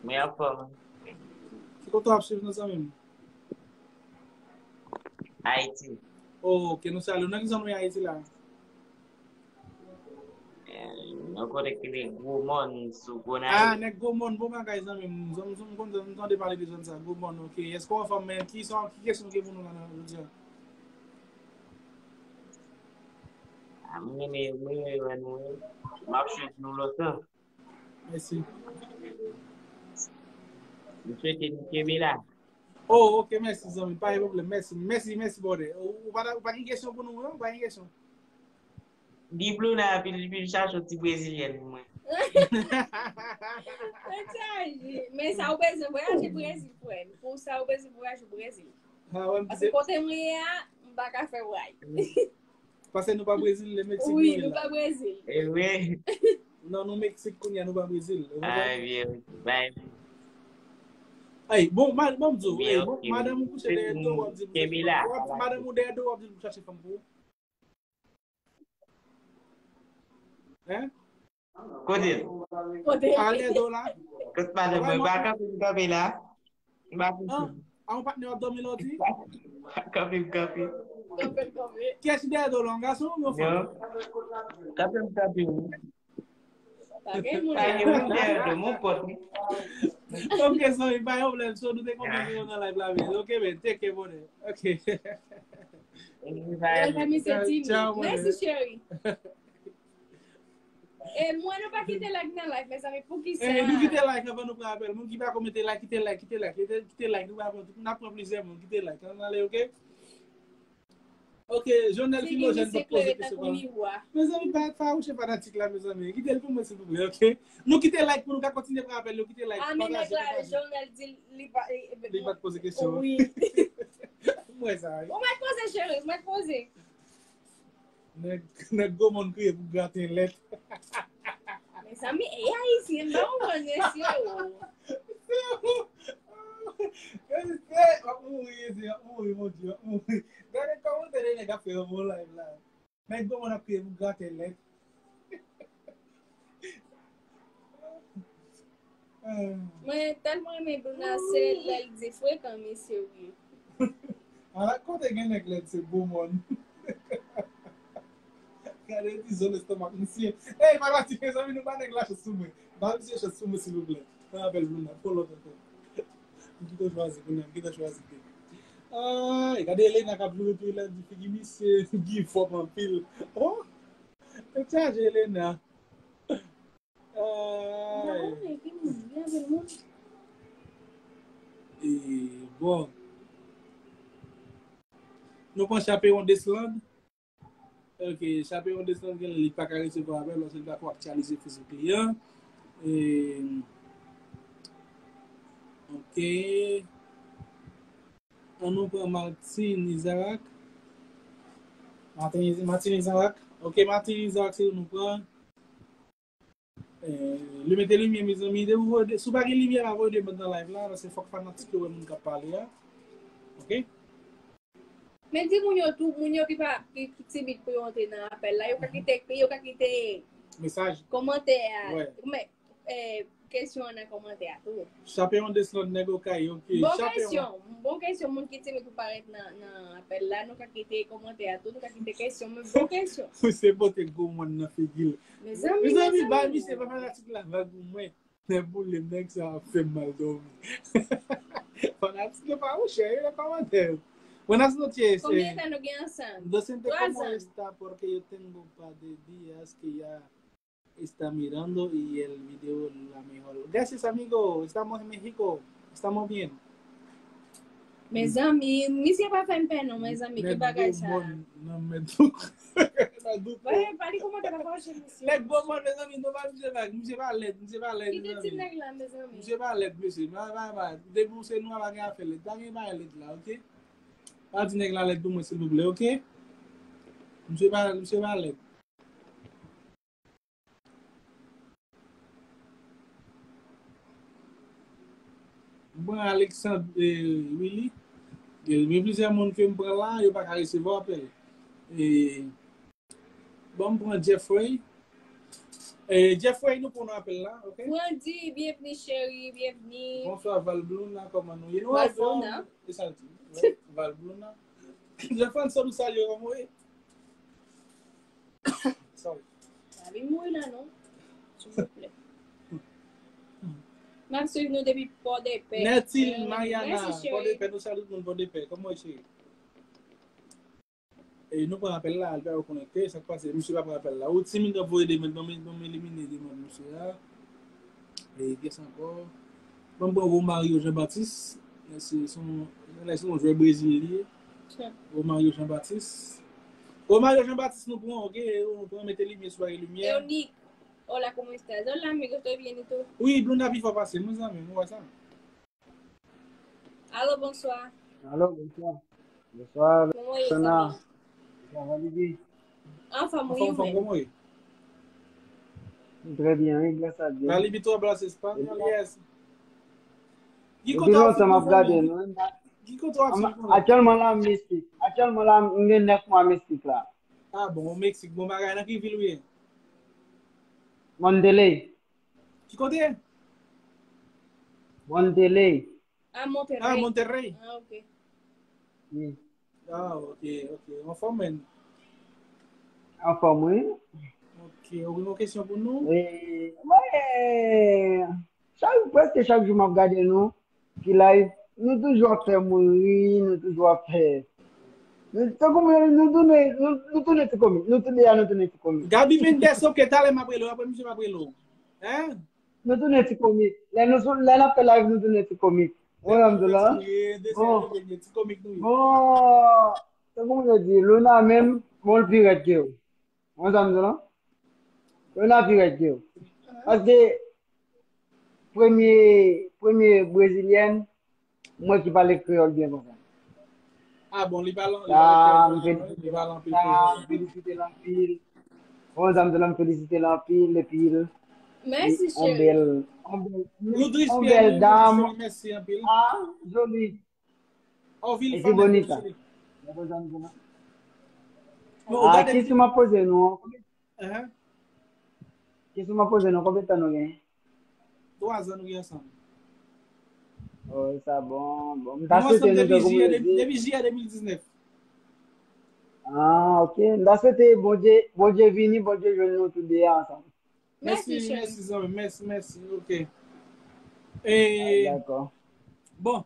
Mwen anfòm. Ki kote w ap swiv nou, zanmi m? Ayiti. Oh, ok, nou salye w. Nan ki zòn w ye Ayiti la? Yon kote ki rele Gwo Mòn sou Gonayiv. Ah, nèg Gwo Mòn, bon bagay, zanmi m. Zanmi m, m konn, m tande pale de zòn sa, Gwo Mòn, ok. Èske w anfòm, men ki sa, ki kesyon w gen pou nou la nan jodi a? Ah, m renmen, m renmen wè nou, wi. M ap swiv nou lontan. Mèsi. M swete nou kenbe la. Oh, ok, mèsi, zanmi. Pa gen pwoblèm. Mèsi, mèsi, mèsi, brother. Ou, ou pa, ou pa gen kesyon pou nou, non? Ou pa gen kesyon? Di Bruna vin, vin chache yon ti brezilyèn pou mwen. Men sa ou bezwen vwayaje Brezil, frè m. Pou sa ou bezwen vwayaje Brezil. Paske kote mwen ye a, m pa ka fè vwayaj. Paske nou pa Brezil, le Meksik nou ye la. Wi, nou pa Brezil. E wi. Non, nou Meksik kounye a, nou pa Brezil. Ay, byen, bay. Ay, bon, ban m di w, bon, madanm ou kouche dèyè do w, w ap di l pou chache fanm pou ou. Hein? Kote l? Kote l? Ale do la. Kot madanm mwen? Pa kanpe m kanpe la. M pa kouche. A yon patnè w ap dòmi la w di? Kanpe m kanpe. Kiyès ki dèyè do la, yon gason oubyen yon fanm? Kanpe m kanpe wi. Pa gen moun dèyè do m, mon pòt wi. Ok, zanmi, pa gen pwoblèm, so nou te konprann yo nan live la, men. Ok, men, take care, brother. Ok. Mèsi, cheri. E mwen, nou pa kite like nan live, mezanmi, poukisa? Eh, nou kite like anvan nou pran apèl. Moun ki pa ko mete like, kite like, kite like, kite, kite like, nou pa pran, n ap pran plizyè moun, kite like. Ann ale, ok? Ok, Jonel Filojèn pa poze kesyon pa. Mezanmi, pa, pa fawouche fanatik la, mezanmi. Kite l pou mwen, silvouplè, ok? Nou kite like pou nou ka kontinye pran apèl, nou kite like. Ah, men nèg la, Jonel di li pa, li pa t poze kesyon. Wi. Ou mèt poze, cheri, ou mèt poze. Nèg, nèg gwo mòn kriye pou graten lèt. Mezanmi, e ayisyen, m pa konprann mesye yo. Mesye, w ap mouri, mesye, w ap mouri, Bondye, w ap mouri. Gade kòmantè de nèg ap fè yon bon live la. Nèg gwo mòn ap kriye pou graten lèt. Mwen tèlman renmen Bruna, se lè l di frekan mesye wi. Ala kote gen nèg lèd se gwo mòn. Gade ti zo lestomak misye. Ey fanatik, mezanmi, nou ba nèg la chans sou mwen. Ba misye chans sou mwen silvouplè. Mwen apèl Bruna, follow tonton. M kite w chwazi Bruna, m kite w chwazi. Ay, gade Elena k ap joure tou, Elena di figi misye give up anpil. Oh, tèt chaje Elena. Ay. E, bon. Nou pran Chaperon Desland. Ok, Chaperon Desland gen li pa ka resevwa apèl paske li pa ko aktyalize Facebook li an. E, ok. An nou pran Martin Isaac. Martin, Martin Isaac. Ok, Martin Isaac, se nou pran. Eh, li mete limyè, mezanmi. Depi ou voye de, si w pa gen limyè, pa voye demann nan live la, paske fòk fanatik yo wè moun k ap pale a. Ok? Men di moun yo tou, moun yo ki pa ki, ki timid pou yo antre nan apèl la, yo ka kite, yo ka kite mesaj, kòmantè a. Men, eh, kesyon an nan kòmantè a tou. Chaperon Desland, nèg Okay, ok. Bon kesyon, bon kesyon, moun ki timid pou parèt nan, nan apèl la, nou ka kite kòmantè a tou, nou ka kite kesyon, men bon kesyon. Misye pote gwo mòn nan figi l. Mezanmi, mezanmi, bay misye pa fanatik la vag pou mwen. Nèg boule, nèg sa ap fè m mal dòmi. Fanatik yo pa mouche, yo nan kòmantè yo. Buenas noches. Konbyen tan nou gen ansanm? Docente, ¿cómo está? Porque yo tengo un par de días que ya está mirando y el video la mejor. Gracias, amigo. Estamos en México. Estamos bien. Mezanmi, misye pa fè m pè non, mezanmi, ki bagay sa? Nan men tou. Nan tou. Bay, pa li kòmantè pa fache misye. Nèg bon mòn, mezanmi, nou pa misye pa, misye pa lèd, misye pa lèd, mezanmi. Kite ti nèg la, mezanmi. Misye pa lèd, mesye. Pa, pa, pa. Depi w se nwa, pa gen afè lèd. Pa gen bagay lèd la, ok? Pa di nèg la lèd pou mwen, silvouplè, ok? Misye pa, misye pa lèd. M pran Alexandre, eh, Willy. Eh, gen plizyè moun ke m pran la, yo pa ka resevwa apèl. Eh, bon, m pran Jeffrey. Eh, Jeffrey, nou pran apèl la, ok? Wendy, bienveni, cheri, bienveni. Bonswa, Valbluna, kòman nou ye? Nou anfòm. E sa l di? Valbluna. Jeffrey, sa nou salye, kòman w ye? Sorry. Pa vin mouri la non. Silvouplè. M ap swiv nou depi Pòdepè. Nètil Mariana, Pòdepè, nou salye tout moun Pòdepè. Kòman w ye, cheri? E nou pran apèl la, Albert konekte, sa k pase? Misye pa pran apèl la. Ou timid ap voye demann, ban m, ban m elimine demann misye a. E kiyès ankò? Ban m pran Romario Jean Baptiste. Lè se yon, lè se yon jwè Brezil li ye. Romario Jean Baptiste. Romario Jean Baptiste nou pran, ok? Nou pran, mete limyè sou bagay limyè. Eunice, hola, ¿cómo estás? Hola, amigo, estoy bien, ¿y tú? Wi, Blonda pi fò pase m, mezanmi, nou wè sa. Alo, bonswa. Alo, bonswa. Bonswa, Lana. Kòman w ye, zanmi? Bonswa, Valibi. Anfòm, wi, ou menm? Anfòm, kòman w ye? Trè byen, wi, gras a Dye. Valibi, tú hablas español, yes. Depi lontan m ap gade nou. Ki kote w ap swiv nou? Aktyèlman la, m Meksik. Aktyèlman la, m gen nèf mwa Meksik la. Ah bon, ou Meksik, bon bagay, nan ki vil ou ye? Monterrey. Ki kote? Monterrey. Ah, Monterrey. Ah, Monterrey. Ah, ok. Wi. Ah, ok, ok. Anfòm, menn? Anfòm, wi. Ok, ou gen yon kesyon pou nou? Wi. Chak, prèske chak jou m ap gade nou, ki live, nou toujou ap fè m ri, nou toujou ap fè. Nou, tankou nou, nou tounen, nou, nou tounen ti komik. Nou tou de a, nou tounen ti komik. Gaby Mendes, ok, talè m ap rele w, apre misye m ap rele w. Hein? Nou tounen ti komik. Lè nou sou, lè n ap fè live, nou tounen ti komik. Ou wè sa m di w la? Bon. Ti komik nou ye. Bon. Tankou moun yo di, Luna menm, bon, l pi rèd ke w. Ou wè sa m di w la? Luna pi rèd ke w. Paske premye, premye brezilyèn, m wè ki pale kreyòl byen konsa. Ah bon, li pa lan, li pa lan, li pa lan anpil sa, pou m felisite l anpil. Bon, zanmi m felisite l anpil, epi l, li on bèl, on bèl, on bèl dam. Mèsi anpil. Ah, joli. Epi bonita. Ah, kesyon m ap poze nou an. Kesyon m ap poze nou, konbyen tan nou gen? Twa zan nou gen ansanm. Oh, sa bon. Bon, m ta swete nou tankou Brezil. Depi jiyè de mil diznèf. Ah, ok. M ta swete Bondye, Bondye vini, Bondye jwenn nou tou de ansanm. Mèsi, mèsi, zanmi. Mèsi, mèsi. Ok. E, dakò. Bon,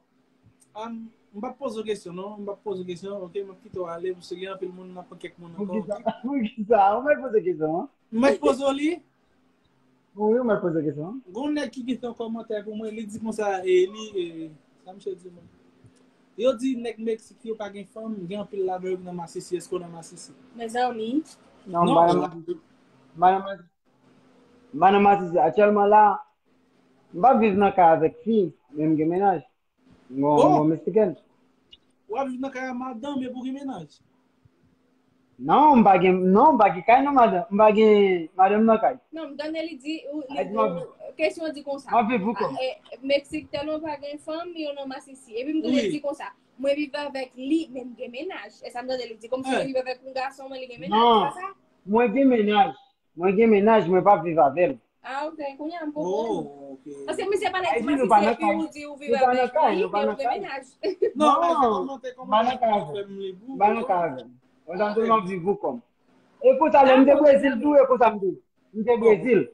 m p ap poze w kesyon, non. M p ap poze w kesyon, ok? M ap kite w ale, paske gen anpil moun, n ap pran kèk moun ankò, ok? Poukisa? Poukisa? Ou mèt poze kesyon an? M mèt poze w li? Wi, ou mèt poze kesyon an. Gon nèg ki kite yon kòmantè pou mwen, li di konsa, e, li, e, sa misye di mwen? Yo di nèg Meksik yo pa gen fanm, gen anpil ladan yo ki nan masisi. Èske w nan masisi? Mezanmi. Non, m pa nan masisi. M pa nan masisi. M pa nan masisi. Aktyèlman la, m p ap viv nan kay avèk fi, men m gen mennaj. M gon, m gon Meksiken. W ap viv nan kay ak madanm epi w gen mennaj? Non, m pa gen, non, m pa gen kay non, madanm. M pa gen madanm nan kay. Non, m tande li di, ou, li, kesyon di konsa. M ap viv pou kò m. E, Meksik tèlman pa gen fanm, yo nan masisi. Epi m tande li di konsa, mwen viv avèk li, men m gen mennaj. E sa m tande li di, kòmsi mwen viv avèk yon gason, men li gen mennaj, se pa sa? Non, mwen gen mennaj. Mwen gen mennaj, mwen p ap viv avè l. Ah, ok. Kounye a m konprann. Oh, ok. Paske misye pa nan di masisi epi ou di ou viv avèk li, men ou gen mennaj. Non, non, m pa nan kay avè l. M pa nan kay avè l. Mwen tankou m ap viv pou kò m. E pou talè, m te Brezil tou, e konsa m te. M te Brezil.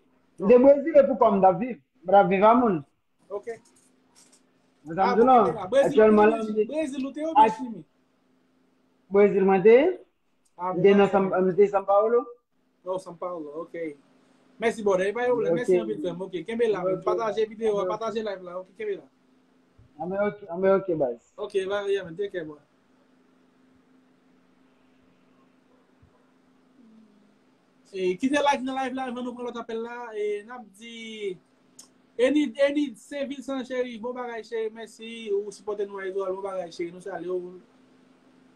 M te Brezil, e pou kò m m t ap viv. M pa t ap viv a moun. Ok. Mwen tankou non. Aktyèlman la, m te Brezil, ou te oubyen Chili? Brezil, mwen te. M te nan São, m te São Paulo. Oh, São Paulo, ok. Mèsi, brother. E pa yon pwoblèm. Mèsi anpil, frè m. Ok, kenbe la, men. Pataje videyo a, pataje live la. Ok, kenbe la. Anben, ok, anben, ok, baz. Ok, bye, yeah, man. Take care, bro. E, kite like nan live la, anvan nou pran lòt apèl la. E, n ap di, Enid, Enid, Saint Vincent, cheri, bon bagay, cheri, mèsi, ou sipòte nou a Etwal, bon bagay, cheri, nou salye w.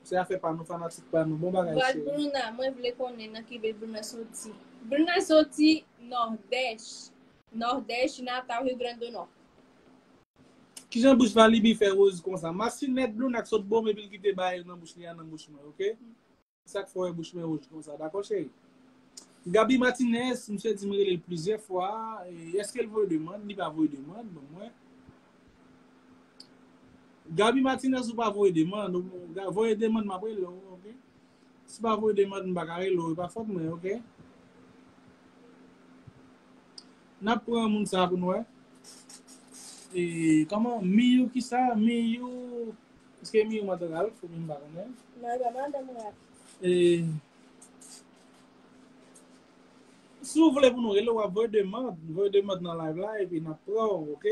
Se afè pa nou, fanatik pa nou, bon bagay, cheri. Brad Bruna, mwen vle konnen nan ki vil Bruna soti. Bruna soti Nòdès, Nòdès, Natal, Rio Grande do Norte. Kijan bouch Valibi fè wouj konsa? Masinèt Bruna k sot bon, epi l kite bagay nan bouch li a nan bouch mwen, ok? Sa k fè w wè bouch mwen wouj konsa, dakò, cheri? Gaby Martinez, misye di m rele l plizyè fwa. E, èske l voye demann? Li pa voye demann, ban m wè. Gaby Martinez, ou pa voye demann. Ou ga-, voye demann, m ap rele w, ok? Si w pa voye demann, m pa ka rele w, e pa fòt mwen, ok? N ap pran moun sa pou nou wè. E, kòman? Miyou kisa? Miyou, èske Miyou madan Ralph oubyen m pa konnen? Non, e pa madan Ralph. E, si w vle pou nou rele w, w ap voye demann, voye demann nan live la, epi n ap pran w, ok?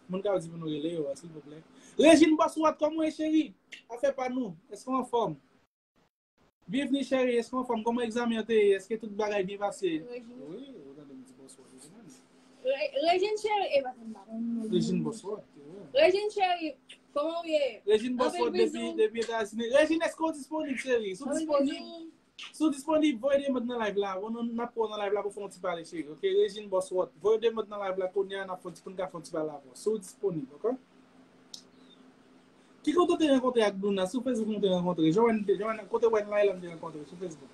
Moun k ap di pou nou rele yo a, silvouplè. Regine Bosworth, kòman w ye, cheri? Afè pa nou, èske w anfòm? Byenvni, cheri, èske w anfòm? Kòman egzamen an te ye? Èske tout bagay byen pase? Wi, ou tande m di bonswa, Regine. Re-, Regine, cheri, e pa m pa konn non. Regine Bosworth, yeah. Regine, cheri, kòman w ye? Regine Bosworth depi, depi Etazini. Regine, èske w disponib, cheri? Si w disponib, si w disponib, voye demann nan live la. Bon, n ap pran w nan live la pou fè yon ti pale, cheri. Ok, Regine Bosworth, voye demann nan live la kounye a, n ap fè yon ti, pou n ka fè yon ti pale avè w. Si w disponib, ok? Ki kote w te rankontre ak Bruna? Sou Facebook nou te rankontre. Jan w wè n te, jan w wè n, kote w wè n la, e la n te rankontre sou Facebook.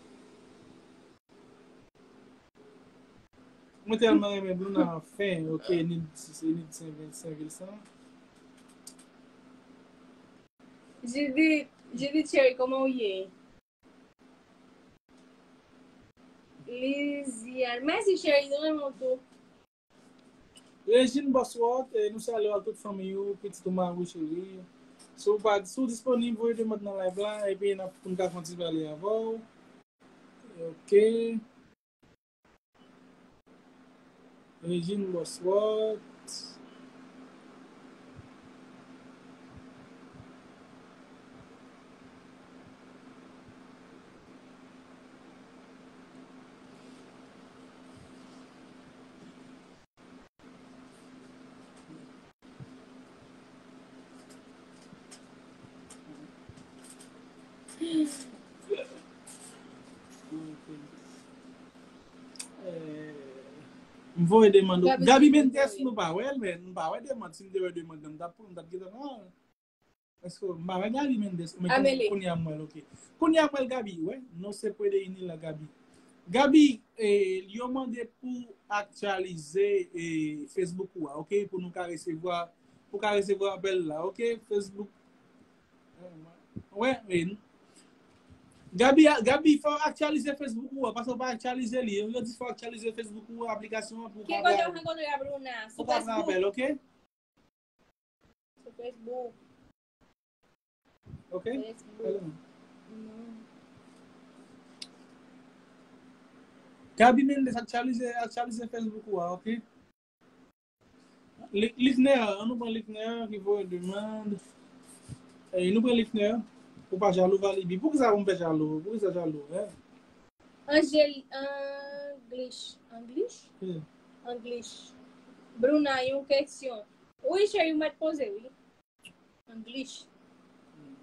Mwen tèlman renmen Bruna anfen. Ok, Nid, se Nid Sen, Sen Vilsan. Judith, Judith cheri, kòman w ye? Liziane, mèsi cheri, nou renmen w tou. Regine Bosworth, eh, nou salye w ak tout fanmi ou, pitit ou, mari w, cheri. Si w pa, si w disponib, voye demann nan live la, epi n ap, pou n ka fè yon ti pale avè w. Ok. Regine Bosworth. Ok. Eh, m voye demann. Gaby Mendes, nou pa wè l, men nou pa wè demann. Si m te wè demann nan, m t ap pran, m t ap gentan pran. Èske m pa wè Gaby Mendes? Men kounye a m wè l, ok. Kounye a m wè l, Gaby, wè. No se puede unir la, Gaby. Gaby, eh, yo mande pou aktyalize, eh, Facebook ou a, ok? Pou nou ka resevwa, pou ka resevwa apèl la, ok? Facebook. Wè, men. Gaby, Gaby, fò w aktyalize Facebook ou a, paske w pa aktyalize li. Yo di fò w aktyalize Facebook ou a, aplikasyon an pou w ka fè apèl, ok? Sou Facebook. Ok? Facebook. Hello. Non. Gaby Mendes, aktyalize, aktyalize Facebook ou a, ok? Li- Livner, an nou pran Livner ki voye demann. Eh, nou pran Livner. Ou pa jalou, Valibi. Poukisa pou m fè jalou? Poukisa jalou, hein? Angel, Anglish. Anglish? Yeah. Anglish. Bruna, yon kesyon. Wi, cheri, ou mèt poze, wi. Anglish.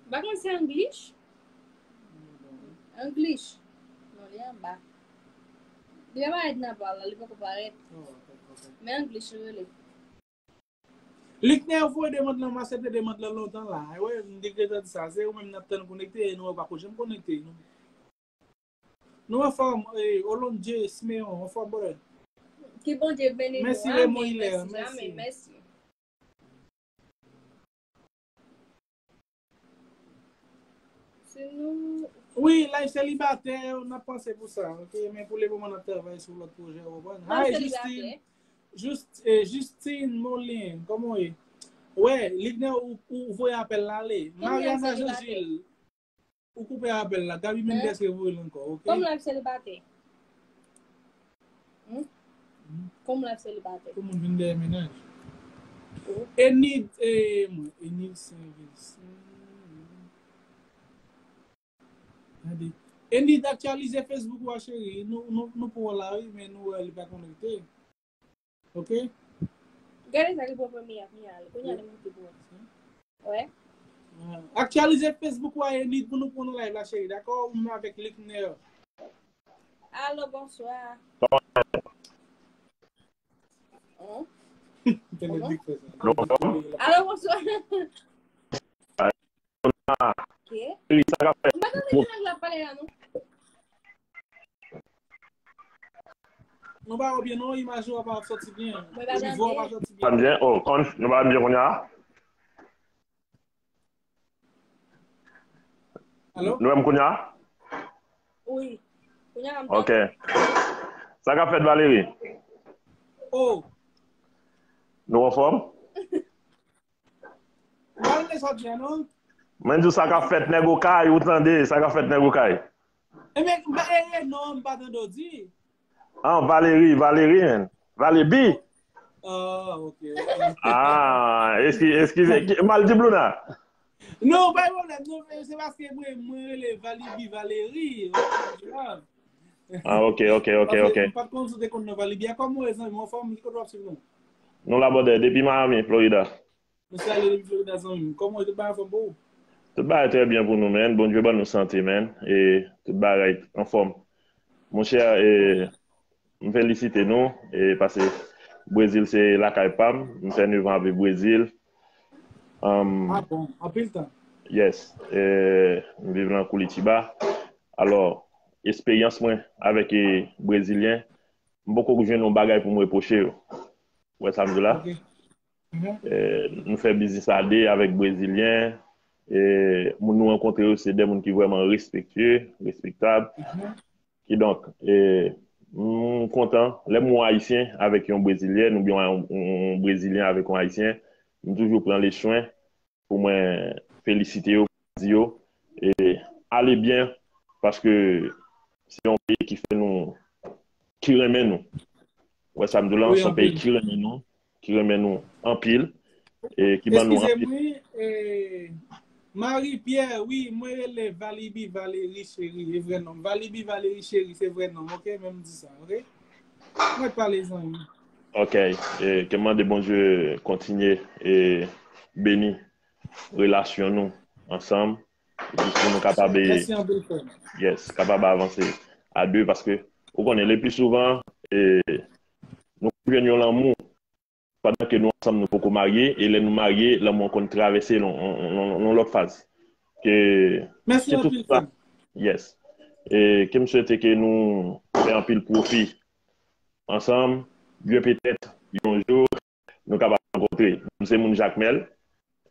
M pa konn se Anglish? Anglish. Non, li anba. Li anba èd nan pa la, li poko parèt. Oh, ok, ok. Men Anglish li rele. Likner voye demann lan, m aksepte demann lan lontan la. Wi, m te gentan di sa. Se ou menm n ap tann konekte, e nou pa ko janm konekte. Nou, nou anfòm, eh, Olondje Simeon, anfòm, brother. Ki Bondye beni nou. Mèsi, Raymond Hilaire, mèsi. Amèn, mèsi. Si nou Wi, live selibatè, n ap panse pou sa, ok? Men pou le moman, n ap travay sou lòt pwojè, ou konprann? Hi, Justine. Just, eh, Justine Molin, kòman w ye? Wè, Likner, ou, ou voye apèl la ale. Mariana Jean Gilles, ou koupe apèl la. Gaby Mendes revoye l ankò, ok? Kòm live selibatè. Hmm? Hmm? Kòm live selibatè. Pou moun vin dèyè mennaj. Oh. Enid, eh, mwen, Enid Saint Vincent. Gade. Enid, aktyalize Facebook ou a, cheri. Nou, nou, nou pran la, wi, men nou wè li pa konekte. Ok? Gade sa ki pran premye a, kounye a, kounye a li monte pou wè. Wè. Ah, aktyalize Facebook ou a, Enid, pou nou pran nan live la, cheri. Dakò? Ou menm avèk Likner. Alo, bonswa. Hein? Tande dik fè sa. Alo, bonswa. Ok. Wi, sa k ap fèt? M pa tande ki lang l ap pale la, non. Nou pa wè byen, non, imaj ou pa soti byen. Mwen pa tande. Vwa pa soti byen. Pa byen? Oh, konn, nou pa byen kounye a? Alo? Nou wè m kounye a? Wi. Kounye a m tande. Ok. Sa k ap fèt, Valery? Oh. Nou anfòm? Mwen di w sa k ap fèt, nèg Okay, ou tande, sa k ap fèt, nèg Okay. Ebyen, e, e, non, m pa tande w di. Ah, Valery, Valery, man. Valebi. Ah, ok, ok. Ah, eski-, eskize. Ki, m al di Bruna? Non, pa gen pwoblèm. Non, men se paske mwen, mwen rele Valibi Valery. Ah, ok, ok, ok, ok. Paske m pa t konn si w te konn non Valibi a. Kòman w ye, zanmi m? Anfòm, ki kote w ap swiv nou? Nou la, brother, depi Miami, Florida. Mwen salye depi Florida, zanmi m. Kòman w ye? Tout bagay anfòm pou ou? Tout bagay trè byen pou nou, man. Bondye ban nou sante, man. E tout bagay anfòm. Monchè, e, m felisite nou, e, paske Brezil se lakay pa m. M fè nèf an ap viv Brezil. Um, ah bon, anpil tan. Yes. E, m viv nan Curitiba. Alò, esperyans mwen avèk, e, Brezilyen, m poko jwenn yon bagay pou m repwoche yo. Ou wè sa m di w la? Ok. Mhm. Eh, nou fè biznis a de avèk Brezilyen. Eh, moun nou rankontre yo, se de moun ki vrèman respektye, respektab. Mhm. Kidonk, eh, m kontan, lè m wè yon Ayisyen avèk yon Brezilyèn oubyen yon, yon, yon Brezilyen avèk yon Ayisyen, m toujou pran leswen pou mwen felisite yo, di yo, eh, ale byen, paske se yon peyi ki fè nou, ki renmen nou. Ou wè sa m di w la, se yon peyi ki renmen nou, ki renmen nou anpil, e ki ban nou anpil. Eskize m, wi, eh, Marie Pierre, wi, mwen rele Valibi Valery Chéry, e vrè non m. Valibi Valery Chéry, se vrè non m, ok? Men m di sa, ok? Mwen pale zanmi. Ok, e ke mande Bondye kontinye e beni relasyon nou ansanm. Jis pou nou kapab, e, Mèsi anpil, frè m. Yes, kapab avanse a de, paske ou konnen, le pli souvan, e, nou jwenn yon lanmou, pandan ke nou ansanm, nou poko marye, e lè nou marye, lanmou an konn travèse yon, yon, yon, yon lòt faz. Ke Mèsi se tout anpil, sa. Frè m. Yes. E ke m swete ke nou fè anpil pwofi ansanm, byen petèt, yon jou, nou kapab rankontre. M se moun Jakmèl,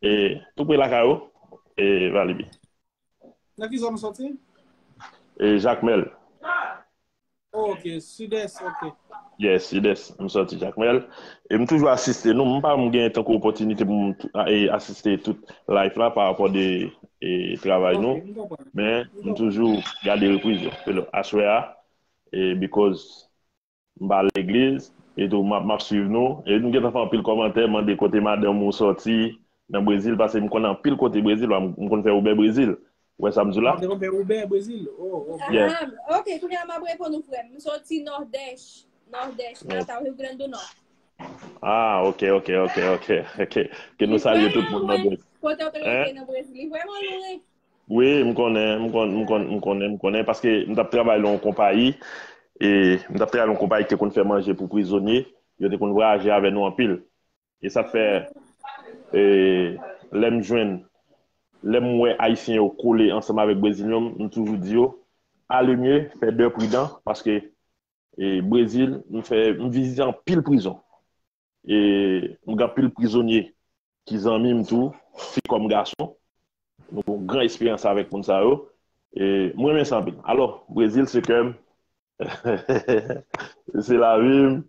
e tou pre lakay ou, e Valibi. Nan ki zòn ou sòti? E Jakmèl. Oh, ok, Sidès, ok. Yes, Sidès. M sòti Jakmèl. E m toujou asiste nou. M pa m gen tankou opòtinite pou m tou- a- e asiste tout live la pa rapò de e, travay nou. Ok, m konprann. Men m toujou gade repriz yo. Aswè a, e because m pa legliz, e tou m ap, m ap swiv nou. E nou gentan fè anpil kòmantè, mande kote madanm ou sòti nan Brezil, paske m konn anpil kote Brezil, m konn fè Uber Brezil. Ou wè sa m di w la? Ah, ou te konn fè Uber Brezil? Oh, ok. Yeah. Ah, ok, kounye a m ap reponn ou, frè m. M sòti Nòdès. Nòdès, Yes. Natal, Rio Grande do Nò. Ah, ok, ok, ok, ok, ok. Ke nou salye tout moun nan Brezil. Kote w te Hein? rete nan Brezil, li vrèman lwen. Wi, m konnen, m konnen, m konnen, m konnen, m konnen, paske m t ap travay nan yon konpayi, e m t ap travay nan yon konpayi ki te konn fè manje pou prizonye, yo te konn vwayaje avè nou anpil. E sa fè, e, lè m jwenn, lè m wè Ayisyen yo kole ansanm avèk Brezilyen, m toujou di yo, a le mye, fè dè pridan, paske, e, Brezil, m fè, m vizite anpil prizon. E m gen anpil prizonye ki zanmi m tou, fi kòm gason. Nou gen yon gran esperyans avèk moun sa yo. E m renmen sa anpil. Alò, Brezil se kè m. Se lavi m.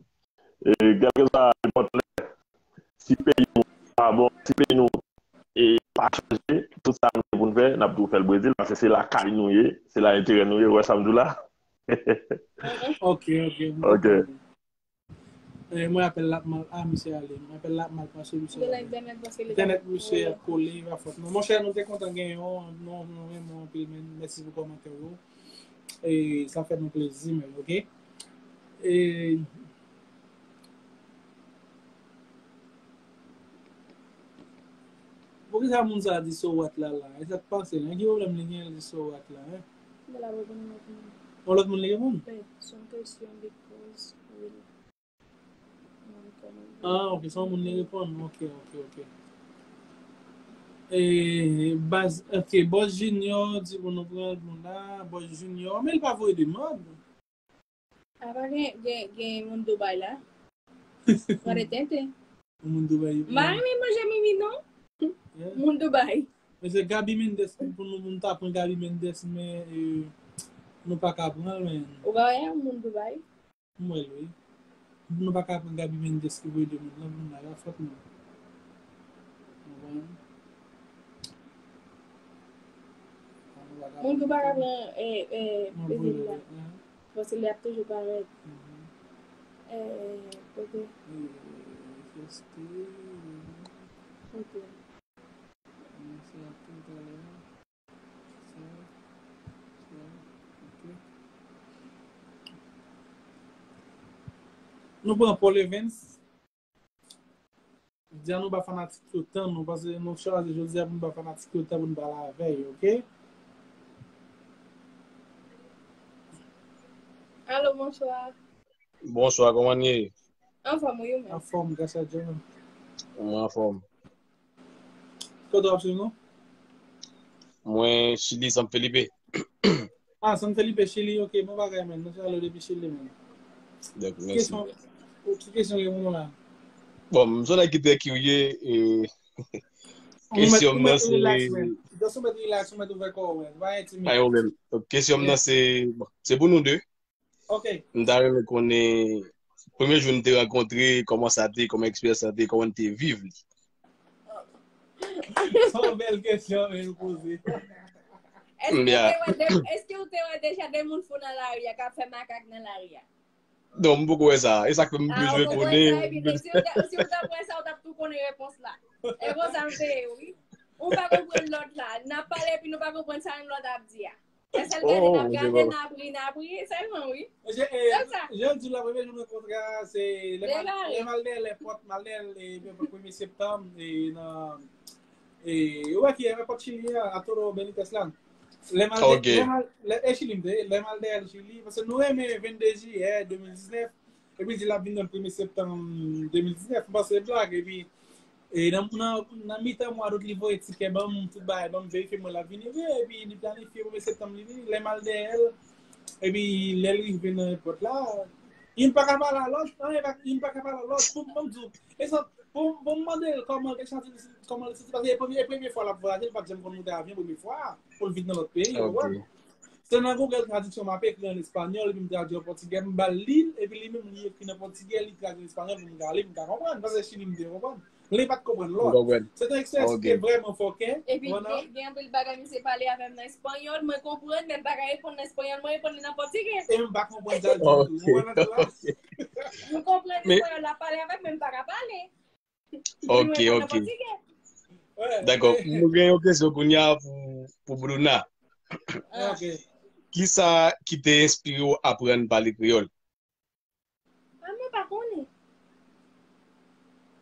E kèlkeswa nenpòt lè, si peyi nou pa bon, si peyi nou e pa chanje, tout sa nou gen pou n fè, n ap toujou fè l Brezil, paske se lakay nou ye, se la enterè nou ye, ou wè sa m di w la? Ok, ok. Ok. Eh, mwen apèl la ap mal. Ah, misye ale. Mwen apèl la ap mal pase misye. De la entènèt paske li Entènèt misye ap kole, pa fòt nou. Monchè, nou te kontan gen yon, nou, nou renmen anpil, men mèsi pou kòmantè yo. E sa fè nou plezi, men, ok? E poukisa moun sa a di so what la la? E sa k pase la? Ki pwoblèm li gen, li di so what la, hein? Bèl ap reponn yon lòt moun. Yon lòt moun li reponn? Wi, se yon kesyon because we Ah, ok, se yon moun li reponn. Ok, ok, ok. E, baz, ok, Boss Junior di pou nou pran moun la, Boss Junior, men li pa voye demann. Apa gen, gen, gen moun Dubai la? Mande tenten. Moun Dubai. M pa renmen manje mimi non. Yeah. Moun Dubai. Men se Gaby Mendes pou nou, nou ta pran Gaby Mendes, men e, nou pa ka pran l, men Ou pa wè yon moun Dubai? M wè l, wi. Nou pa ka pran Gaby Mendes ki voye demann lan, moun la, la fòt nou. Ou konprann? Moun ki pa ka pran e, e, Mwen Brezil voye la. L, hein. Paske li ap toujou parèt. Mhm. E, kote? E, F S T, Kote? Mwen fè tou talè. Sa, sa, ok. Nou pran Paul Evans. Di a nou pa fanatik yo tan, nou, paske nou chwazi jodi a pou nou pa fanatik yo tan pou nou pale avè yo, ok? Alo, bonswa. Bonswa, kòman n ye? Anfòm, wi, ou menm? Anfòm, gras a Dye. Mwen anfòm. Kote w ap swiv nou? Mwen Chili, San Felipe. Ah, San Felipe, Chili, ok, bon bagay, men. Nou salye depi Chili, men. Donk, mèsi. Kesyon, ki kesyon gen pou nou la? Bon, m se yon nèg ki trè kirye, e kesyon m nan se... Just ou mèt relax, ou mèt ouvè kò w, pa entimide. Pa gen pwoblèm. Donk, kesyon m nan se, bon, se pou nou de. Ok. M ta renmen konnen, premye jou n te rankontre, kòman sa te, kòman eksperyans sa te, kòman n te viv li. Se yon bèl kesyon men nou poze. Èske ou te wè de- èske ou te wè deja de moun fou nan lari a k ap fè makak nan lari a? Non, m poko wè sa. E sa k fè m bezwen konnen. Si ou t ap wè sa, ou t ap tou konnen repons la. E konsa m te ye, wi. Ou pa konprann lòt la. N ap pale epi nou pa konprann sa menm lòt ap di a. Se sèl gade n ap gade, n ap ri, n ap ri sèlman, wi. Jan di la, premye jou nou rankontre a, se lè m al dèyè lèpòt, m al dèyè premye septanm, e nan E, ou wè ki e, nenpòt Chili a, a Toro Benitez la. Lè m al, ok, lè m al, lè, e Chili m te, lè m al dèyè l Chili, paske nou renmen vennde jiyè de mil diznèf, epi l di l ap vin nan premye septanm de mil diznèf, m panse se blag, epi, e nan, nan, nan mitan mwa dout, li voye tikè ban m, tout bagay, ban m verifye, m wè l ap vini vre, epi li planifye premye septanm li vini, lè m al dèyè l, epi lè l rive nan èpòt la, youn pa ka pale a lòt, anyen pa, youn pa ka pale a lòt, pou m di w, e sa, pou, pou m mande l kòman l te santi, kòman l te santi, paske e premye, e premye fwa l ap vwayaje, li pa t janm konn moute avyon, premye fwa pou l vin nan lòt peyi, w konprann? Se nan Google Traduction m ap ekri an espanyòl, epi m tradui an pòtigè, m ba l li, epi li menm li ekri nan pòtigè, li tradui an espanyòl pou m ka li, m ka konprann, paske Chili m te, w konprann? Li pa t konprann lòt. Se te yon eksperyans ki te vrèman fòkè. Epi gen, gen anpil bagay misye pale avè m nan espanyòl, mwen konprann, men l pa ka reponn nan espanyòl, mwen reponn li nan pòtigè. E m pa konprann sa l di tou. Ou wè nan la? M konprann espanyòl la pale avè m, men m pa ka pale. Ok, ok. Dakò. Mwen gen yon kesyon kounye a pou, pou Bruna. Kisa ki te enspire w aprann pale kreyòl? Ah, mwen pa konnen.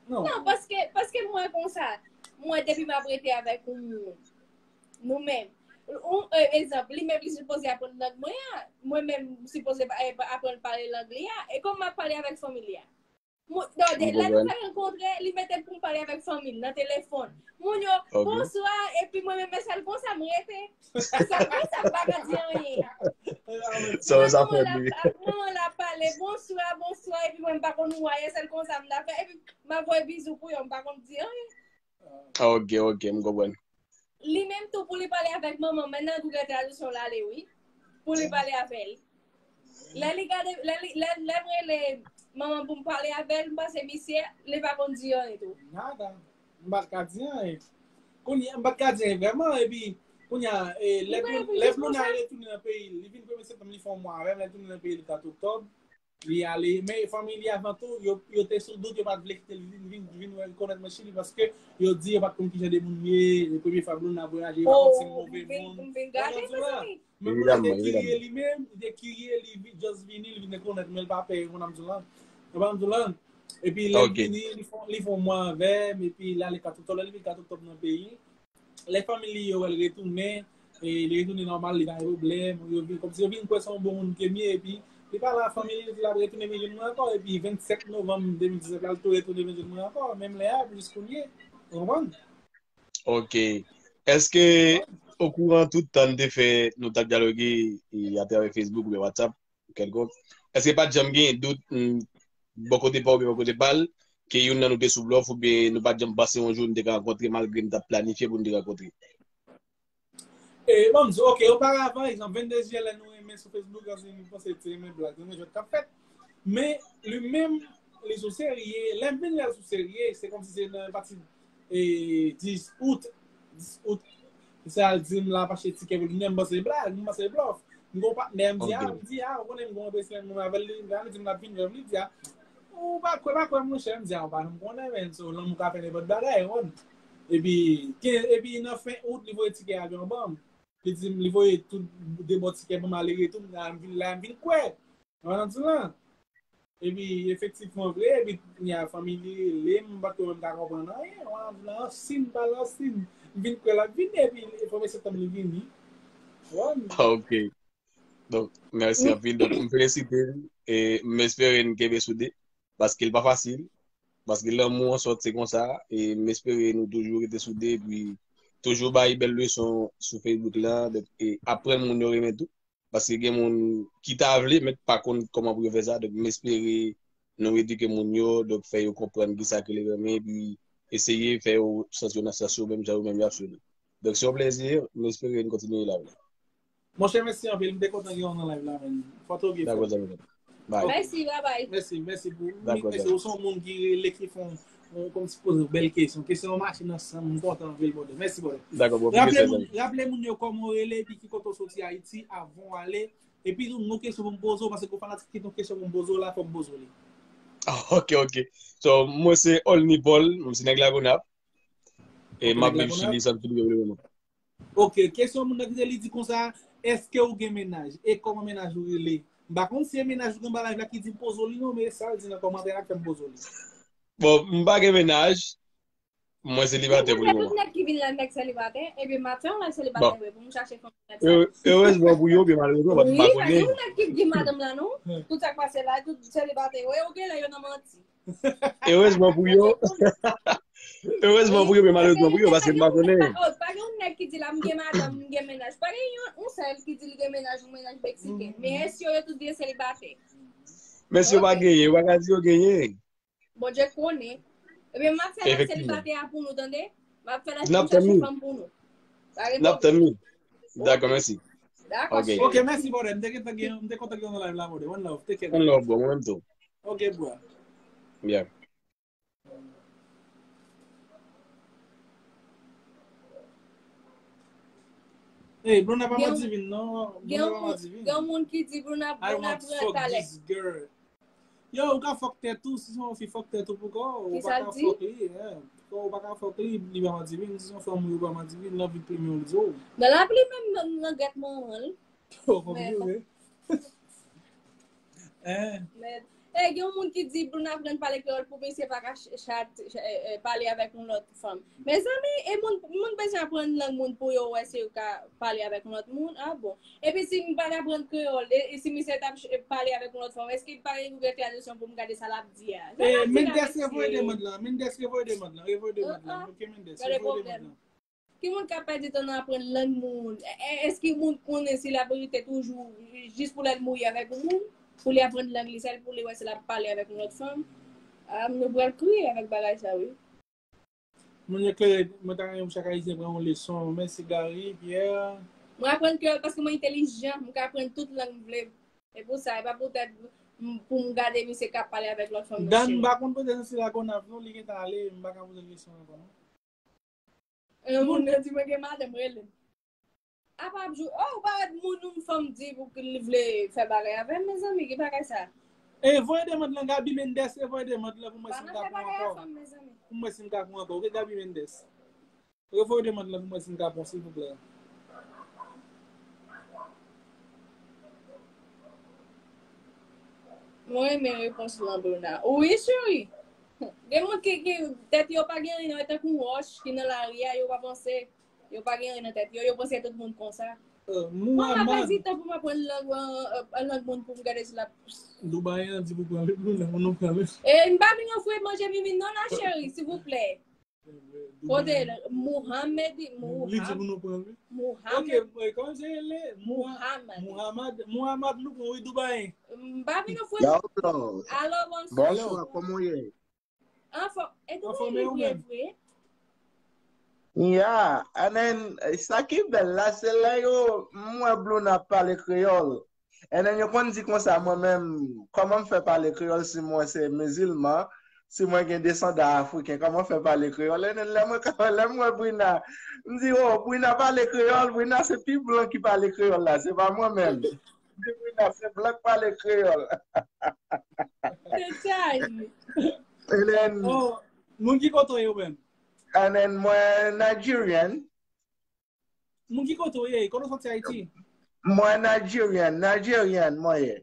Non, paske, paske mwen konsa. Mwen, depi m ap rete avèk yon moun, nou menm. Yon, e, egzanp, li menm li sipoze aprann lang mwen an. Mwen menm, m sipoze pa, e, aprann pale lang li a. E kòman m ap pale avèk fanmi li a? Mwen, non, de, lè nou fè rankontre, li mete pou m pale avèk fanmi l nan telefòn. Moun yo, bonswa, epi mwen menm, men sèl konsa m rete. Sèl konsa m pa ka di anyen. Sa, sa fè ri. Manman la pale, bonswa, bonswa, epi mwen m pa konn wayè, sèl konsa m ta fè. Epi m ap voye bizou pou yo, m pa konn di anyen. Ok, ok, m konprann. Li menm tou pou li pale avèk manman, men nan Google Traduction l ale, wi. Pou li pale avè l. Lè li gade, lè li, lè, lè m rele manman pou m pale avè l, m panse misye, li pa konn di anyen tou. Nada. M pa t ka di anyen. Kounye a, m pa t ka di anyen vrèman, epi kounye a, e, lè Bruna retounen nan peyi l, li vin premye septanm, li fè yon mwa avè m, lè l tounen nan peyi l kat oktòb, li ale, men fanmi li avan tou, yo, yo te sou dout, yo pa t vle kite l vin, vin, vin rekonèt mwen Chili, paske yo di yo pa t konn kijan de moun m ye, e premye fwa Bruna vwayaje, yo pa konn si m move moun. Ou konprann sa m di w la? Men Bruna te kirye li menm, li te kirye, li vi-, just vini, li vin rekonèt mwen, l pa pè, ou konprann sa m di w la? Ou konprann sa m di w la? Epi lè l vini, li fè, li fè yon mwa avè m, epi l ale kat oktòb, lè li vin kat oktòb nan peyi, lè fanmi li yo wè l retounen, e li retounen nòmal, li pa gen pwoblèm, yo vin, kòmsi yo vin kwè se yon bon moun ke m ye, epi li pale a fanmi li, li di l ap retounen vin jwenn mwen ankò, epi vennsèt novanm de mil diznèf la, l tou retounen vin jwenn mwen ankò, menm lè a, jis kounye, ou konprann? Ok. Èske okouran tout tan n te fè, nou t ap dyaloge, e, atravè Facebook oubyen WhatsApp, kèlkonk, èske pa t janm gen dout, mm, bò kote pa w oubyen bò kote pa l, ke youn nan nou te sou blòf oubyen nou pa t janm panse yon jou n te ka rankontre malgre n t ap planifye pou n te rankontre? E, bon, m di, ok, oparavan, egzanp, vennde jiyè, lè nou renmen sou Facebook, ansi nou panse se renmen blag, renmen jwèt k ap fèt. Men, li menm, li sou serye, lè m vin wè l sou serye, se kòmsi se nan pati e, dis out, dis out, misye al di m l ap achte tikè pou li, men m panse blag, m panse blòf. M gen yon patnè, m di, a, m di, a, ou konnen m gen yon bèsmen mwen avè l, li, li di m l ap vin wè m, li di, a, ou pa kwè, pa kwè, monchè, m di, a, ou pa janm konnen, men, so, lanmou ka fè nenpòt bagay, ou konn. Epi, ken-, epi nan fen out, li voye tikè avyon ban m. Li di m, li voye tout de bò tikè ban m ale retou, m la, m vin la, m vin kwè. Ou konprann sa m di w la? Epi, efektivman vre, epi, kounye a, fanmi li rele m, m pa t ko menm ka konprann anyen. Mwen, m di l, an sin, m pale an sin. M vin kwè l ap vini, epi, premye septanm li vini. Wè. Ah, ok. Donk, mèsi anpil. Donk, m felisite l, e m espere n kenbe soude, paske l pa fasil, paske lanmou an sòt se konsa, e m espere nou toujou rete soude, epi toujou bay bèl leson sou Facebook la, donk, e aprann moun yo renmen tou. Paske gen moun ki ta vle, men pa konn kòman pou yo fè sa. Donk, m espere nou edike moun yo, donk, fè yo konprann kisa ke le renmen, epi eseye fè yo santi yo nan sans yo, menm jan yo menm y ap swiv nou. Donk, se yon plezi, m espere n kontinye live la. Monchè, mèsi anpil, m te kontan gen w nan live la, men. Fòt ou byen fèt. Dakò, zanmi. Bye. Mèsi, babay. Mèsi, mèsi pou, mèsi. Ou se yon moun ki rele, ki fè yon, yon, kòm si poze yon bèl kesyon. Kesyon yo mache nan san m, m kontan anpil, brother. Mèsi, brother. Dakò, bro. Raple moun, raple moun yo kòman w rele, epi ki kote w soti Ayiti, avan w ale. Epi tou, m gen yon kesyon pou m poze w, paske gen fanatik ki gen yon kesyon pou m poze w la, fò m poze w li. Ah, ok, ok. So, mwen se Olny Paul, mwen se nèg Lagonav. E m ap viv Chili, Santo Domingo, pou le moman. Ok, kesyon moun nan kite li di konsa, èske ou gen mennaj? E kòman mennaj ou rele? M pa konn si e mennaj ou ki anba live la ki di m poze w li non, men sa l di nan kòmantè a k fè m poze w li. Bon, m pa gen mennaj. Mwen selibatè pou le moman. Tout nèg ki vin la, nèg selibatè. Ebyen, m ap fè yon nèg selibatè vre pou m chache fanm nèg sa. Erezman pou yo, byen malerezman, paske m pa konnen. Wi, pa gen yon nèg ki di madanm la non. Tout sa k pase la, tout selibatè yo. E ou genlè yo nan manti. Erezman pou yo. Erezman pou yo, byen malerezman pou yo, paske m pa konnen. Pa gen yon nèg ki di la, m gen madanm, m gen mennaj. Pa gen yon, yon sèl ki di li gen mennaj, yon mennaj meksiken. Men èske yo tout gen selibatè? Men si yo pa genyen, yo pa ka di yo genyen. Bondye konnen. Ebyen, m ap fè lè selibatè a pou nou, tande? M ap fè lè pou m chache fanm pou nou. N ap tann nou. Dakò, mèsi. Dakò, cheri. Ok, mèsi, brother. M te gentan gen, m te kontan gen w nan live la, brother. One love. Take care. One love, bro. Mwen menm tou. Ok, bro. Yeah. Hey, Bruna pa madivin, non. Bruna pa madivin. Gen yon moun ki di Bruna, Bruna pran talè. Yo, ou ka fòk tèt ou, si se yon fi fòk tèt ou pou kò, ou pa ka fòk li, yeah. Ou pa ka fòk li, li pa madivin, si se yon fanm ou pa madivin, l anvi plimen w, l di w. Nan lapli menm, nan, nan gèt manman l. Oh, konpli, wi. Hein. Mèd. Hey, gen yon moun ki di pou n aprann pale kreyòl pou misye pa ka ch- chat eh, eh, pale avèk yon lòt fanm. Mezanmi, e moun, moun bezwen aprann lang moun pou yo wè si yo ka pale avèk yon lòt moun. Ah bon. Epi si m pa t aprann kreyòl, e, e si misye t ap ch- pale avèk yon lòt fanm, èske m pa gen Google Translation pou m gade sa l ap di a? Sa l ap di la, mesye? Mendes revoye demann lan. Mendes revoye demann lan. Revoye demann lan. Ok, Mendes, revoye demann lan. Ki moun k ap pèdi tan nan aprann lang moun? Èske moun konnen si l ap rete toujou jis pou lè l mouri avèk yon moun? Pou li aprann lang li sèl pou li wè si l ap pale avèk yon lòt fanm? Ah, nou pral kriye avèk bagay sa wi. Moun yo klere, mwen ta renmen pou chak Ayisyen pran yon leson. Mèsi Gary, Pierre. Mwen aprann kreyòl paske mwen entèlijan, mwen ka aprann tout lang m vle. Se pou sa, e pa poutèt pou m gade misye k ap pale avèk lòt fanm nan cheri. Dan, m pa konn pote sesi Lagonav non, li gentan ale, m pa ka pote l kesyon ankò non. Yon moun nan di mwen gen madanm, rele m. Apa ap jou, oh, ou pa wè moun yon fanm di pou li vle fè bagay avè m, mezanmi, ki bagay sa? E voye demann lan Gaby Mendes, e voye demann lan pou mwen si m ka pran ankò. Pou mwen si m ka pran ankò, ok Gaby Mendes? Revoye demann lan pou mwen si m ka pran silvouplè. Mwen renmen repons lan Bruna. Wi cheri. Gen moun ki, ki tèt yo pa gen anyen, yo tankou wòch ki nan lari a, yo pa panse, yo pa gen anyen nan tèt yo, yo panse tout moun konsa. Mwen m ap pèdi tan pou m aprann lang, lang moun pou m gade si l ap. Dubayen an di pou pran li pou nou, pou nou pran li. E m pa vin ofri manje mimi non la cheri, silvouplè. Kote Muhammed, Muhammed. Li di pou nou pran li. Muhammed. Ok, kòman se rele? Muhammed. Muhammed, Muhammed nou pran wi Dubayen. M pa vin ofri. Alo, bonswa. Bonswa, kòman w ye? Anfòm, e Dubayen li vre? Ya, and then, sa ki bèl la, se lè yo, m wè Bluna ap pale kreyòl. And then yo konn di konsa, mwen menm, kòman m fè pale kreyòl si mwen se mizilman, si mwen gen desandan afriken, kòman m fè pale kreyòl? And then lè mwen, lè m wè Brina, m di, oh, Brina pale kreyòl, Brina se pi blan ki pale kreyòl la, se pa mwen menm. M di, Brina se blan k pale kreyòl. Se sa li. And then, oh, moun ki kote w ye ou menm? And then, mwen Nigerian. Moun ki kote w ye? Kote w soti Ayiti? Mwen Nigerian, Nigerian mwen ye.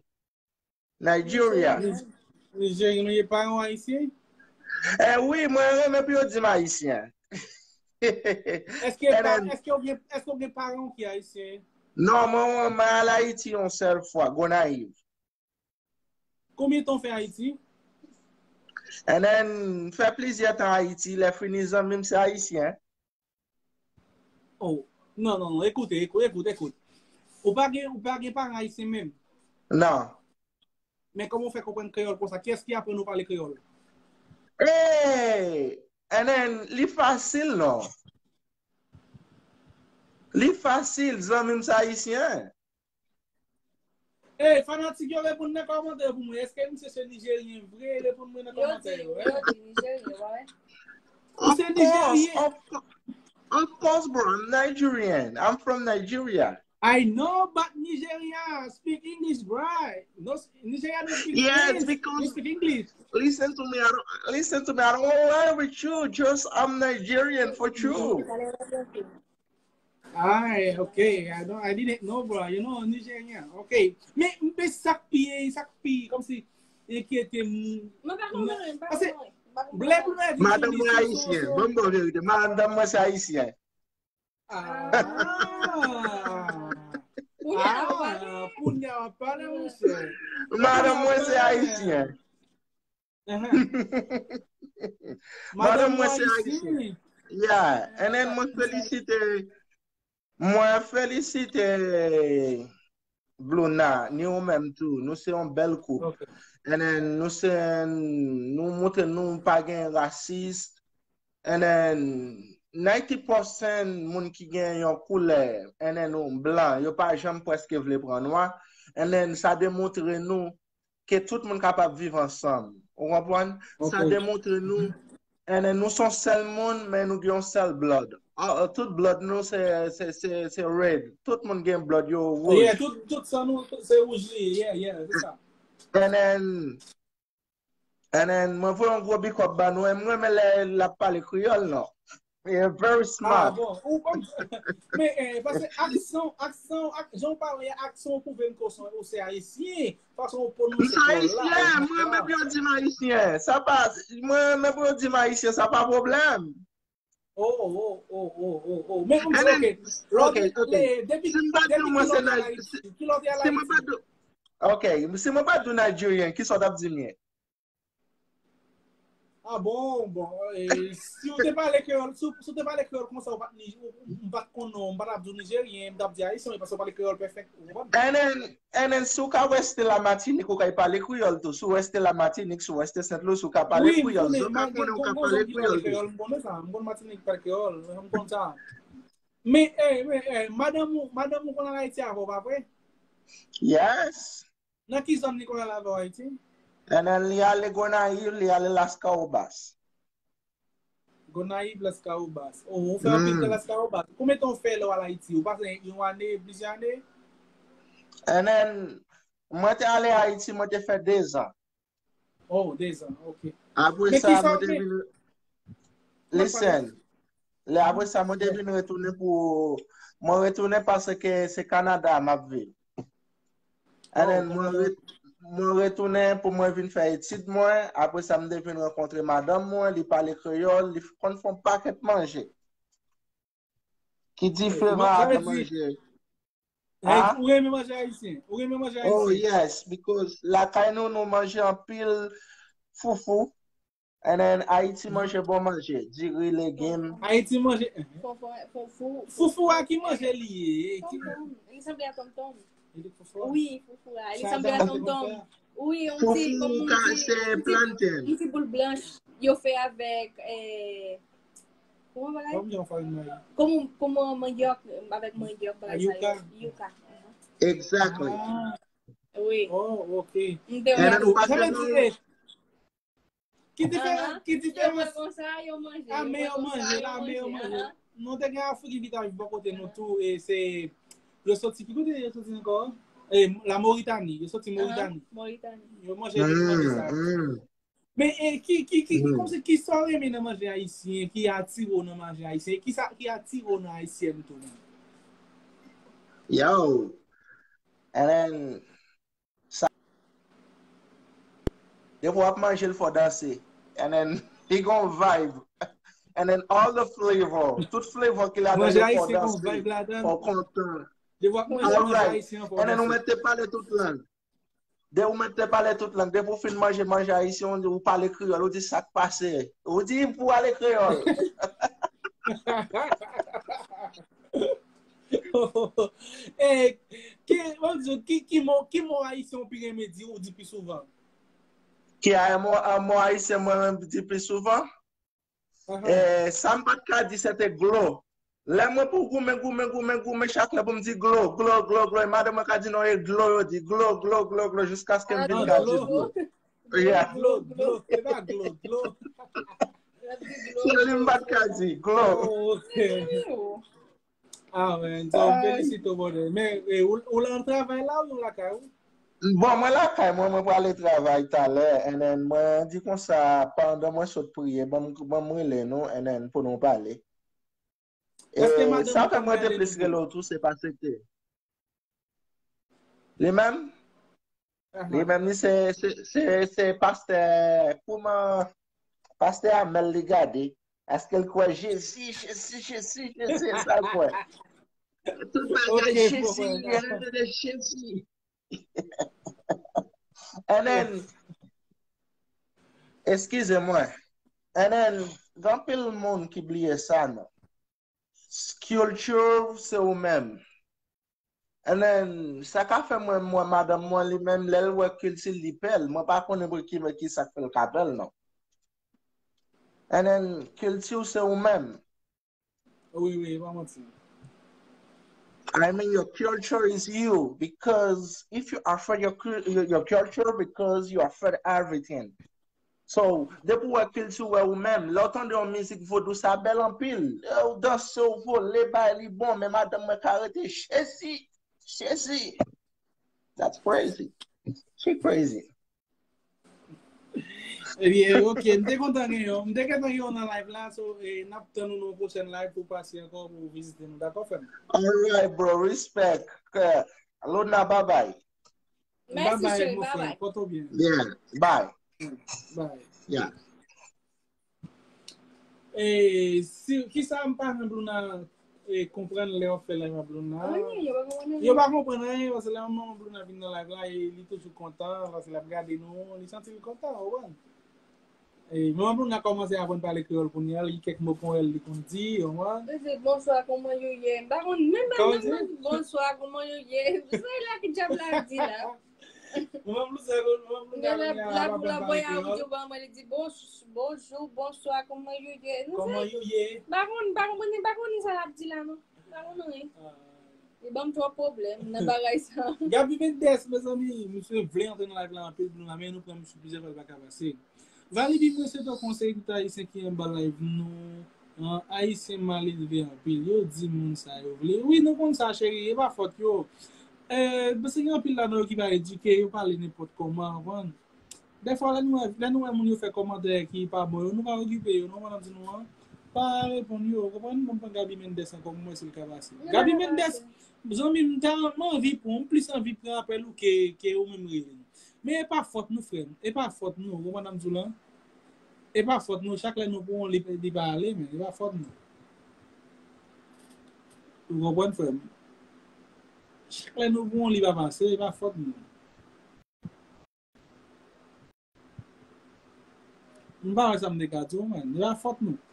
Nigeria. Nijeryen ou ye, paran w ayisyen? Eh wi, mwen renmen pou yo di m ayisyen. Èske pa, èske w gen, èske w gen paran w ki ayisyen? Non, mwen, mwen al Ayiti yon sèl fwa, Gonayiv. Konbyen tan w fè Ayiti? And then, m fè plizyè tan Ayiti, lè fini zanmi m se ayisyen. Oh, non, non, non, ekoute, ekoute, ekoute, ekoute. Ou pa gen, ou pa gen paran ayisyen menm? Non. Men kòman w fè konprann kreyòl konsa? Kiyès ki aprann ou pale kreyòl? Hey! And then, li fasil non. Li fasil, zanmi m se ayisyen. Hey, fanatik yo, reponn nan kòmantè pou mwen. Èske misye se nijeryen vre? Reponn mwen nan kòmantè yo. Yo di, yo di nijeryen, wi. Ou se nijeryen? Of course, of course, bro. I'm Nigerian. I'm from Nigeria. I know, but Nigeria speak English, bro. No, Nigeria don't speak French. They speak English. Listen to me. I don't, listen to me. I don't want to lie with you. Just I'm Nigerian for true. Ay, ok. I don't, I didn't know, bro. You know, Nijeryen. Ok. Men, men sa k pi, sa k pi, kòmsi, enkyete m. Mwen pa konprann, m pa konprann. Blè pou nou evite. Madanm mwen ayisyen. Ban m bon verite. Madanm mwen se ayisyen. Ah. Kounye a w ap pale. Kounye a w ap pale, monchè. Madanm mwen se ayisyen. Madanm mwen se ayisyen. Yeah, and then mwen felisite, mwen felisite Bluna, ni ou menm tou. Nou se yon bèl koup. And then nou se, nou montre nou pa gen rasis. And then ninety percent moun ki gen yon koulè, and then nou blan, yo pa janm prèske vle pran nwa. And then sa demontre nou ke tout moun kapab viv ansanm. Ou konprann? Sa demontre nou, and then nou se yon sèl moun, men nou gen yon sèl blood. Tout blood nou se, se, se, se red. Tout moun gen blood yo wouj. Yeah, tout, tout san nou se wouj li ye. Yeah, yeah, se sa. And then, and then, mwen voye yon gwo big up ba nou. E mwen renmen lè l ap pale kreyòl, non? Yeah, very smart. Ah, bon. Ou, ou, men, eh, paske aksan, aksan, ak, jan w pale, aksan w pwouve m ke w se, ou se ayisyen. Fason w pwononse kreyòl la. M se ayisyen, mwen renmen pou yo di m ayisyen. Sa pa, mwen renmen pou yo di m ayisyen, sa pa pwoblèm. Oh, oh, oh, oh, oh, oh. Men, ok, ok. Lòt, ok, ok. Depi, si m pa di w mwen se Nigerian, si mwen pa di w, ok, si mwen pa di w Nigerian, kisa w t ap di m ye? Ah bon, bon. Eh, si w te pale kreyòl, si, si w te pale kreyòl konsa, ou pa t ni, ou, ou, m pa t konnen w, m pa t ap di w Nijeryen, m t ap di Ayisyen, paske w pale kreyòl pèfèk, ou konprann? And then, and then, si w ka reste la Matinik, ou ka pale kreyòl tou. Si w reste la Matinik, si w reste Sent Lwi, si w ka pale kreyòl. Wi, m konnen, m gen, gen, gen zanmi ki pale kreyòl, m konnen sa. M konn Matinik ki pale kreyòl, m konn sa. Men, eh, men, eh, madanm ou, madanm ou konn al Ayiti avè w, pa vre? Yes. Nan ki zòn li konn al avè w Ayiti? And then li ale Gonayiv, li ale Laskawobas. Gonayiv, Laskawobas. Oh, ou fè anpil tan Laskawobas. Konbyen tan ou fè lè w al Ayiti? Ou pase yon ane, plizyè ane? And then, mwen te ale Ayiti, mwen te fè dezan. Oh, dezan, ok. Apre sa, mwen te vin. Listen. Lè apre sa, mwen te vin retounen pou. Mwen retounen paske se Kanada m ap viv. And then, mwen, re, mwen retounen pou mwen vin fè etid mwen. Apre sa, m te vin rankontre madanm mwen, li pale kreyòl, li konn fè yon pakèt manje. Ki diferan ak manje. Ou renmen manje ayisyen? Ou renmen manje ayisyen? Oh yes, because lakay nou, nou manje anpil foufou. And then Ayiti manje bon manje, diri, legim. Ayiti manje. Foufou a ki manje li ye? Li sanble a tonmtonm. Wi, foufou a. Li sanble a tonmtonm. Wi, yon ti, kòm yon ti, yon ti boul blanch yo fè avèk, eh, kòman bagay? Kòman, kòman mangyòk, avèk mangyòk, bagay sa yo. Yuca. Yuca. Exactly. Wi. Oh, ok. M te wè. Ki diferans, ki diferans? Yo fè konsa, yo manje. Ah, men yo manje, la, men yo manje. Nou te gen Afrik ki vin al viv bò kote nou tou, e se, yo soti, ki kote yo soti ankò? E, la Moritani, yo soti Moritani. Moritani. Yo manje, yo manje sa. Men, e, ki, ki, ki, ki, kòmsi, ki sa w renmen nan manje ayisyen, ki atire w nan manje ayisyen, ki sa ki atire w nan ayisyèn tou menm? Yo, and then, Depi w ap manje l fò w danse. And then li gon vibe. And then all the flavor, tout flavor ki ladan yo fò w danse, fò w kontan. Alright. And then ou mèt te pale tout lang. Depi ou mèt te pale tout lang, depi ou fin manje manje ayisyen, ou pale kreyòl, ou di sa k pase. Ou di pou pale kreyòl. Eh, ki, mwen di w, ki, ki mo, ki mo ayisyen ou pi renmen di, ou di pi souvan? Ki a mo, a mo ayisyen mwen renmen di pi souvan? Eh, sa m pa t ka di, se te glo. Lè mwen pou goumen, goumen, goumen, goumen, chak lè pou m di glo, glo, glo, glo, e madanm mwen ka di non, e dlo yo di, glo, glo, glo, glo, jiskaske m vin ka di dlo. Yeah. Glo, glo, se pa glo, glo. Se li m pa t ka di, glo. Oh, ok. Ah, man, so, m felisite w, brother. Men, eh, ou, ou la nan travay la ou lakay ou? Bon, mwen lakay mwen, mwen prale travay talè, and then mwen di konsa, pandan mwen sot priye, ban m, ban m rele nou, and then pou nou pale. E sa fè mwen te plis rele w tou, se paske li menm, li menm, li se, se, se, se pastè, kouman, Pastè Amèl li gade, èske l kwè Jezi, Jezi, Jezi, Jezi, e sa l kwè. Tout bagay Jezi, Jezi. And then, eskize mwen. And then, gen anpil moun ki bliye sa, non. Kilti w se ou menm. And then, sa ka fè mwen, mwen, madanm mwen li menm, lè l wè kilti l, li pè l. Mwen pa konnen pou ki, ki sa k fè l ka pè l, non. And then, kilti w se ou menm. Wi, wi, pa manti. I mean, your culture is you, because if you are for your, cul- your, your culture, because you are for everything. So, depi w wè kilti w, wè ou menm, lè w tande yon mizik vodou, sa bèl anpil. Lè w danse, w vole, bay li bon, men madanm mwen ka rete, Jezi, Jezi. That's crazy. She crazy. Ebyen, ok, m te kontan gen yon. M te kontan gen yon nan live la, so eh, n ap tann ou nan yon pwochèn live pou pase ankò pou vizite nou. Dakò, frè m? Alright, bro. Respect. Lona, bye bye. Bye bye, mon frè. Pòte w byen. Yeah, bye. Bye. Yeah. E si kisa m pa janm Luna e, konprann lè w ap fè live ap Luna? Yo pa konprann anyen paske lè manman Luna vin nan live la e li toujou kontan paske l ap gade nou, li santi l kontan, ou konprann? E manman Luna kòmanse aprann pale kreyòl kounye a, li kèk mo kreyòl li konn di, ou konprann? Bonswa, kòman yo ye? M pa konn menm mwen menm bonswa, kòman yo ye? Se la ki djab la di la. Mwen plis sa mwen plis sa la pou la voye a ou di ban mwen li di bonjou, bonswa, kòman yo ye? Kòman yo ye? Pa konn, pa konn, pa konn sa l ap di la non. Pa konn anyen. Li ban m twòp pwoblèm nan bagay sa. Gaby Mendes, mezanmi, misye vle antre nan live la anpil pou nou la, men nou pran misye plizyè fwa li pa ka pase. Valibi, mwen se yon konsèy tout ayisyen ki anba live nou an, ayisyen malelve anpil, yo di moun sa yo vle. Wi, nou konn sa cheri, e pa fòt yo. Eh, paske gen anpil ladan yo ki pa edike, yo pale nenpòt kòman, ou konprann? Dèfwa, lè nou wè, lè nou wè moun yo fè kòmantè ki pa bon yo, nou pa okipe yo, nou konprann di nou an, pa reponn yo, ou konprann? Ban m pran Gaby Mendes ankò, mwen si l ka pase. Gaby Mendes, zanmi m, m tèlman anvi pran, m plis anvi pran apèl ou ke, ke ou menm rele m. Men e pa fòt nou, frè m. E pa fòt nou. Ou konprann sa m di w la? E pa fòt nou. Chak lè nou pran yon li, li pa ale, men e pa fòt nou. Ou konprann, frè m? Chak lè nou pran yon li pa pase, e pa fòt nou. M pa wè sa m te ka di w, men e pa fòt nou.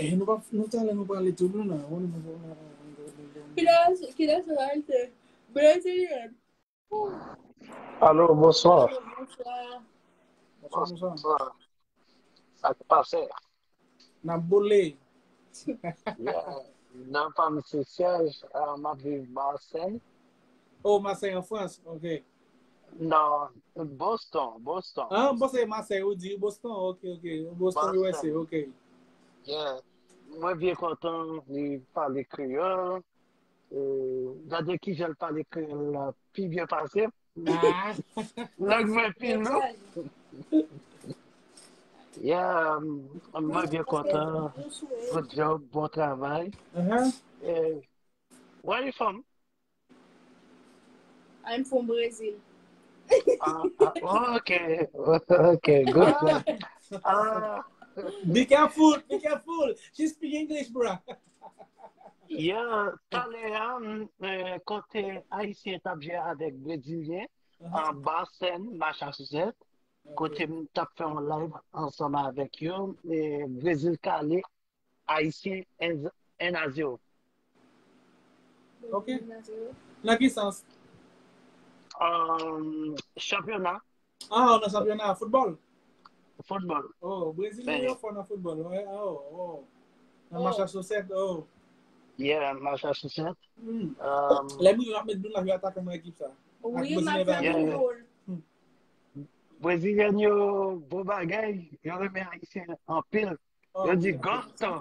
Eh, nou pa nou talè nou pale tou nou nan. Kilè kilè se la se Brezilyen. Alo, bonswa. Bonswa. Bonswa, bonswa. Sa k pase? N ap boule. Yeah. Non pa m se Serge, uh, m ap viv Marseille. Oh, Marseille an Frans, ok. Non, Boston, Boston. Ah, bon, se Marseille, ou di Boston, ok, ok. Boston, U S A, ok. Yeah. Mwen byen kontan li pale kreyòl. Euh, gade kijan l pale kreyòl la pi byen pase m. Lang mwen pi lou. Yeah, mwen byen kontan. Good job, bon travay. Uh-huh. Eh, where you from? I'm from Brazil. Ah, ah, ok, ok, good job. Ah, Be careful, be careful. She speak English, bro. Yeah, talè a, m, eh, kote Ayisyen t ap jwe avèk Brezilyen, anba sèn, Massachusetts, kote m t ap fè yon live ansanm avèk yo, e Brezil kale Ayisyen un à zéro. Ok. Nan ki sans? Um, chanpyona. Ah, nan chanpyona foutbòl? Foutbòl. Oh, Brezilyen yo fò nan foutbòl. Wi, oh, oh. Nan Massachusetts, oh. Yeah, Massachusetts. Hmm. Um, Lè moun yo ap met doun la yo atakan nan ekip sa. Wi, m ap fè Yeah. Gol. Brezilyen yo bon bagay, yo renmen Ayisyen anpil. Yo di gosto.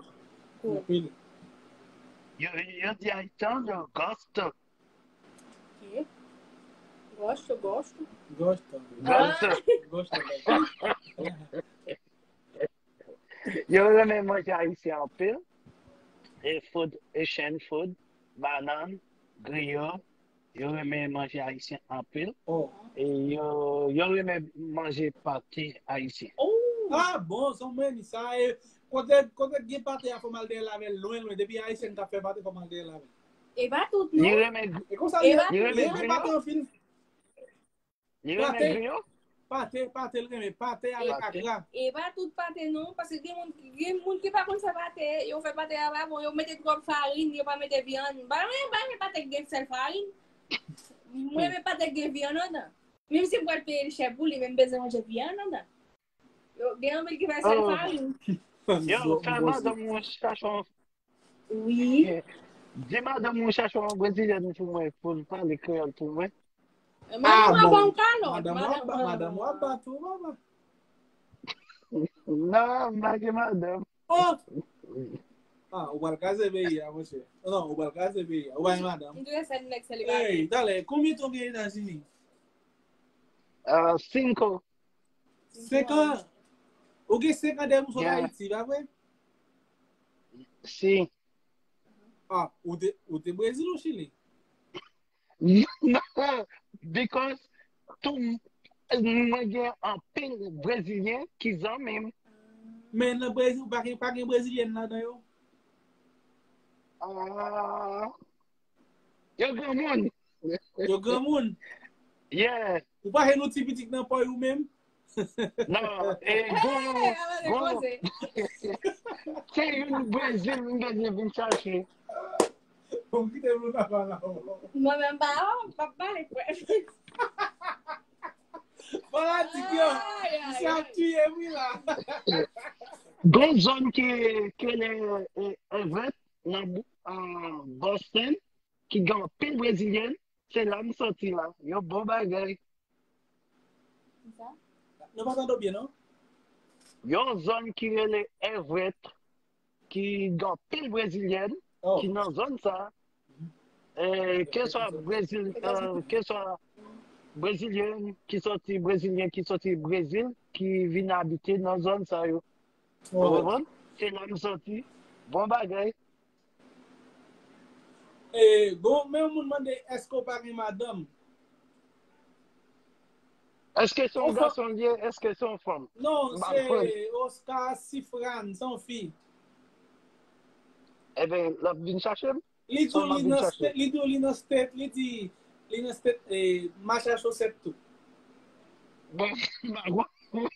Anpil. Yo, yo di Ayisyen yo gosto. Ok. Gosto, gosto. Gosto. Gosto. Gosto. Yo renmen manje Ayisyen anpil. E food, Asian food. bannann, griyo, yo renmen manje ayisyen anpil. Oh. E yo, yo renmen manje pate ayisyen. Oh, Ah bon, son mwen ni sa. E kote, kote gen pate a fò mal dèyè lavel lwen lwen. Depi ayisyen ka fè pate fò mal dèyè lavel. e pa tout Li non. renmen, E konsa E li pa- li renmen li pate griyo. Anpil. Li renmen Pate. Griyo. Pate, pate l renmen. Pate avèk Pate. Akra. E pa tout pate non, paske gen moun, gen moun ki pa konn fè pate, yo fè pate a pa bon, yo mete twòp farin, yo pa mete vyann. Ba mwen, ba mwen pate ki gen sèl farin. Mwen renmen pate ki gen vyann andan. Menm si m pral peye l chè pou li, men m bezwen manje vyann andan. Yo, gen anpil ki fè sèl Oh. Farin. Yo, fè madanm mwen chache yon, Wi. di madanm mwen chache yon brezilyèn pou mwen, pou l pale kreyòl pou mwen. Mwen mwen bon kalòt. Madanm w ap ba, madanm w ap ba tou, papa. Non, m pa gen madanm. Oh! Ah, ou pral kraze peyi a, monchè. Non, ou pral kraze peyi a. Ou pa gen madanm. M dwe fè nèg selibatè. Hey, talè, konbyen tan w gen Etazini? Uh, cinco. Senk an. Ou gen senk an depi w sot Yeah. Ayiti, pa vre? Si. Ah, ou te, ou te Brezil ou Chili? Non, because tou mwen gen anpil brezilyen ki zanmi m. Men nan Brezil, pa gen, pa gen brezilyèn ladan yo? Ah, yo granmoun. Yo granmoun. Yeah. Ou pa gen nou ti pitit nan pòy ou menm? Non, e gon, gon, se yon Brezil m bezwen vin chache. Bon, kite moun nan pale la. Mwen menm pa, pa pale kwè. Fanatik yo, misye ap tiye m wi la. Gon zòn ki, ki rele, eh, Everett, nan bou- an Boston, ki gen anpil brezilyen, se la m soti la. Yo bon bagay. Nou pa tande w byen, non? Yon zòn ki rele Everett, ki gen anpil brezilyen, Oh. ki nan zòn sa. Eh, ke swa Brezil, eh, ke swa brezilyen ki soti, brezilyen ki soti Brezil, ki vin abite nan zòn sa yo. Ou Oh. konprann? Se la m soti. Bon bagay. E, bon, men yon moun mande, èske w pa gen madanm? Èske se yon Ou fa- gason l ye? Èske se yon fanm? Non, M pa se konn. Oscar Sifran, se yon fi. Ebyen, l ap vin chache m? Li di Fanm li ap vin nan chache. state, li di li nan state, li di li nan state, e, mache a chosèt tou. Bon, m pa konn.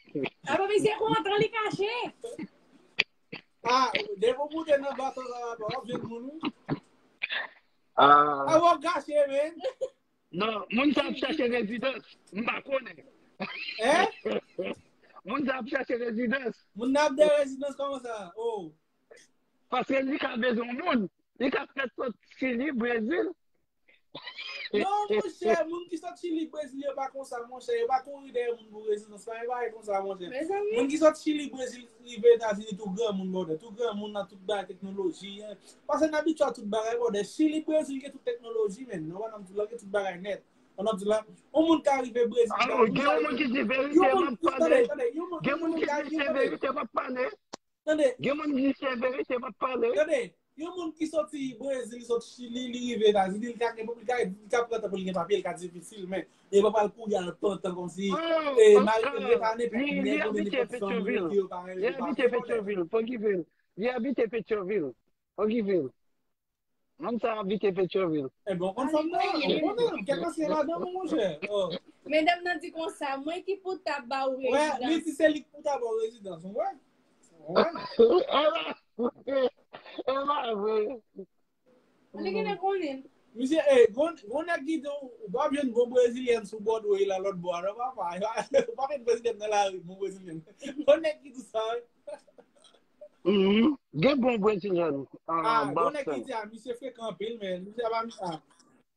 Apa misye kontan li kache. Ah, depi w moute nan bato sa, w ap jwenn moun, wi. Ah, Ah, w ap kache, men. Non, moun sa ap chache rezidans. M pa konnen. Hein? Moun sa ap chache rezidans. Moun nan ap de rezidans kòman sa? Oh. Paske li ka bezwen moun. Li ka fèt sot Chili, Brezil. Non, monchè, moun ki sot Chili, Brezil, yo pa konsa, monchè. Yo pa kouri dèyè moun pou rezidans. Pa gen bagay konsa, monchè. Mezanmi. Moun ki sot Chili, Brezil, rive Etazini, tou granmoun, bòdè. Tou granmoun nan tout bagay teknoloji, hein. Paske n abitye a tout bagay, bòdè. Chili, Brezil, gen tout teknoloji, men. Non, pa nan tout la, gen tout bagay nèt. Ou nan di la, yon moun ka rive Brezil. Alò, gen yon moun ki di verite, m ap pale. Tande, tande, yon moun, Gen moun ki di se verite, m ap pale. Tande, Gen moun ki di se verite, m ap pale. Tande, yon moun ki soti Brezil, li soti Chili, li rive Etazini, li ka gen, li ka, li ka pran tan pou li gen papye, li ka difisil, men li pa pral kouri al pran tan kòmsi, Oh, e, Oscar, mari, mari pa ne, li, li nèg ou abite nenpòt fanm Petyonvil. ki yo pa renmen Li li pa abite fè, bòdè. Petyonvil, Pòkivil. Li abite Petyonvil, Pòkivil. Moun sa abite Petyonvil. E bon, konn fanm nan, ou konnen, kèk ansyen madanm ou, monchè. Oh. Medam nan di konsa, mwen ki pou ta ba ou Wè, li rezidans. Di se li ki pou ta ba w rezidans, ou wè? Ou wè? E pa vre. Li genlè konnen. Misye, e, gon, gon nèg ki di w, ou pa jwenn bon brezilyèn sou bòdwo e la lòt bò a, non, papa. Ou pa jwenn brezilyèn nan lari, bon brezilyèn. Gon nèg ki di sa, wi. Mhm. Gen bon brezilyen Ah, an gon nèg ki Boston. Di, ah, misye frekan anpil, men misye pa, ah.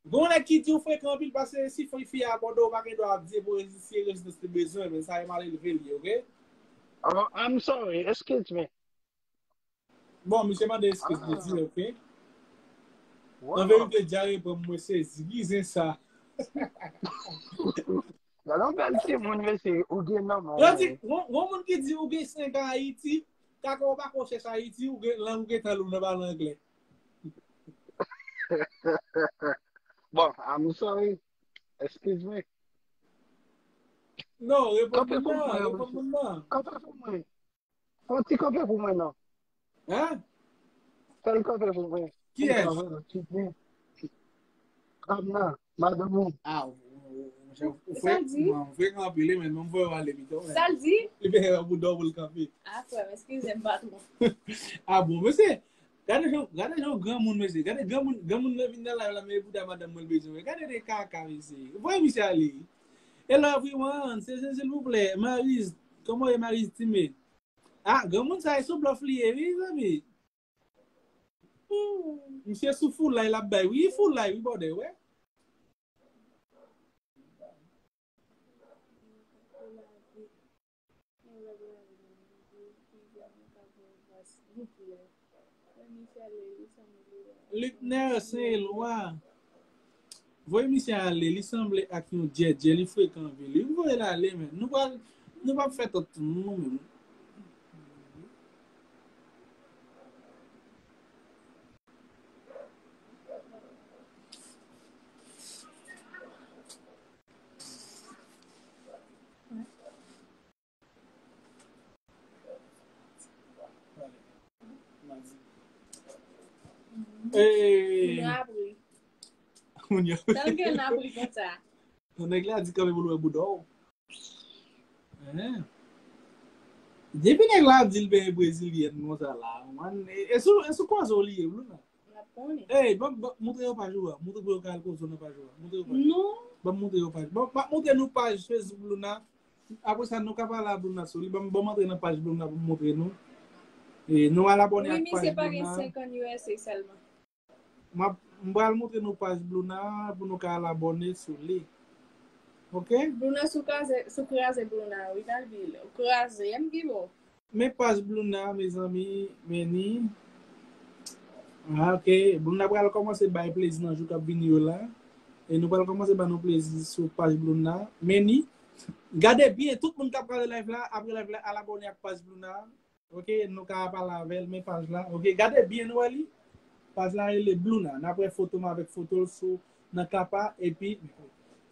Gon nèg ki di w frekan anpil, paske si fi, fi a abòde w, pa gen dwa ap di e pou rezidans li bezwen, men sa e mal elve li, ok? Oh, I'm sorry, excuse me. Bon, misye mande eskiz li di, ok? An Wow. Verite, dyare pran mwen sezi. Ki zen sa? Gade yon bèl timoun, mesye, ou gen nan men Yo w. Di, yon, yon moun ki di ou gen senk an Ayiti, kaka ou pa ko chèche Ayiti, ou gen lang ou gen tan lou nan pale anglè. Bon, I'm sorry. Excuse me. Non, reponn moun nan, reponn moun nan. Kanpe pou mwen. Fè yon ti kanpe pou mwen non. Hein? Fè l kanpe pou mwen. Kiyès? Dam nan, madanm ou. Ah, ou frekan anpil, men mwen voye w ale pito. Sa l di? Li fè yon boudò pou l kanpe. Ah, frè m, eskize m, patwon. Ah bon, mesye, gade jan, gade jan granmoun, mesye. Gade granmoun, granmoun nan vin nan live la, men e bouda madanm mwen l bezwen. Gade de kaka, mesye. Voye misye ale. Hello everyone, se Zen silvouplè. Marise, kòman w ye Marise Time? Ah, granmoun sa e sou blòf li ye, wi, zanmi. Misye sou foulay l ap bay, wi, foulay, wi, bòdè, wè. Lutner Saint Eloi. Voye misye ale, li sanble ak yon djèdjè, li frekan anpil. Wi, voye l ale, men. Nou pral, nou p ap fè tòt nou, nou menm. Moun yo. Tanke n ap ri konsa. Nèg la di kanpe pou l wè bouda w. Depi nèg la ap di l benyen brezilyèn konsa la, man, e sou, e sou koze w li ye, Bluna. Ey, ban, ban, montre yo paj ou a. Montre pou yo ka al koze w nan paj ou a. Montre yo paj. Non. Ban m montre yo paj. Ban, ban montre nou paj Facebook Bluna. Apre sa, nou ka pale a Bluna sou li. Ban, ban m antre nan paj Bluna pou m montre nou. E, nou al abòne ak paj Bluna. Wi, misye pa gen senkant U S A sèlman. M ap, m pral montre nou paj Bluna pou nou ka al abòne sou li. Ok? Bluna sou kraze, sou kraze Bluna, wi, Dalvil. Ou kraze, m ki bo. Men paj Bluna, mezanmi, men ni. Ah, ok. Bluna pral kòmanse bay plezi nan jou k ap vini yo la. E nou pral kòmanse ba nou plezi sou paj Bluna. Men ni. Gade byen, tout moun k ap gade live la, apre live la, al abòne ak paj Bluna. Ok, nou ka pale avè l, men paj la. Ok, gade byen, nou wè li. Paj la rele Bluna. N ap wè foto m avèk foto l sou nan kapa, epi,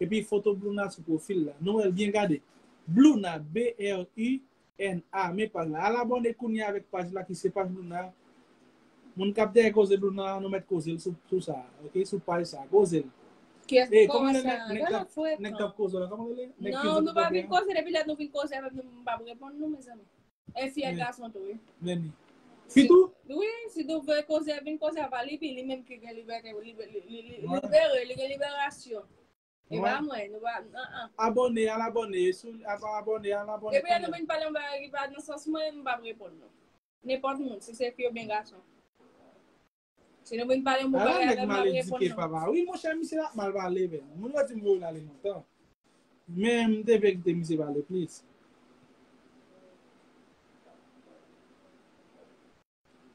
epi foto Bluna sou pwofil la. Nou wè l byen, gade. Bluna, B R U N A, men paj la. Al abòne kounye a avèk paj la ki se paj Bluna. Moun k ap dèyè koze Bluna, nou mèt koze l sou, sou sa, ok? Sou paj sa, koze l. Ey, kòman rele nèg k ap, nèg k ap koze la? Kòman rele? Non, nou pa vin koze, depi lè nou vin koze avè m, nou, m p ap reponn nou, mezanmi. E fi e gason tou, wi. Fi tou? Wi, si nou vle koze, vin koze avè li, epi li menm ki gen libète, li, li, li, li libere, li gen liberasyon. E pa mwen, nou pa, an, an. Abòne, al abòne, sou, al abòne, al abòne. Depi lè nou vin pale yon bagay ki pa nan sans mwen, m p ap reponn nou. Nenpòt moun, si se fi oubyen gason. Si nou vin pale yon bon bagay avè m, m ap reponn nou. Papa. Wi, monchè, misye la mal pale, men. Moun yo di m voye l ale lontan. Men m te vle kite misye pale plis.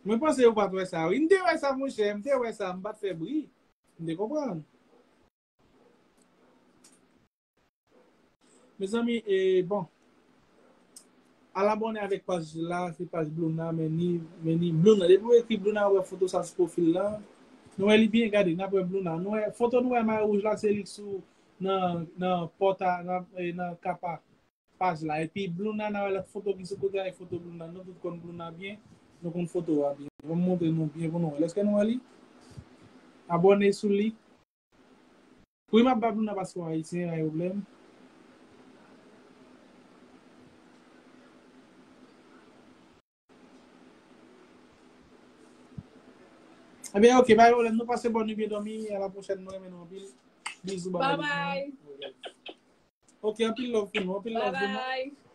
Mwen panse yo pa t wè sa. Wi, m te wè sa, monchè. M te wè sa. M pa t fè bri. M te konprann. Mezanmi, e, bon. Al abòne avèk paj la, se paj Bluna, men ni, men ni Bluna. Depi w ekri Bluna, w wè foto sa sou pwofil la. Nou wè li byen, gade, n ap wè Bluna. Nou wè, foto nou wè mayo wouj la, se li k sou nan, nan pòta, nan, e, nan kapa paj la. Epi Bluna, n a wè lòt foto ki sou kote a, e foto Bluna. Nou tout konn Bluna byen, nou konn foto a byen. Ban m montre nou byen pou nou wè l. Èske nou wè li? Abòne sou li. Wi, m ap ba Bluna paske w ayisyen, pa gen pwoblèm. Ebyen, ok, pa gen pwoblèm. Nou pase bòn nuit, byen dòmi. A la pwochèn, mwen renmen nou anpil. Bizou, babay. Bye bye. Ok, anpil love pou nou, anpil love pou nou. Bye bye.